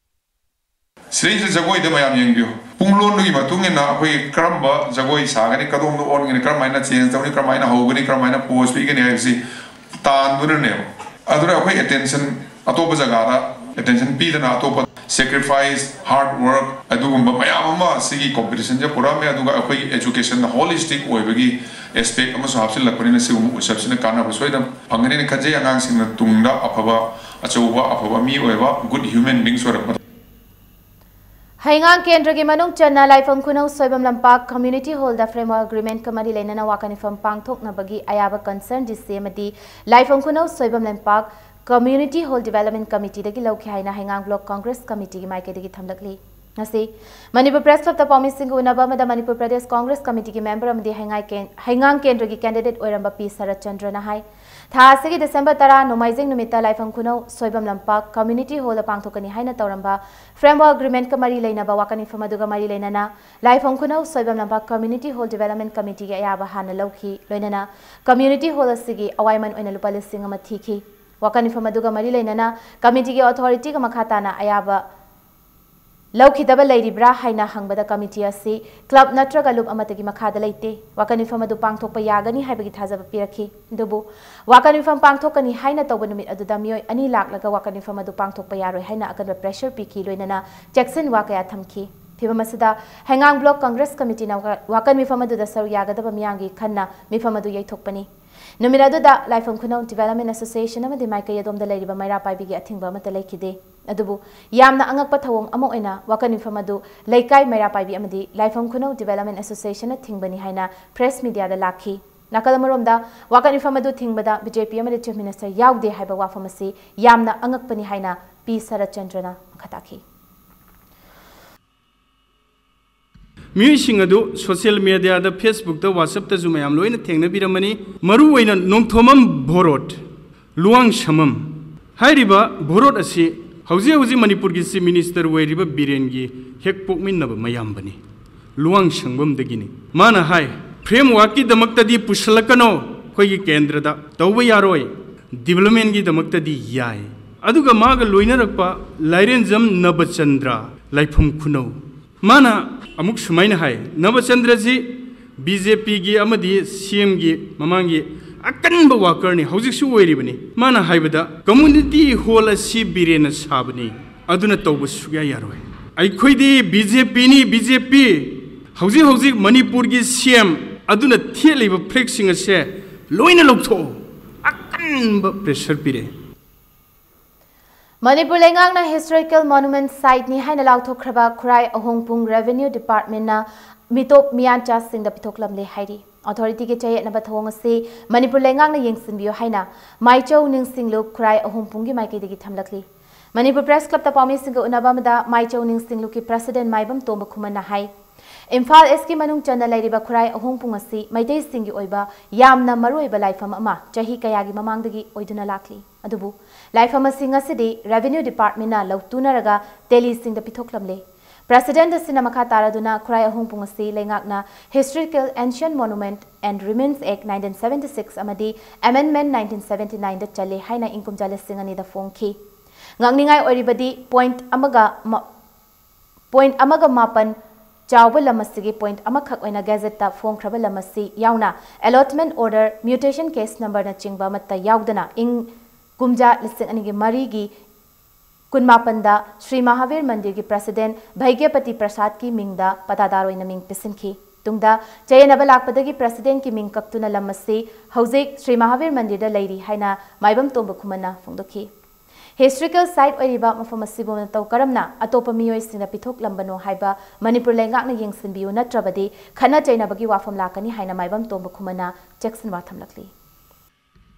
ꯁꯤꯗꯩꯁꯤꯗ ꯖꯒꯣꯏꯗ ꯃꯌꯥꯝ ꯌꯦꯡꯕꯤꯌꯨ꯫ ꯄꯨꯡꯂꯣꯟꯗꯨꯒꯤ ꯃꯇꯨꯡ ꯏꯟꯅ ꯑꯩꯈꯣꯏ ꯀꯔꯝꯕ ꯖꯒꯣꯏ ꯁꯥꯒꯅꯤ, ꯀꯗꯣꯝꯗ ꯑꯣꯟꯒꯅꯤ, ꯀꯔꯝꯍꯥꯏꯅ change ꯇꯧꯅꯤ, ꯀꯔꯝꯍꯥꯏꯅ ꯍꯧꯒꯅꯤ, ꯀꯔꯝꯍꯥꯏꯅ pose ꯄꯤꯒꯅꯤ ꯍꯥꯏꯕꯁꯤ ꯇꯥꯟꯗꯨꯅꯅꯦꯕ꯫ ꯑꯗꯨꯅ ꯑꯩꯈꯣꯏ attention ꯑꯇꯣꯞꯄ ꯖꯒꯥꯗ attention ꯄꯤꯗꯅ ꯑꯇꯣꯞꯄ sacrifice, hard work ꯑꯗꯨꯒꯨꯝꯕ ꯃꯌꯥꯝ ꯑꯃ ꯁꯤꯒꯤ competitionꯁꯦ ꯄꯨꯔꯛꯑꯝꯃꯦ꯫ ꯑꯗꯨꯒ ꯑꯩꯈꯣꯏꯒꯤ educationꯗ holistic ꯑꯣꯏꯕꯒꯤ aspect ꯑꯃꯁꯨ ꯍꯥꯞꯆꯤꯜꯂꯛꯄꯅꯤꯅ ꯁꯤꯒꯨꯝꯕ ꯎꯠꯁꯕꯁꯤꯅ ꯀꯥꯟꯅꯕ ꯁꯣꯏꯗꯅ ꯐꯪꯒꯅꯤꯅ ꯈꯟꯖꯩ꯫ ꯑꯉꯥꯡꯁꯤꯡꯅ ꯇꯨꯡꯗ ꯑꯐꯕ, ꯑꯆꯧꯕ, ꯑꯐꯕ ꯃꯤ ꯑꯣꯏꯕ, good human beings ꯑꯣꯏꯔꯛꯄꯗ꯫ ꯍꯩꯉꯥꯡ ꯀꯦꯟꯗ꯭ꯔꯒꯤ ꯃꯅꯨꯡ ꯆꯟꯅ ꯂꯥꯏꯐꯝ ꯈꯨꯅꯧ ꯁꯣꯏꯕꯝ ꯂꯝꯄꯥꯛ community hallꯗ framework agreementꯀ ꯃꯔꯤ ꯂꯩꯅꯅ ꯋꯥꯀꯠ ꯃꯤꯐꯝ ꯄꯥꯡꯊꯣꯛꯅꯕꯒꯤ ꯑꯌꯥꯕ concerned D C ꯑꯃꯗꯤ ꯂꯥꯏꯐꯝ ꯈꯨꯅꯧ ꯁꯣꯏꯕꯝ ꯂꯝꯄꯥꯛ community hall development committeeꯗꯒꯤ ꯂꯧꯈꯤ ꯍꯥꯏꯅ ꯍꯩꯉꯥꯡ block congress committeeꯒꯤ ꯃꯥꯏꯀꯩꯗꯒꯤ ꯊꯝꯂꯛꯂꯤ꯫ ꯉꯁꯤ ꯃꯅꯤꯄꯨꯔ press clubꯇ ꯄꯥꯎꯃꯤꯁꯤꯡꯒ ꯎꯅꯕ ꯑꯃꯗ ꯃꯅꯤꯄꯨꯔ ꯄ꯭ꯔꯗꯦꯁ ꯀꯣꯡꯒ꯭ꯔꯦꯁ ꯀꯃꯤꯇꯤꯒꯤ member ꯑꯃꯗꯤ ꯍꯩꯉꯥꯏ ꯀꯦꯟ-, ꯍꯩꯉꯥꯡ ꯀꯦꯟꯗ꯭ꯔꯒꯤ candidate ꯑꯣꯏꯔꯝꯕ ꯄꯤ ꯁꯔꯠꯆꯟꯗ꯭ꯔꯅ ꯍꯥꯏ, ꯊꯥ ꯑꯁꯤꯒꯤ December ꯇꯔꯥ ꯅꯣꯡꯃꯥꯏꯖꯤꯡ ꯅꯨꯃꯤꯠꯇ ꯂꯥꯏꯐꯝ ꯈꯨꯅꯧ ꯁꯣꯏꯕꯝ ꯂꯝꯄꯥꯛ community hallꯗ ꯄꯥꯡꯊꯣꯛꯀꯅꯤ ꯍꯥꯏꯅ ꯇꯧꯔꯝꯕ framework agreementꯀ ꯃꯔꯤ ꯂꯩꯅꯕ ꯋꯥꯀꯠ ꯃꯤꯐꯝ ꯑꯗꯨꯒ ꯃꯔꯤ ꯂꯩꯅꯅ ꯂꯥꯏꯐꯝ ꯈꯨꯅꯧ ꯁꯣꯏꯕꯝ ꯂꯝꯄꯥꯛ community hall development committeeꯒꯤ ꯑꯌꯥꯕ ꯍꯥꯟꯅ ꯂꯧꯈꯤ꯫ ꯂꯣꯏꯅꯅ community hall ꯑꯁꯤꯒꯤ ꯑꯋꯥꯏꯃꯟ ꯑꯣꯏꯅ ꯂꯨꯄꯥ ꯂꯤꯁꯤꯡ ꯑꯃ ꯊꯤꯈꯤ꯫ ꯋꯥꯀꯠ ꯃꯤꯐꯝ ꯑꯗꯨꯒ ꯃꯔꯤ ꯂꯩꯅꯅ ꯀꯃꯤꯇꯤꯒꯤ authorityꯒ ꯃꯈꯥ ꯇꯥꯅ ꯑꯌꯥꯕ ꯂꯧꯈꯤꯗꯕ ꯂꯩꯔꯤꯕ꯭ꯔꯥ ꯍꯥꯏꯅ ꯍꯪꯕꯗ committee ꯑꯁꯤ club ꯅꯠꯇ꯭ꯔꯒ ꯂꯨꯞ ꯑꯃꯠꯇꯒꯤ ꯃꯈꯥꯗ ꯂꯩꯇꯦ, ꯋꯥꯀꯠ ꯃꯤꯐꯝ ꯑꯗꯨ ꯄꯥꯡꯊꯣꯛꯄ ꯌꯥꯒꯅꯤ ꯍꯥꯏꯕꯒꯤ ꯊꯥꯖꯕ ꯄꯤꯔꯛꯈꯤ꯫ ꯑꯗꯨꯕꯨ ꯋꯥꯀꯠ ꯃꯤꯐꯝ ꯄꯥꯡꯊꯣꯛꯀꯅꯤ ꯍꯥꯏꯅ ꯇꯧꯕ ꯅꯨꯃꯤꯠ ꯑꯗꯨꯗ ꯃꯤꯑꯣꯏ ꯑꯅꯤ ꯂꯥꯛꯂꯒ ꯋꯥꯀꯠ ꯃꯤꯐꯝ ꯑꯗꯨ ꯄꯥꯡꯊꯣꯛꯄ ꯌꯥꯔꯣꯏ ꯍꯥꯏꯅ ꯑꯀꯟꯕ pressure ꯄꯤꯈꯤ, ꯂꯣꯏꯅꯅ ꯆꯦꯛꯁꯤꯟ ꯋꯥ ꯀꯌꯥ ꯊꯝꯈꯤ꯫ ꯐꯤꯚꯝ ꯑꯁꯤꯗ ꯍꯩꯉꯥꯡ block Congress committeeꯅ ꯋꯥ-, ꯋꯥꯀꯠ ꯃꯤꯐꯝ ꯑꯗꯨꯗ ꯁꯔꯨꯛ ꯌꯥꯒꯗꯕ ꯃꯤꯌꯥꯝꯒꯤ ꯈꯟꯅ ꯃꯤꯐꯝ ꯑꯗꯨ ꯌꯩꯊꯣꯛꯄꯅꯤ꯫ ꯅꯨꯃꯤꯠ ꯑꯗꯨꯗ ꯂꯥꯏꯐꯝ ꯈꯨꯅꯧ Development Association ꯑꯃꯗꯤ ꯃꯥꯏꯀꯩ ꯑꯗꯣꯝꯗ ꯂꯩꯔꯤꯕ ꯃꯩꯔꯥ ꯄꯥꯏꯕꯤꯒꯤ ꯑꯊꯤꯡꯕ ꯑꯃꯠꯇ ꯂꯩꯈꯤꯗꯦ꯫ ꯑꯗꯨꯕꯨ ꯌꯥꯝꯅ ꯑꯉꯛꯄ ꯊꯧꯑꯣꯡ ꯑꯃ ꯑꯣꯏꯅ ꯋꯥꯀꯠ ꯃꯤꯐꯝ ꯑꯗꯨ ꯂꯩꯀꯥꯏ ꯃꯩꯔꯥ ꯄꯥꯏꯕꯤ ꯑꯃꯗꯤ ꯂꯥꯏꯐꯝ ꯈꯨꯅꯧ Development Associationꯅ ꯊꯤꯡꯕꯅꯤ ꯍꯥꯏꯅ press mediaꯗ ꯂꯥꯛꯈꯤ꯫ ꯅꯥꯀꯜ ꯑꯃꯔꯣꯝꯗ ꯋꯥꯀꯠ ꯃꯤꯐꯝ ꯑꯗꯨ ꯊꯤꯡꯕꯗ BJP ꯑꯃꯗꯤ Chief Minister ꯌꯥꯎꯗꯦ ꯍꯥꯏꯕ ꯋꯥꯐꯝ ꯑꯁꯤ ꯌꯥꯝꯅ ꯑꯉꯛꯄꯅꯤ ꯍꯥꯏꯅ ꯄꯤ ꯁꯔꯠꯆꯟꯗ꯭ꯔꯅ ꯃꯈꯥ ꯇꯥꯈꯤ꯫ ꯃꯤꯑꯣꯏꯁꯤꯡ ꯑꯗꯨ social mediaꯗ, Facebookꯇ, WhatsAppꯇꯁꯨ ꯃꯌꯥꯝ ꯂꯣꯏꯅ ꯊꯦꯡꯅꯕꯤꯔꯝꯃꯅꯤ꯫ ꯃꯔꯨꯑꯣꯏꯅ ꯅꯣꯡꯊꯣꯝꯕꯝ ꯚꯣꯔꯣꯠ, ꯂꯨꯋꯥꯡꯁꯝꯕꯝ ꯍꯥꯏꯔꯤꯕ ꯚꯣꯔꯣꯠ ꯑꯁꯤ ꯍꯧꯖꯤꯛ ꯍꯧꯖꯤꯛ ꯃꯅꯤꯄꯨꯔꯒꯤ Chief Minister ꯑꯣꯏꯔꯤꯕ ꯕꯤꯔꯦꯟꯒꯤ ꯍꯦꯛ ꯄꯣꯛꯃꯤꯟꯅꯕ ꯃꯌꯥꯝꯕꯅꯤ꯫ ꯂꯨꯋꯥꯡꯁꯪꯕꯝꯗꯒꯤꯅꯤ꯫ ꯃꯥꯅ ꯍꯥꯏ, "Frameworkꯀꯤꯗꯃꯛꯇꯗꯤ ꯄꯨꯁꯤꯜꯂꯛꯀꯅꯣ ꯑꯩꯈꯣꯏꯒꯤ ꯀꯦꯟꯗ꯭ꯔꯗ, ꯇꯧꯕ ꯌꯥꯔꯣꯏ, developmentꯀꯤꯗꯃꯛꯇꯗꯤ ꯌꯥꯏ"꯫ ꯑꯗꯨꯒ ꯃꯥꯒ ꯂꯣꯏꯅꯔꯛꯄ ꯂꯥꯏꯔꯦꯟꯖꯝ ꯅꯕꯆꯟꯗ꯭ꯔ, ꯂꯥꯏꯐꯝ ꯈꯨꯅꯧ, ꯃꯥꯅ ꯑꯃꯨꯛ ꯁꯨꯃꯥꯏꯅ ꯍꯥꯏ, "ꯅꯕꯆꯟꯗ꯭ꯔꯁꯤ BJPꯒꯤ ꯑꯃꯗꯤ CMꯒꯤ ꯃꯃꯥꯡꯒꯤ ꯑꯀꯟꯕ workerꯅꯤ, ꯍꯧꯖꯤꯛꯁꯨ ꯑꯣꯏꯔꯤꯕꯅꯤ"꯫ ꯃꯥꯅ ꯍꯥꯏꯕꯗ, "Community hall ꯑꯁꯤ ꯕꯤꯔꯦꯟꯅ ꯁꯥꯕꯅꯤ, ꯑꯗꯨꯅ ꯇꯧꯕ ꯁꯨꯛꯌꯥ ꯌꯥꯔꯣꯏ꯫ ꯑꯩꯈꯣꯏꯗꯤ BJPꯅꯤ, BJP꯫ ꯍꯧꯖꯤꯛ ꯍꯧꯖꯤꯛ ꯃꯅꯤꯄꯨꯔꯒꯤ CM ꯑꯗꯨꯅ ꯊꯦꯠꯂꯤꯕ flagꯁꯤꯡ ꯑꯁꯦ ꯂꯣꯏꯅ ꯂꯧꯊꯣꯛꯑꯣ"꯫ ꯑꯀꯟꯕ pressure ꯄꯤꯔꯦ꯫ ꯃꯅꯤꯄꯨꯔ ꯂꯩꯉꯥꯛꯅ historical monument siteꯅꯤ ꯍꯥꯏꯅ ꯂꯥꯎꯊꯣꯛꯈ꯭ꯔꯕ ꯈꯨꯔꯥꯏ ꯑꯍꯣꯡꯄꯨꯡ Revenue Departmentꯅ ꯃꯤꯇꯣꯞ ꯃꯤꯌꯥꯟꯆꯥꯁꯤꯡꯗ ꯄꯤꯊꯣꯛꯂꯝꯂꯦ ꯍꯥꯏꯔꯤ꯫ Authorityꯒꯤ ꯆꯌꯦꯠꯅꯕ ꯊꯧꯑꯣꯡ ꯑꯁꯤ ꯃꯅꯤꯄꯨꯔ ꯂꯩꯉꯥꯛꯅ ꯌꯦꯡꯁꯤꯟꯕꯤꯌꯨ ꯍꯥꯏꯅ ꯃꯥꯏꯆꯧ ꯅꯤꯡꯁꯤꯡꯂꯨꯞ ꯈꯨꯔꯥꯏ ꯑꯍꯣꯡꯄꯨꯡꯒꯤ ꯃꯥꯏꯀꯩꯗꯒꯤ ꯊꯝꯂꯛꯂꯤ꯫ ꯃꯅꯤꯄꯨꯔ Press Clubꯇ ꯄꯥꯎꯃꯤꯁꯤꯡꯒ ꯎꯅꯕ ꯑꯃꯗ ꯃꯥꯏꯆꯧ ꯅꯤꯡꯁꯤꯡꯂꯨꯞꯀꯤ President ꯃꯥꯏꯕꯝ ꯇꯣꯝꯕ ꯈꯨꯃꯟꯅ ꯍꯥꯏ, ꯏꯝꯐꯥꯜ Eastꯀꯤ ꯃꯅꯨꯡ ꯆꯟꯅ ꯂꯩꯔꯤꯕ ꯈꯨꯔꯥꯏ ꯑꯍꯣꯡꯄꯨꯡ ꯑꯁꯤ ꯃꯩꯇꯩꯁꯤꯡꯒꯤ ꯑꯣꯏꯕ ꯌꯥꯝꯅ ꯃꯔꯨꯑꯣꯏꯕ ꯂꯥꯏꯐꯝ ꯑꯃ ꯆꯍꯤ ꯀꯌꯥꯒꯤ ꯃꯃꯥꯡꯗꯒꯤ ꯑꯣꯏꯗꯨꯅ ꯂꯥꯛꯂꯤ꯫ ꯑꯗꯨꯕꯨ ꯂꯥꯏꯐꯝ ꯑꯁꯤ ꯉꯁꯤꯗꯤ Revenue Departmentꯅ ꯂꯧꯇꯨꯅꯔꯒ ꯇꯦꯂꯤꯁꯤꯡꯗ ꯄꯤꯊꯣꯛꯂꯝꯂꯦ꯫ President ꯑꯁꯤꯅ ꯃꯈꯥ ꯇꯥꯔꯗꯨꯅ ꯈꯨꯔꯥꯏ ꯑꯍꯣꯡꯄꯨꯡ ꯑꯁꯤ ꯂꯩꯉꯥꯛꯅ Historical Ancient Monument and Remains Act nineteen seventy six ꯑꯃꯗꯤ Amendment nineteen seventy nineꯗ ꯆꯜꯂꯦ ꯍꯥꯏꯅ ꯏꯪ ꯀꯨꯝꯖꯥ ꯂꯤꯁꯤꯡ ꯑꯅꯤꯗ ꯐꯣꯡꯈꯤ꯫ ꯉꯛꯅꯤꯡꯉꯥꯏ ꯑꯣꯏꯔꯤꯕꯗꯤ point ꯑꯃꯒ ꯃ-, Point ꯑꯃꯒ ꯃꯥꯄꯟ ꯆꯥꯎꯕ ꯂꯝ ꯑꯁꯤꯒꯤ point ꯑꯃꯈꯛ ꯑꯣꯏꯅ ꯒꯦꯖꯦꯠꯇ ꯐꯣꯡꯈ꯭ꯔꯕ ꯂꯝ ꯑꯁꯤ ꯌꯥꯎꯅ allotment order, mutation case numberꯅꯆꯤꯡꯕ ꯑꯃꯠꯇ ꯌꯥꯎꯗꯅ ꯏꯪ ꯀꯨꯝꯖꯥ ꯂꯤꯁꯤꯡ ꯑꯅꯤꯒꯤ ꯃꯔꯤꯒꯤ ꯀꯨꯟꯃꯥꯄꯟꯗ ꯁ꯭ꯔꯤ ꯃꯍꯥꯕꯤꯔ ꯃꯟꯗꯤꯔꯒꯤ president ꯚꯩꯒ꯭ꯌꯄꯇꯤ ꯄ꯭ꯔꯁꯥꯗꯀꯤ ꯃꯤꯡꯗ ꯄꯇꯥꯗꯥꯔ ꯑꯣꯏꯅ ꯃꯤꯡ ꯄꯤꯁꯤꯟꯈꯤ꯫ ꯇꯨꯡꯗ ꯆꯌꯦꯠꯅꯕ ꯂꯥꯛꯄꯗꯒꯤ presidentꯀꯤ ꯃꯤꯡ ꯀꯛꯇꯨꯅ ꯂꯝ ꯑꯁꯤ ꯍꯧꯖꯤꯛ ꯁ꯭ꯔꯤ ꯃꯍꯥꯕꯤꯔ ꯃꯟꯗꯤꯔꯗ ꯂꯩꯔꯤ ꯍꯥꯏꯅ ꯃꯥꯏꯕꯝ ꯇꯣꯝꯕ ꯈꯨꯃꯟꯅ ꯐꯣꯡꯗꯣꯛꯈꯤ꯫ Historical site ꯑꯣꯏꯔꯤꯕ ꯃꯐꯝ ꯑꯁꯤꯕꯨ ꯃꯇꯧ ꯀꯔꯝꯅ ꯑꯇꯣꯞꯄ ꯃꯤꯑꯣꯏꯁꯤꯡꯅ ꯄꯤꯊꯣꯛꯂꯝꯕꯅꯣ ꯍꯥꯏꯕ ꯃꯅꯤꯄꯨꯔ ꯂꯩꯉꯥꯛꯅ ꯌꯦꯡꯁꯤꯟꯕꯤꯌꯨ, ꯅꯠꯇ꯭ꯔꯕꯗꯤ ꯈꯠꯅ ꯆꯩꯅꯕꯒꯤ ꯋꯥꯐꯝ ꯂꯥꯛꯀꯅꯤ ꯍꯥꯏꯅ ꯃꯥꯏꯕꯝ ꯇꯣꯝꯕ ꯈꯨꯃꯟꯅ ꯆꯦꯛꯁꯤꯟꯋꯥ ꯊꯝꯂꯛꯂꯤ꯫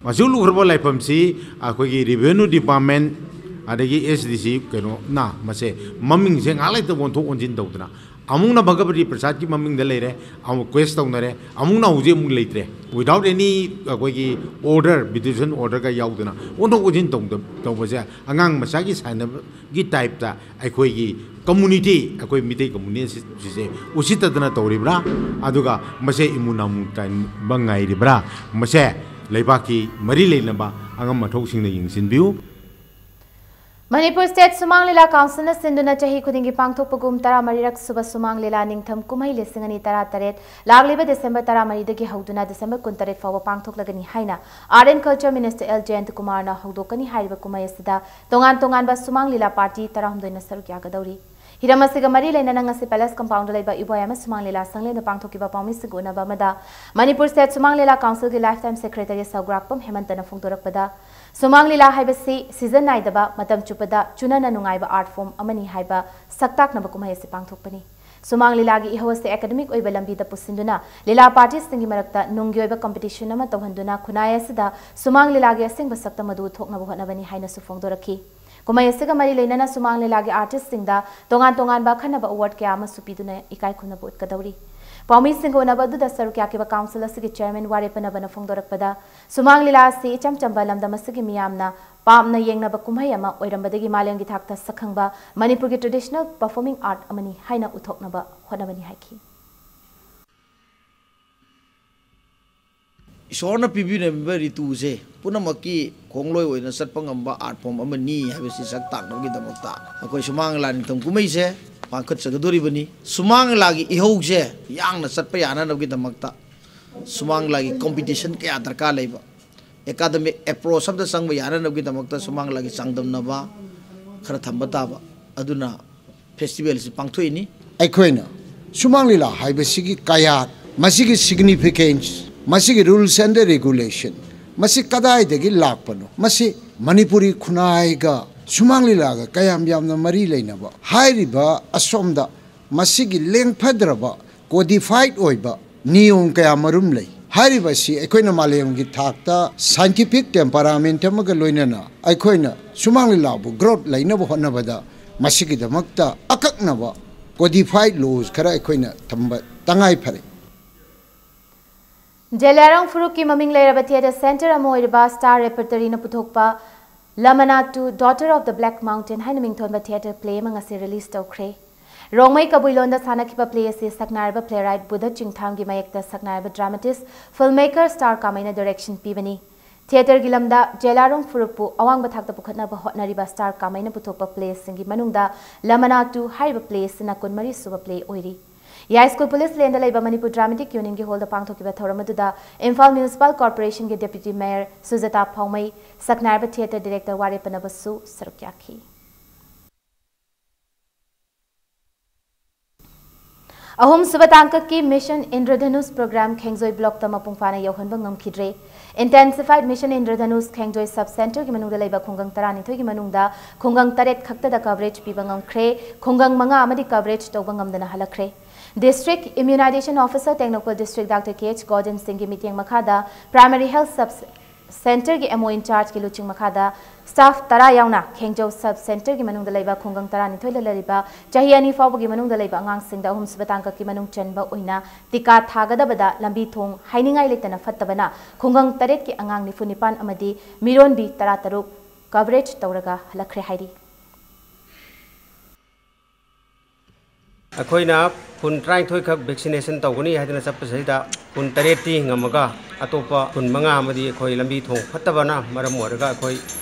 ꯃꯆꯨ ꯂꯨꯈ꯭ꯔꯕ ꯂꯥꯏꯐꯝꯁꯤ ꯑꯩꯈꯣꯏꯒꯤ revenue department ꯑꯗꯒꯤ S D C ꯀꯩꯅꯣꯅ ꯃꯁꯦ ꯃꯃꯤꯡꯁꯦ ꯉꯥꯏꯍꯥꯛ ꯂꯩꯇ ꯑꯣꯟꯊꯣꯛ ꯑꯣꯟꯁꯤꯟ ꯇꯧꯗꯅ, ꯑꯃꯨꯛꯅ ꯚꯒꯕꯇꯤ ꯄ꯭ꯔꯁꯥꯗꯀꯤ ꯃꯃꯤꯡꯗ ꯂꯩꯔꯦ, ꯑꯃꯨꯛ case ꯇꯧꯅꯔꯦ, ꯑꯃꯨꯛꯅ ꯍꯧꯖꯤꯛ ꯑꯃꯨꯛ ꯂꯩꯇ꯭ꯔꯦ꯫ Without any ꯑꯩꯈꯣꯏꯒꯤ order, mutation orderꯒ ꯌꯥꯎꯗꯅ ꯑꯣꯟꯊꯣꯛ ꯑꯣꯟꯁꯤꯟ ꯇꯧꯗ-, ꯇꯧꯕꯁꯦ ꯑꯉꯥꯡ ꯃꯆꯥꯒꯤ ꯁꯥꯟꯅꯕꯒꯤ typeꯇ ꯑꯩꯈꯣꯏꯒꯤ community, ꯑꯩꯈꯣꯏ ꯃꯤꯇꯩ community ꯁꯤꯁꯦ ꯎꯁꯤꯠꯇꯗꯅ ꯇꯧꯔꯤꯕ꯭ꯔꯥ? ꯑꯗꯨꯒ ꯃꯁꯦ ꯏꯃꯨ ꯅꯥꯃꯨ ꯇꯥꯏꯕ ꯉꯥꯏꯔꯤꯕ꯭ꯔꯥ? ꯃꯁꯦ ꯂꯩꯕꯥꯛꯀꯤ ꯃꯔꯤ ꯂꯩꯅꯕ ꯑꯉꯝ ꯑꯊꯧꯁꯤꯡꯅ ꯌꯦꯡꯁꯤꯟꯕꯤꯌꯨ꯫ ꯃꯅꯤꯄꯨꯔ State ꯁꯨꯃꯥꯡ ꯂꯤꯂꯥ Councilꯅ ꯁꯤꯟꯗꯨꯅ ꯆꯍꯤ ꯈꯨꯗꯤꯡꯒꯤ ꯄꯥꯡꯊꯣꯛꯄꯒꯨꯝ ꯇꯔꯥꯃꯔꯤꯔꯛ ꯁꯨꯕ ꯁꯨꯃꯥꯡ ꯂꯤꯂꯥ ꯅꯤꯡꯊꯝ ꯀꯨꯝꯍꯩ ꯂꯤꯁꯤꯡ ꯑꯅꯤ ꯇꯔꯥꯇꯔꯦꯠ ꯂꯥꯛꯂꯤꯕ December ꯇꯔꯥꯃꯔꯤꯗꯒꯤ ꯍꯧꯗꯨꯅ December ꯀꯨꯟꯇꯔꯦꯠ ꯐꯥꯎꯕ ꯄꯥꯡꯊꯣꯛꯂꯒꯅꯤ ꯍꯥꯏꯅ Art and Culture Minister L ꯖꯌꯟꯇ ꯀꯨꯃꯥꯔꯅ ꯍꯧꯗꯣꯛꯀꯅꯤ꯫ ꯍꯥꯏꯔꯤꯕ ꯀꯨꯝꯍꯩ ꯑꯁꯤꯗ ꯇꯣꯉꯥꯟ ꯇꯣꯉꯥꯟꯕ ꯁꯨꯃꯥꯡ ꯂꯤꯂꯥ party ꯇꯔꯥꯍꯨꯝꯗꯣꯏꯅ ꯁꯔꯨꯛ ꯌꯥꯒꯗꯧꯔꯤ꯫ ꯍꯤꯔꯝ ꯑꯁꯤꯒ ꯃꯔꯤ ꯂꯩꯅꯅ ꯉꯁꯤ Palace Compoundꯗ ꯂꯩꯕ ꯏꯕꯣꯌꯥꯏꯃ ꯁꯨꯃꯥꯡ ꯂꯤꯂꯥ ꯁꯪꯂꯦꯟꯗ ꯄꯥꯡꯊꯣꯛꯈꯤꯕ ꯄꯥꯎꯃꯤꯁꯤꯡꯒ ꯎꯅꯕ ꯑꯃꯗ ꯃꯅꯤꯄꯨꯔ State ꯁꯨꯃꯥꯡ ꯂꯤꯂꯥ Councilꯒꯤ Lifetime Secretary ꯁꯧꯒ꯭ꯔꯥꯛꯄꯝ ꯍꯦꯃꯟꯇꯅ ꯐꯣꯡꯗꯣꯔꯛꯄꯗ, ꯁꯨꯃꯥꯡ ꯂꯤꯂꯥ ꯍꯥꯏꯕꯁꯤ season ꯅꯥꯏꯗꯕ, ꯃꯇꯝ ꯆꯨꯞꯄꯗ ꯆꯨꯅꯅ ꯅꯨꯡꯉꯥꯏꯕ art form ꯑꯃꯅꯤ ꯍꯥꯏꯕ ꯁꯛꯇꯥꯛꯅꯕ ꯀꯨꯝꯍꯩ ꯑꯁꯤ ꯄꯥꯡꯊꯣꯛꯄꯅꯤ꯫ ꯁꯨꯃꯥꯡ ꯂꯤꯂꯥꯒꯤ ꯏꯍꯧ ꯑꯁꯤ academic ꯑꯣꯏꯕ ꯂꯝꯕꯤꯗ ꯄꯨꯁꯤꯟꯗꯨꯅ ꯂꯤꯂꯥ partyꯁꯤꯡꯒꯤ ꯃꯔꯛꯇ ꯅꯨꯡꯒꯤ ꯑꯣꯏꯕ competition ꯑꯃ ꯇꯧꯍꯟꯗꯨꯅ ꯈꯨꯟꯅꯥꯏ ꯑꯁꯤꯗ ꯁꯨꯃꯥꯡ ꯂꯤꯂꯥꯒꯤ ꯑꯁꯦꯡꯕ ꯁꯛꯇꯝ ꯑꯗꯨ ꯎꯠꯊꯣꯛꯅꯕ ꯍꯣꯠꯅꯕꯅꯤ ꯍꯥꯏꯅꯁꯨ ꯐꯣꯡꯗꯣꯔꯛꯈꯤ꯫ ꯀꯨꯝꯍꯩ ꯑꯁꯤꯒ ꯃꯔꯤ ꯂꯩꯅꯅ ꯁꯨꯃꯥꯡ ꯂꯤꯂꯥꯒꯤ artistꯁꯤꯡꯗ ꯇꯣꯉꯥꯟ ꯇꯣꯉꯥꯟꯕ ꯑꯈꯟꯅꯕ award ꯀꯌꯥ ꯑꯃꯁꯨ ꯄꯤꯗꯨꯅ ꯏꯀꯥꯏ ꯈꯨꯝꯅꯕ ꯎꯠꯀꯗꯧꯔꯤ꯫ ꯄꯥꯎꯃꯤꯁꯤꯡꯒ ꯎꯅꯕ ꯑꯗꯨꯗ ꯁꯔꯨꯛ ꯌꯥꯈꯤꯕ Council ꯑꯁꯤꯒꯤ Chairman ꯋꯥꯔꯦꯞꯄ ꯅꯕꯅ ꯐꯣꯡꯗꯣꯔꯛꯄꯗ, ꯁꯨꯃꯥꯡ ꯂꯤꯂꯥ ꯑꯁꯤ ꯏꯆꯝ ꯆꯝꯕ ꯂꯝꯗꯝ ꯑꯁꯤꯒꯤ ꯃꯤꯌꯥꯝꯅ ꯄꯥꯝꯅ ꯌꯦꯡꯅꯕ ꯀꯨꯝꯍꯩ ꯑꯃ ꯑꯣꯏꯔꯝꯕꯗꯒꯤ ꯃꯥꯂꯦꯝꯒꯤ ꯊꯥꯛꯇ ꯁꯛꯈꯪꯕ ꯃꯅꯤꯄꯨꯔꯒꯤ traditional performing art ꯑꯃꯅꯤ ꯍꯥꯏꯅ ꯎꯠꯊꯣꯛꯅꯕ ꯍꯣꯠꯅꯕꯅꯤ ꯍꯥꯏꯈꯤ꯫ ꯏꯁꯣꯔꯅ ꯄꯤꯕꯤꯔꯝꯃꯤꯕ ꯔꯤꯇꯨꯁꯦ ꯄꯨꯝꯅꯃꯛꯀꯤ ꯈꯣꯡꯂꯣꯏ ꯑꯣꯏꯅ ꯆꯠꯄ ꯉꯝꯕ art form ꯑꯃꯅꯤ ꯍꯥꯏꯕꯁꯤ ꯁꯛ ꯇꯥꯛꯅꯕꯒꯤꯗꯃꯛꯇ ꯑꯩꯈꯣꯏ ꯁꯨꯃꯥꯡ ꯂꯤꯂꯥ ꯅꯤꯡꯊꯝ ꯀꯨꯝꯍꯩꯁꯦ ꯄꯥꯡꯈꯠꯆꯒꯗꯣꯔꯤꯕꯅꯤ꯫ ꯁꯨꯃꯥꯡ ꯂꯤꯂꯥꯒꯤ ꯏꯍꯧꯁꯦ ꯌꯥꯡꯅ ꯆꯠꯄ ꯌꯥꯅꯅꯕꯒꯤꯗꯃꯛꯇ ꯁꯨꯃꯥꯡ ꯂꯤꯂꯥꯒꯤ ꯀꯣꯝꯄꯤꯇꯤꯁꯟ ꯀꯌꯥ ꯗꯔꯀꯥꯔ ꯂꯩꯕ, ꯑꯦꯀꯥꯗꯃꯤꯛ ꯑꯦꯄ꯭ꯔꯣꯆ ꯑꯃꯗ ꯆꯪꯕ ꯌꯥꯅꯅꯕꯒꯤꯗꯃꯛꯇ ꯁꯨꯃꯥꯡ ꯂꯤꯂꯥꯒꯤ ꯆꯥꯡꯗꯝꯅꯕ ꯈꯔ ꯊꯝꯕ ꯇꯥꯕ꯫ ꯑꯗꯨꯅ ꯐꯦꯁꯇꯤꯚꯦꯜꯁꯤ ꯄꯥꯡꯊꯣꯛꯏꯅꯤ꯫ ꯑꯩꯈꯣꯏꯅ ꯁꯨꯃꯥꯡ ꯂꯤꯂꯥ ꯍꯥꯏꯕꯁꯤꯒꯤ ꯀꯌꯥꯠ, ꯃꯁꯤꯒꯤ ꯁꯤꯒꯅꯤꯐꯤꯀꯦꯟꯁ, ꯃꯁꯤꯒꯤ ꯔꯨꯜꯁ ꯑꯦꯟ ꯔꯦꯒꯨꯂꯦꯁꯟ, ꯃꯁꯤ ꯀꯗꯥꯏꯗꯒꯤ ꯂꯥꯛꯄꯅꯣ? ꯃꯁꯤ ꯃꯅꯤꯄꯨꯔꯤ ꯈꯨꯟꯅꯥꯏꯒ ꯁꯨꯃꯥꯡ ꯂꯤꯂꯥꯒ ꯀꯌꯥꯝ ꯌꯥꯝꯅ ꯃꯔꯤ ꯂꯩꯅꯕ? ꯍꯥꯏꯔꯤꯕ ꯑꯁꯣꯝꯗ ꯃꯁꯤꯒꯤ ꯂꯦꯡꯐꯗ꯭ꯔꯕ, ꯀꯣꯗꯤꯐꯥꯏꯠ ꯑꯣꯏꯕ ꯅꯤꯌꯣꯝ ꯀꯌꯥ ꯃꯔꯨꯝ ꯂꯩ꯫ ꯍꯥꯏꯔꯤꯕ ꯑꯁꯤ ꯑꯩꯈꯣꯏꯅ ꯃꯥꯂꯦꯝꯒꯤ ꯊꯥꯛꯇ ꯁꯥꯏꯟꯇꯤꯐꯤꯛ ꯇꯦꯝꯄꯔꯥꯃꯦꯟꯠ ꯑꯃꯒ ꯂꯣꯏꯅꯅ ꯑꯩꯈꯣꯏꯅ ꯁꯨꯃꯥꯡ ꯂꯤꯂꯥꯕꯨ ꯒ꯭ꯔꯣꯠ ꯂꯩꯅꯕ ꯍꯣꯠꯅꯕꯗ ꯃꯁꯤꯒꯤꯗꯃꯛꯇ ꯑꯀꯛꯅꯕ ꯀꯣꯗꯤꯐꯥꯏꯠ ꯂꯣꯁ ꯈꯔ ꯑꯩꯈꯣꯏꯅ ꯊꯝꯕ ꯇꯉꯥꯏ ꯐꯔꯦ꯫ ꯖꯦꯂꯤꯌꯥꯡꯔꯣꯡ ꯐꯨꯔꯨꯞꯀꯤ ꯃꯃꯤꯡ ꯂꯩꯔꯕ ꯊꯤꯌꯦꯇꯔ ꯁꯦꯟꯇꯔ ꯑꯃ ꯑꯣꯏꯔꯤꯕ ꯁ꯭ꯇꯥꯔ ꯔꯦꯄꯔꯇꯔꯤꯅ ꯄꯨꯊꯣꯛꯄ ꯂꯃꯅꯥ ꯇꯨ, daughter of the black mountain ꯍꯥꯏꯅ ꯃꯤꯡꯊꯣꯟꯕ ꯊꯤꯌꯦꯇꯔ ꯄ꯭ꯂꯦ ꯑꯃ ꯉꯁꯤ ꯔꯤꯂꯤꯖ ꯇꯧꯈ꯭ꯔꯦ꯫ ꯔꯣꯡꯃꯩ ꯀꯕꯨꯏ ꯂꯣꯟꯗ ꯁꯥꯟꯅꯈꯤꯕ ꯄ꯭ꯂꯦ ꯑꯁꯤ ꯁꯛꯅꯥꯏꯔꯕ ꯄ꯭ꯂꯦꯔꯥꯏꯠ ꯕꯨꯙ ꯆꯤꯡꯊꯥꯝꯒꯤ ꯃꯌꯦꯛꯇ ꯁꯛꯅꯥꯏꯔꯕ ꯗ꯭ꯔꯥꯃꯥꯇꯤꯁ, ꯐꯤꯜꯝ ꯃꯦꯀꯔ ꯁ꯭ꯇꯥꯔ ꯀꯥꯃꯩꯅ ꯗꯥꯏꯔꯦꯛꯁꯟ ꯄꯤꯕꯅꯤ꯫ ꯊꯤꯌꯦꯇꯔꯒꯤ ꯂꯝꯗ ꯖꯦꯂꯤꯌꯥꯡꯔꯣꯡ ꯐꯨꯔꯨꯞꯄꯨ ꯑꯋꯥꯡꯕ ꯊꯥꯛꯇ ꯄꯨꯈꯠꯅꯕ ꯍꯣꯠꯅꯔꯤꯕ ꯁ꯭ꯇꯥꯔ ꯀꯥꯃꯩꯅ ꯄꯨꯊꯣꯛꯄ ꯄ꯭ꯂꯦꯁꯤꯡꯒꯤ ꯃꯅꯨꯡꯗ ꯂꯃꯅꯥ ꯇꯨ ꯍꯥꯏꯔꯤꯕ ꯄ꯭ꯂꯦ ꯑꯁꯤꯅ ꯀꯨꯟꯃꯔꯤ ꯁꯨꯕ ꯄ꯭ꯂꯦ ꯑꯣꯏꯔꯤ꯫ ꯌꯥꯏꯁ꯭ꯀꯨꯜ ꯄꯨꯂꯤꯁ ꯂꯦꯟꯗ ꯂꯩꯕ ꯃꯅꯤꯄꯨꯔ ꯗ꯭ꯔꯥꯃꯦꯇꯤꯛ ꯌꯨꯅꯤꯌꯟꯒꯤ ꯍꯣꯜꯗ ꯄꯥꯡꯊꯣꯛꯈꯤꯕ ꯊꯧꯔꯝ ꯑꯗꯨꯗ ꯏꯝꯐꯥꯜ ꯃ꯭ꯌꯨꯅꯤꯁꯤꯄꯥꯜ ꯀꯣꯔꯄꯣꯔꯦꯁꯟꯒꯤ ꯗꯦꯄ꯭ꯌꯨꯇꯤ ꯃꯦꯌꯔ ꯁꯨꯖꯥꯇꯥ ꯐꯥꯎꯃꯩ, ꯁꯛꯅꯥꯏꯔꯕ ꯊꯤꯌꯦꯇꯔ ꯗꯤꯔꯦꯛꯇꯔ ꯋꯥꯔꯦ ꯄꯅꯕꯁꯨ ꯁꯔꯨꯛ ꯌꯥꯈꯤ꯫ ꯑꯍꯨꯝꯁꯨꯕ ꯇꯥꯡꯀꯛꯀꯤ ꯃꯤꯁꯟ ꯏꯟꯗ꯭ꯔꯙꯅꯨꯁ ꯄ꯭ꯔꯣꯒ꯭ꯔꯥꯝ ꯈꯦꯡꯖꯣꯏ ꯕ꯭ꯂꯣꯛꯇ ꯃꯄꯨꯡ ꯐꯥꯅ ꯌꯧꯍꯟꯕ ꯉꯝꯈꯤꯗ꯭ꯔꯦ꯫ ꯏꯟꯇꯦꯟꯁꯤꯐꯥꯏꯗ ꯃꯤꯁꯟ ꯏꯟꯗ꯭ꯔꯙꯅꯨꯁ ꯈꯦꯡꯖꯣꯏ ꯁꯕ ꯁꯦꯟꯇꯔꯒꯤ ꯃꯅꯨꯡꯗ ꯂꯩꯕ ꯈꯨꯡꯒꯪ ꯇꯔꯥꯅꯤꯊꯣꯏꯒꯤ ꯃꯅꯨꯡꯗ ꯈꯨꯡꯒꯪ ꯇꯔꯦꯠ ꯈꯛꯇꯗ ꯀꯚꯔꯦꯖ ꯄꯤꯕ ꯉꯝꯈ꯭ꯔꯦ꯫ ꯈꯨꯡꯒꯪ ꯃꯉꯥ ꯑꯃꯗꯤ ꯀꯚꯔꯦꯖ ꯇꯧꯕ ꯉꯝꯗꯅ ꯍꯜꯂꯛꯈ꯭ꯔꯦ꯫ District immunization officer Tengnoupal district doctor K H Gordon ꯁꯤꯡꯒꯤ ꯃꯤꯠꯌꯦꯡ ꯃꯈꯥꯗ ꯄ꯭ꯔꯥꯏꯃꯔꯤ ꯍꯦꯜꯊ ꯁꯕ ꯁꯦꯟꯇꯔꯒꯤ ꯑꯦꯝ ꯑꯣ ꯏꯟꯆꯥꯔꯖꯀꯤ ꯂꯨꯆꯤꯡ ꯃꯈꯥꯗ ꯁ꯭ꯇꯥꯐ ꯇꯔꯥ ꯌꯥꯎꯅ ꯈꯦꯡꯖꯧ ꯁꯕ ꯁꯦꯟꯇꯔꯒꯤ ꯃꯅꯨꯡꯗ ꯂꯩꯕ ꯈꯨꯡꯒꯪ ꯇꯔꯥꯅꯤꯊꯣꯏꯗ ꯂꯩꯔꯤꯕ ꯆꯍꯤ ꯑꯅꯤ ꯐꯥꯎꯕꯒꯤ ꯃꯅꯨꯡꯗ ꯂꯩꯕ ꯑꯉꯥꯡꯁꯤꯡꯗ ꯑꯍꯨꯝꯁꯨꯕ ꯇꯥꯡꯀꯛꯀꯤ ꯃꯅꯨꯡ ꯆꯟꯕ ꯑꯣꯏꯅ ꯇꯤꯀꯥ ꯊꯥꯒꯗꯕꯗ ꯂꯝꯕꯤ ꯊꯣꯡ ꯍꯥꯏꯅꯤꯡꯉꯥꯏ ꯂꯩꯇꯅ ꯐꯠꯇꯕꯅ ꯈꯨꯡꯒꯪ ꯇꯔꯦꯠꯀꯤ ꯑꯉꯥꯡ ꯅꯤꯐꯨ ꯅꯤꯄꯥꯟ ꯑꯃꯗꯤ ꯃꯤꯔꯣꯟꯕꯤ ꯇꯔꯥꯇꯔꯨꯛ ꯀꯚꯔꯦꯖ ꯇꯧꯔꯒ ꯍꯜꯂꯛꯈ꯭ꯔꯦ ꯍꯥꯏꯔꯤ꯫ ꯑꯩꯈꯣꯏꯅ ꯈꯨꯟ ꯇꯔꯥꯅꯤꯊꯣꯏ ꯈꯛ ꯚꯦꯛꯁꯤꯅꯦꯁꯟ ꯇꯧꯒꯅꯤ ꯍꯥꯏꯗꯅ ꯆꯠꯄꯁꯤꯗ ꯈꯨꯟ ꯇꯔꯦꯠꯇꯤ ꯉꯝꯃꯒ ꯑꯇꯣꯞꯄ ꯈꯨꯟ ꯃꯉꯥ ꯑꯃꯗꯤ ꯑꯩꯈꯣꯏ ꯂꯝꯕꯤ ꯊꯣꯡ ꯐꯠꯇꯕꯅ ꯃꯔꯝ ꯑꯣꯏꯔꯒ ꯑꯩꯈꯣꯏ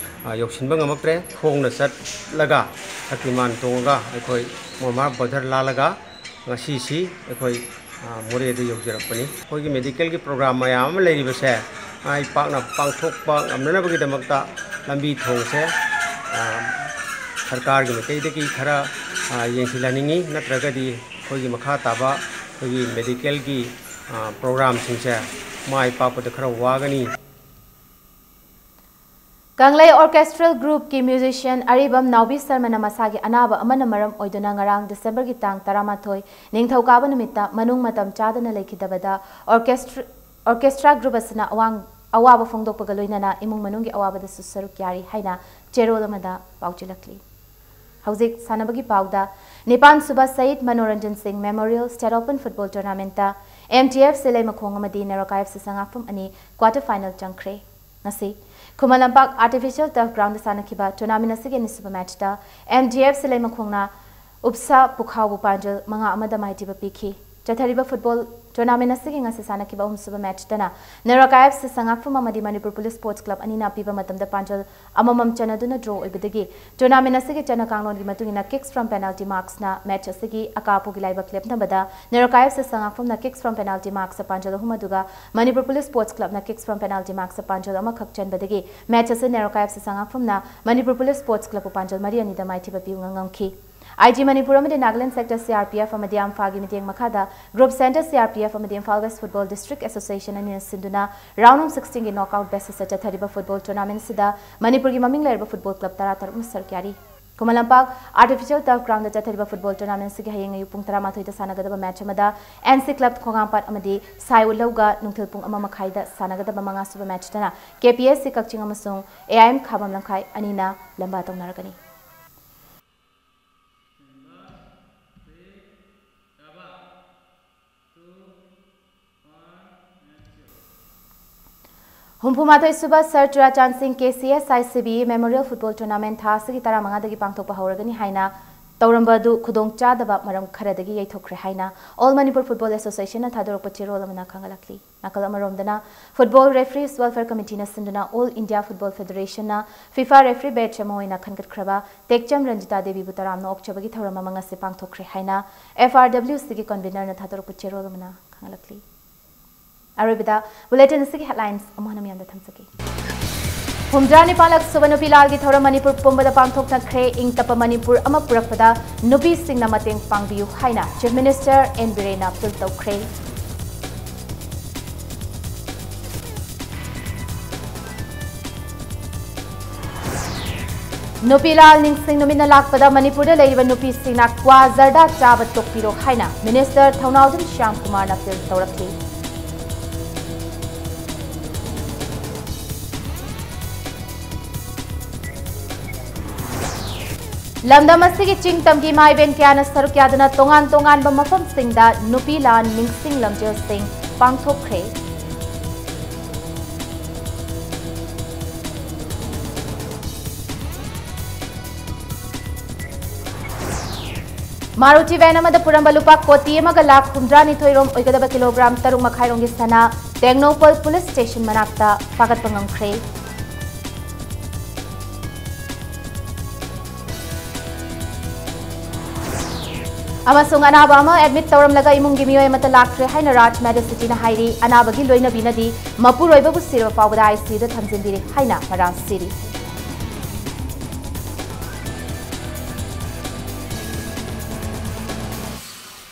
ꯑ, ꯌꯧꯁꯤꯟꯕ ꯉꯝꯃꯛꯇ꯭ꯔꯦ꯫ ꯈꯣꯡꯅ ꯆꯠꯂꯒ, ꯁꯛꯇꯤꯃꯥꯟ ꯇꯣꯡꯉꯒ, ꯑꯩꯈꯣꯏ ꯃꯣꯃꯥ ꯕꯣꯔꯗꯔ ꯂꯥꯜꯂꯒ ꯉꯁꯤꯁꯤ ꯑꯩꯈꯣꯏ, ꯑ, ꯃꯣꯔꯦꯗ ꯌꯧꯖꯔꯛꯄꯅꯤ꯫ ꯑꯩꯈꯣꯏꯒꯤ ꯃꯦꯗꯤꯀꯦꯜꯒꯤ ꯄ꯭ꯔꯣꯒ꯭ꯔꯥꯝ ꯃꯌꯥꯝ ꯑꯃ ꯂꯩꯔꯤꯕꯁꯦ ꯃꯥꯏ ꯄꯥꯛꯅ ꯄꯥꯡꯊꯣꯛꯄ ꯉꯝꯅꯅꯕꯒꯤꯗꯃꯛꯇ ꯂꯝꯕꯤ ꯊꯣꯡꯁꯦ, ꯑ, ꯁꯔꯀꯥꯔꯒꯤ ꯃꯥꯏꯀꯩꯗꯒꯤ ꯈꯔ, ꯑ, ꯌꯦꯡꯁꯤꯜꯍꯟꯅꯤꯡꯉꯤ, ꯅꯠꯇ꯭ꯔꯒꯗꯤ ꯑꯩꯈꯣꯏꯒꯤ ꯃꯈꯥ ꯇꯥꯕ ꯑꯩꯈꯣꯏꯒꯤ ꯃꯦꯗꯤꯀꯦꯜꯒꯤ, ꯑ, ꯄ꯭ꯔꯣꯒ꯭ꯔꯥꯝꯁꯤꯡꯁꯦ ꯃꯥꯏ ꯄꯥꯛꯄꯗ ꯈꯔ ꯋꯥꯒꯅꯤ꯫ ꯀꯪꯂꯩ ꯑꯣꯔꯀꯦꯁꯇ꯭ꯔꯦꯜ ꯒ꯭ꯔꯨꯞꯀꯤ ꯃ꯭ꯌꯨꯖꯤꯁꯤꯌꯥꯟ ꯑꯔꯤꯕꯝ ꯅꯥꯎꯕꯤ ꯁꯔꯃꯅ ꯃꯁꯥꯒꯤ ꯑꯅꯥꯕ ꯑꯃꯅ ꯃꯔꯝ ꯑꯣꯏꯗꯨꯅ ꯉꯔꯥꯡ ꯗꯤꯁꯦꯝꯕꯔꯒꯤ ꯇꯥꯡ ꯇꯔꯥꯃꯥꯊꯣꯏ, ꯅꯤꯡꯊꯧꯀꯥꯕ ꯅꯨꯃꯤꯠꯇ ꯃꯅꯨꯡ ꯃꯇꯝ ꯆꯥꯗꯅ ꯂꯩꯈꯤꯗꯕꯗ ꯑꯣꯔꯀꯦꯁꯇ꯭ꯔ-, ꯑꯣꯔꯀꯦꯁꯇ꯭ꯔꯥ ꯒ꯭ꯔꯨꯞ ꯑꯁꯤꯅ ꯑꯋꯥꯡ-, ꯑꯋꯥꯕ ꯐꯣꯡꯗꯣꯛꯄꯒ ꯂꯣꯏꯅꯅ ꯏꯃꯨꯡ ꯃꯅꯨꯡꯒꯤ ꯑꯋꯥꯕꯗꯁꯨ ꯁꯔꯨꯛ ꯌꯥꯔꯤ ꯍꯥꯏꯅ ꯆꯦꯔꯣꯜ ꯑꯃꯗ ꯄꯥꯎꯖꯤꯜꯂꯛꯂꯤ꯫ ꯍꯧꯖꯤꯛ ꯁꯥꯟꯅꯕꯒꯤ ꯄꯥꯎꯗ, ꯅꯤꯄꯥꯟ ꯁꯨꯕ Shaheed Manoranjan Singh memorial state open football ꯇꯣꯔꯅꯥꯃꯦꯟꯠꯇ ꯑꯦꯝ ꯇꯤ ꯑꯦꯐ ꯁꯤ ꯂꯩꯃꯈꯣꯡ ꯑꯃꯗꯤ ꯅꯦꯔꯣꯀꯥ ꯑꯦꯐ ꯁꯤ ꯁꯉꯥꯛꯐꯝ ꯑꯅꯤ ꯀ꯭ꯋꯥꯔꯇꯔ ꯐꯥꯏꯅꯦꯜ ꯆꯪꯈ꯭ꯔꯦ꯫ ꯉꯁꯤ ꯈꯨꯃꯟ ꯂꯝꯄꯥꯛ ꯑꯥꯔꯇꯤꯐꯤꯁꯤꯌꯦꯜ ꯇꯔꯐ ꯒ꯭ꯔꯥꯎꯟꯗ ꯁꯥꯟꯅꯈꯤꯕ ꯇꯣꯔꯅꯥꯃꯦꯟꯠ ꯑꯁꯤꯒꯤ ꯑꯅꯤꯁꯨꯕ ꯃꯦꯠꯆꯇ ꯑꯦꯝ ꯇꯤ ꯑꯦꯐ ꯁꯤ ꯂꯩꯃꯈꯣꯡꯅ ꯎꯞꯁꯥ ꯄꯨꯈꯥꯎꯕꯨ ꯄꯥꯟꯖꯜ ꯃꯉꯥ ꯑꯃꯗ ꯃꯥꯏꯊꯤꯕ ꯄꯤꯈꯤ꯫ ꯆꯠꯊꯔꯤꯕ ꯐꯨꯠꯕꯣꯜ ꯇꯣꯔꯅꯥꯃꯦꯟꯠ ꯑꯁꯤꯒꯤ ꯉꯁꯤ ꯁꯥꯟꯅꯈꯤꯕ ꯑꯍꯨꯝꯁꯨꯕ ꯃꯦꯠꯆꯇꯅ ꯅꯦꯔꯣꯀꯥ ꯑꯦꯐ ꯁꯤ ꯁꯉꯥꯛꯐꯝ ꯑꯃꯗꯤ ꯃꯅꯤꯄꯨꯔ ꯄꯨꯂꯤꯁ ꯁ꯭ꯄꯣꯔꯠꯁ ꯀ꯭ꯂꯕ ꯑꯅꯤꯅ ꯑꯄꯤꯕ ꯃꯇꯝꯗ ꯄꯥꯟꯖꯜ ꯑꯃꯃꯝ ꯆꯟꯅꯗꯨꯅ ꯗ꯭ꯔꯣ ꯑꯣꯏꯕꯗꯒꯤ ꯇꯣꯔꯅꯥꯃꯦꯟꯠ ꯑꯁꯤꯒꯤ ꯆꯠꯅ ꯀꯥꯡꯂꯣꯟꯒꯤ ꯃꯇꯨꯡ ꯏꯟꯅ kicks from penalty marksꯅ ꯃꯦꯠꯆ ꯑꯁꯤꯒꯤ ꯑꯀꯥꯄꯨꯒꯤ ꯂꯥꯏꯕꯛ ꯂꯦꯞꯅꯕꯗ NEROCA F C ꯁꯉꯥꯛꯐꯝꯅ kicks from penalty marksꯇ ꯄꯥꯟꯖꯜ ꯑꯍꯨꯝ ꯑꯗꯨꯒ ꯃꯅꯤꯄꯨꯔ ꯄꯨꯂꯤꯁ ꯁ꯭ꯄꯣꯔꯠꯁ ꯀ꯭ꯂꯕꯅ kicks from penalty marksꯇ ꯄꯥꯟꯖꯜ ꯑꯃꯈꯛ ꯆꯟꯕꯗꯒꯤ ꯃꯦꯠꯆ ꯑꯁꯤ ꯅꯦꯔꯣꯀꯥ ꯑꯦꯐ ꯁꯤ ꯁꯉꯥꯛꯐꯝꯅ ꯃꯅꯤꯄꯨꯔ ꯄꯨꯂꯤꯁ ꯁ꯭ꯄꯣꯔꯠꯁ ꯀ꯭ꯂꯕꯄꯨ ꯄꯥꯟꯖꯜ ꯃꯔꯤ ꯑꯅꯤꯗ ꯃꯥꯏꯊꯤꯕ ꯄꯤꯕ ꯉꯝꯈꯤ꯫ ꯑꯥꯏ ꯖꯤ ꯃꯅꯤꯄꯨꯔ ꯑꯃꯗꯤ Nagaland sector C R P F ꯑꯃꯗꯤ ꯑꯝꯐꯥꯒꯤ ꯃꯤꯠꯌꯦꯡ ꯃꯈꯥꯗ group centre C R P F ꯑꯃꯗꯤ Imphal west football district association ꯑꯅꯤꯅ ꯁꯤꯟꯗꯨꯅ round of sixteenꯒꯤ knockout basis ꯇ ꯆꯠꯊꯔꯤꯕ ꯐꯨꯠꯕꯣꯜ ꯇꯣꯔꯅꯥꯃꯦꯟꯠ ꯑꯁꯤꯗ ꯃꯅꯤꯄꯨꯔꯒꯤ ꯃꯃꯤꯡ ꯂꯩꯔꯕ ꯐꯨꯠꯕꯣꯜ ꯀ꯭ꯂꯕ ꯇꯔꯥ ꯇꯔꯨꯛꯅ ꯁꯔꯨꯛ ꯌꯥꯔꯤ꯫ ꯈꯨꯃꯟ ꯂꯝꯄꯥꯛ ꯑꯥꯔꯇꯤꯐꯤꯁꯤꯌꯦꯜ ꯇꯔꯐ ꯒ꯭ꯔꯥꯎꯟꯗ ꯆꯠꯊꯔꯤꯕ ꯐꯨꯠꯕꯣꯜ ꯇꯣꯔꯅꯥꯃꯦꯟꯠ ꯑꯁꯤꯒꯤ ꯍꯌꯦꯡ ꯑꯌꯨꯛ ꯄꯨꯡ ꯇꯔꯥꯃꯥꯊꯣꯏꯗ ꯁꯥꯟꯅꯒꯗꯕ ꯃꯦꯠꯆ ꯑꯃꯗ ꯑꯦꯟ ꯁꯤ ꯀ꯭ꯂꯕ ꯈꯣꯡꯉꯥꯝꯄꯥꯠ ꯑꯃꯗꯤ ꯁꯥꯏ ꯎꯠꯂꯧꯒ ꯅꯨꯡꯊꯤꯜ ꯄꯨꯡ ꯑꯃ ꯃꯈꯥꯏꯗ ꯁꯥꯟꯅꯒꯗꯕ ꯃꯉꯥꯁꯨꯕ ꯃꯦꯠꯆꯇꯅ ꯀꯦ ꯄꯤ ꯑꯦꯁ ꯁꯤ ꯀꯛꯆꯤꯡ ꯑꯃꯁꯨꯡ ꯑꯦ ꯑꯥꯏ ꯑꯦꯝ ꯈꯥꯕꯝ ꯂꯝꯈꯥꯏ ꯑꯅꯤꯅ ꯂꯝꯕꯥ ꯇꯧꯅꯔꯒꯅꯤ꯫ ꯍꯨꯝꯐꯨꯃꯥꯊꯣꯏ ꯁꯨꯕ ꯁꯔ ꯆꯨꯔꯥꯆꯥꯟ ꯁꯤꯡ K C S I C B memorial football tournament ꯊꯥ ꯑꯁꯤꯒꯤ ꯇꯔꯥꯃꯉꯥꯗꯒꯤ ꯄꯥꯡꯊꯣꯛꯄ ꯍꯧꯔꯒꯅꯤ ꯍꯥꯏꯅ ꯇꯧꯔꯝꯕ ꯑꯗꯨ ꯈꯨꯗꯣꯡ ꯆꯥꯗꯕ ꯃꯔꯝ ꯈꯔꯗꯒꯤ ꯌꯩꯊꯣꯛꯈ꯭ꯔꯦ ꯍꯥꯏꯅ All Manipur Football Associationꯅ ꯊꯥꯗꯣꯔꯛꯄ ꯆꯦꯔꯣꯜ ꯑꯃꯅ ꯈꯪꯍꯜꯂꯛꯂꯤ꯫ ꯅꯥꯀꯜ ꯑꯃꯔꯣꯝꯗꯅ, Football Referees Welfare Committeeꯅ ꯁꯤꯟꯗꯨꯅ All India Football Federationꯅ FIFA referee badge ꯑꯃ ꯑꯣꯏꯅ ꯈꯟꯒꯠꯈ꯭ꯔꯕ ꯇꯦꯛꯆꯝ ꯔꯟꯖꯤꯇꯥ ꯗꯦꯕꯤꯕꯨ ꯇꯔꯥꯝꯅ ꯑꯣꯛꯆꯕꯒꯤ ꯊꯧꯔꯝ ꯑꯃ ꯉꯁꯤ ꯄꯥꯡꯊꯣꯛꯈ꯭ꯔꯦ ꯍꯥꯏꯅ F R W Cꯒꯤ convenerꯅ ꯊꯥꯗꯣꯔꯛꯄ ꯆꯦꯔꯣꯜ ꯑꯃꯅ ꯈꯪꯍꯜꯂꯛꯂꯤ꯫ ꯑꯔꯣꯏꯕꯗ bulletin ꯑꯁꯤꯒꯤ headlines ꯑꯃꯨꯛ ꯍꯟꯅ ꯃꯤꯌꯥꯝꯗ ꯊꯝꯖꯒꯦ꯫ ꯍꯨꯝꯗ꯭ꯔꯥ ꯅꯤꯄꯥꯟꯂꯛ ꯁꯨꯕ ꯅꯨꯄꯤ ꯂꯥꯜꯒꯤ ꯊꯧꯔꯝ ꯃꯅꯤꯄꯨꯔ ꯄꯨꯝꯕꯗ ꯄꯥꯡꯊꯣꯛꯅꯈ꯭ꯔꯦ꯫ ꯏꯪ ꯇꯞꯄ ꯃꯅꯤꯄꯨꯔ ꯑꯃ ꯄꯨꯔꯛꯄꯗ ꯅꯨꯄꯤꯁꯤꯡꯅ ꯃꯇꯦꯡ ꯄꯥꯡꯕꯤꯌꯨ ꯍꯥꯏꯅ Chief Minister N ꯕꯤꯔꯦꯟꯅ appeal ꯇꯧꯈ꯭ꯔꯦ꯫ ꯅꯨꯄꯤ ꯂꯥꯜ ꯅꯤꯡꯁꯤꯡ ꯅꯨꯃꯤꯠꯅ ꯂꯥꯛꯄꯗ ꯃꯅꯤꯄꯨꯔꯗ ꯂꯩꯔꯤꯕ ꯅꯨꯄꯤꯁꯤꯡꯅ ꯀ꯭ꯋꯥ ꯖꯔꯗꯥ ꯆꯥꯕ ꯇꯣꯛꯄꯤꯔꯣ ꯍꯥꯏꯅ Minister ꯊꯧꯅꯥꯎꯖꯝ ꯁ꯭ꯌꯥꯝ ꯀꯨꯃꯥꯔꯅ appeal ꯇꯧꯔꯛꯂꯤ꯫ ꯂꯝꯗꯝ ꯑꯁꯤꯒꯤ ꯆꯤꯡ ꯇꯝꯒꯤ ꯏꯃꯥ ꯏꯕꯦꯟ ꯀꯌꯥꯅ ꯁꯔꯨꯛ ꯌꯥꯗꯨꯅ ꯇꯣꯉꯥꯟ ꯇꯣꯉꯥꯟꯕ ꯃꯐꯝꯁꯤꯡꯗ ꯅꯨꯄꯤ ꯂꯥꯟ ꯅꯤꯡꯁꯤꯡ ꯂꯝꯖꯦꯜꯁꯤꯡ ꯄꯥꯡꯊꯣꯛꯈ꯭ꯔꯦ꯫ ꯃꯥꯔꯨꯇꯤ van ꯑꯃꯗ ꯄꯨꯔꯝꯕ ꯂꯨꯄꯥ ꯀꯣꯇꯤ ꯑꯃꯒ ꯂꯥꯈ ꯍꯨꯝꯗ꯭ꯔꯥꯅꯤꯊꯣꯏ ꯔꯣꯝ ꯑꯣꯏꯒꯗꯕ ꯀꯤꯂꯣꯒ꯭ꯔꯥꯝ ꯇꯔꯨꯛ ꯃꯈꯥꯏ ꯔꯣꯝꯒꯤ ꯁꯅꯥ ꯇꯦꯡꯅꯧꯄꯜ police station ꯃꯅꯥꯛꯇ ꯐꯥꯒꯠꯄ ꯉꯝꯈ꯭ꯔꯦ꯫ ꯑꯃꯁꯨꯡ ꯑꯅꯥꯕ ꯑꯃ admit ꯇꯧꯔꯝꯂꯒ ꯏꯃꯨꯡꯒꯤ ꯃꯤꯑꯣꯏ ꯑꯃꯠꯇ ꯂꯥꯛꯇ꯭ꯔꯦ ꯍꯥꯏꯅ ꯔꯥꯖ Medici ꯅ ꯍꯥꯏꯔꯤ꯫ ꯑꯅꯥꯕꯒꯤ ꯂꯣꯏꯅꯕꯤꯅꯗꯤ ꯃꯄꯨꯔꯣꯏꯕꯕꯨ ꯁꯤꯔꯕ ꯐꯥꯎꯕꯗ I C U ꯗ ꯊꯝꯖꯤꯟꯕꯤꯔꯦ ꯍꯥꯏꯅ ꯃꯔꯥꯜ ꯁꯤꯔꯤ꯫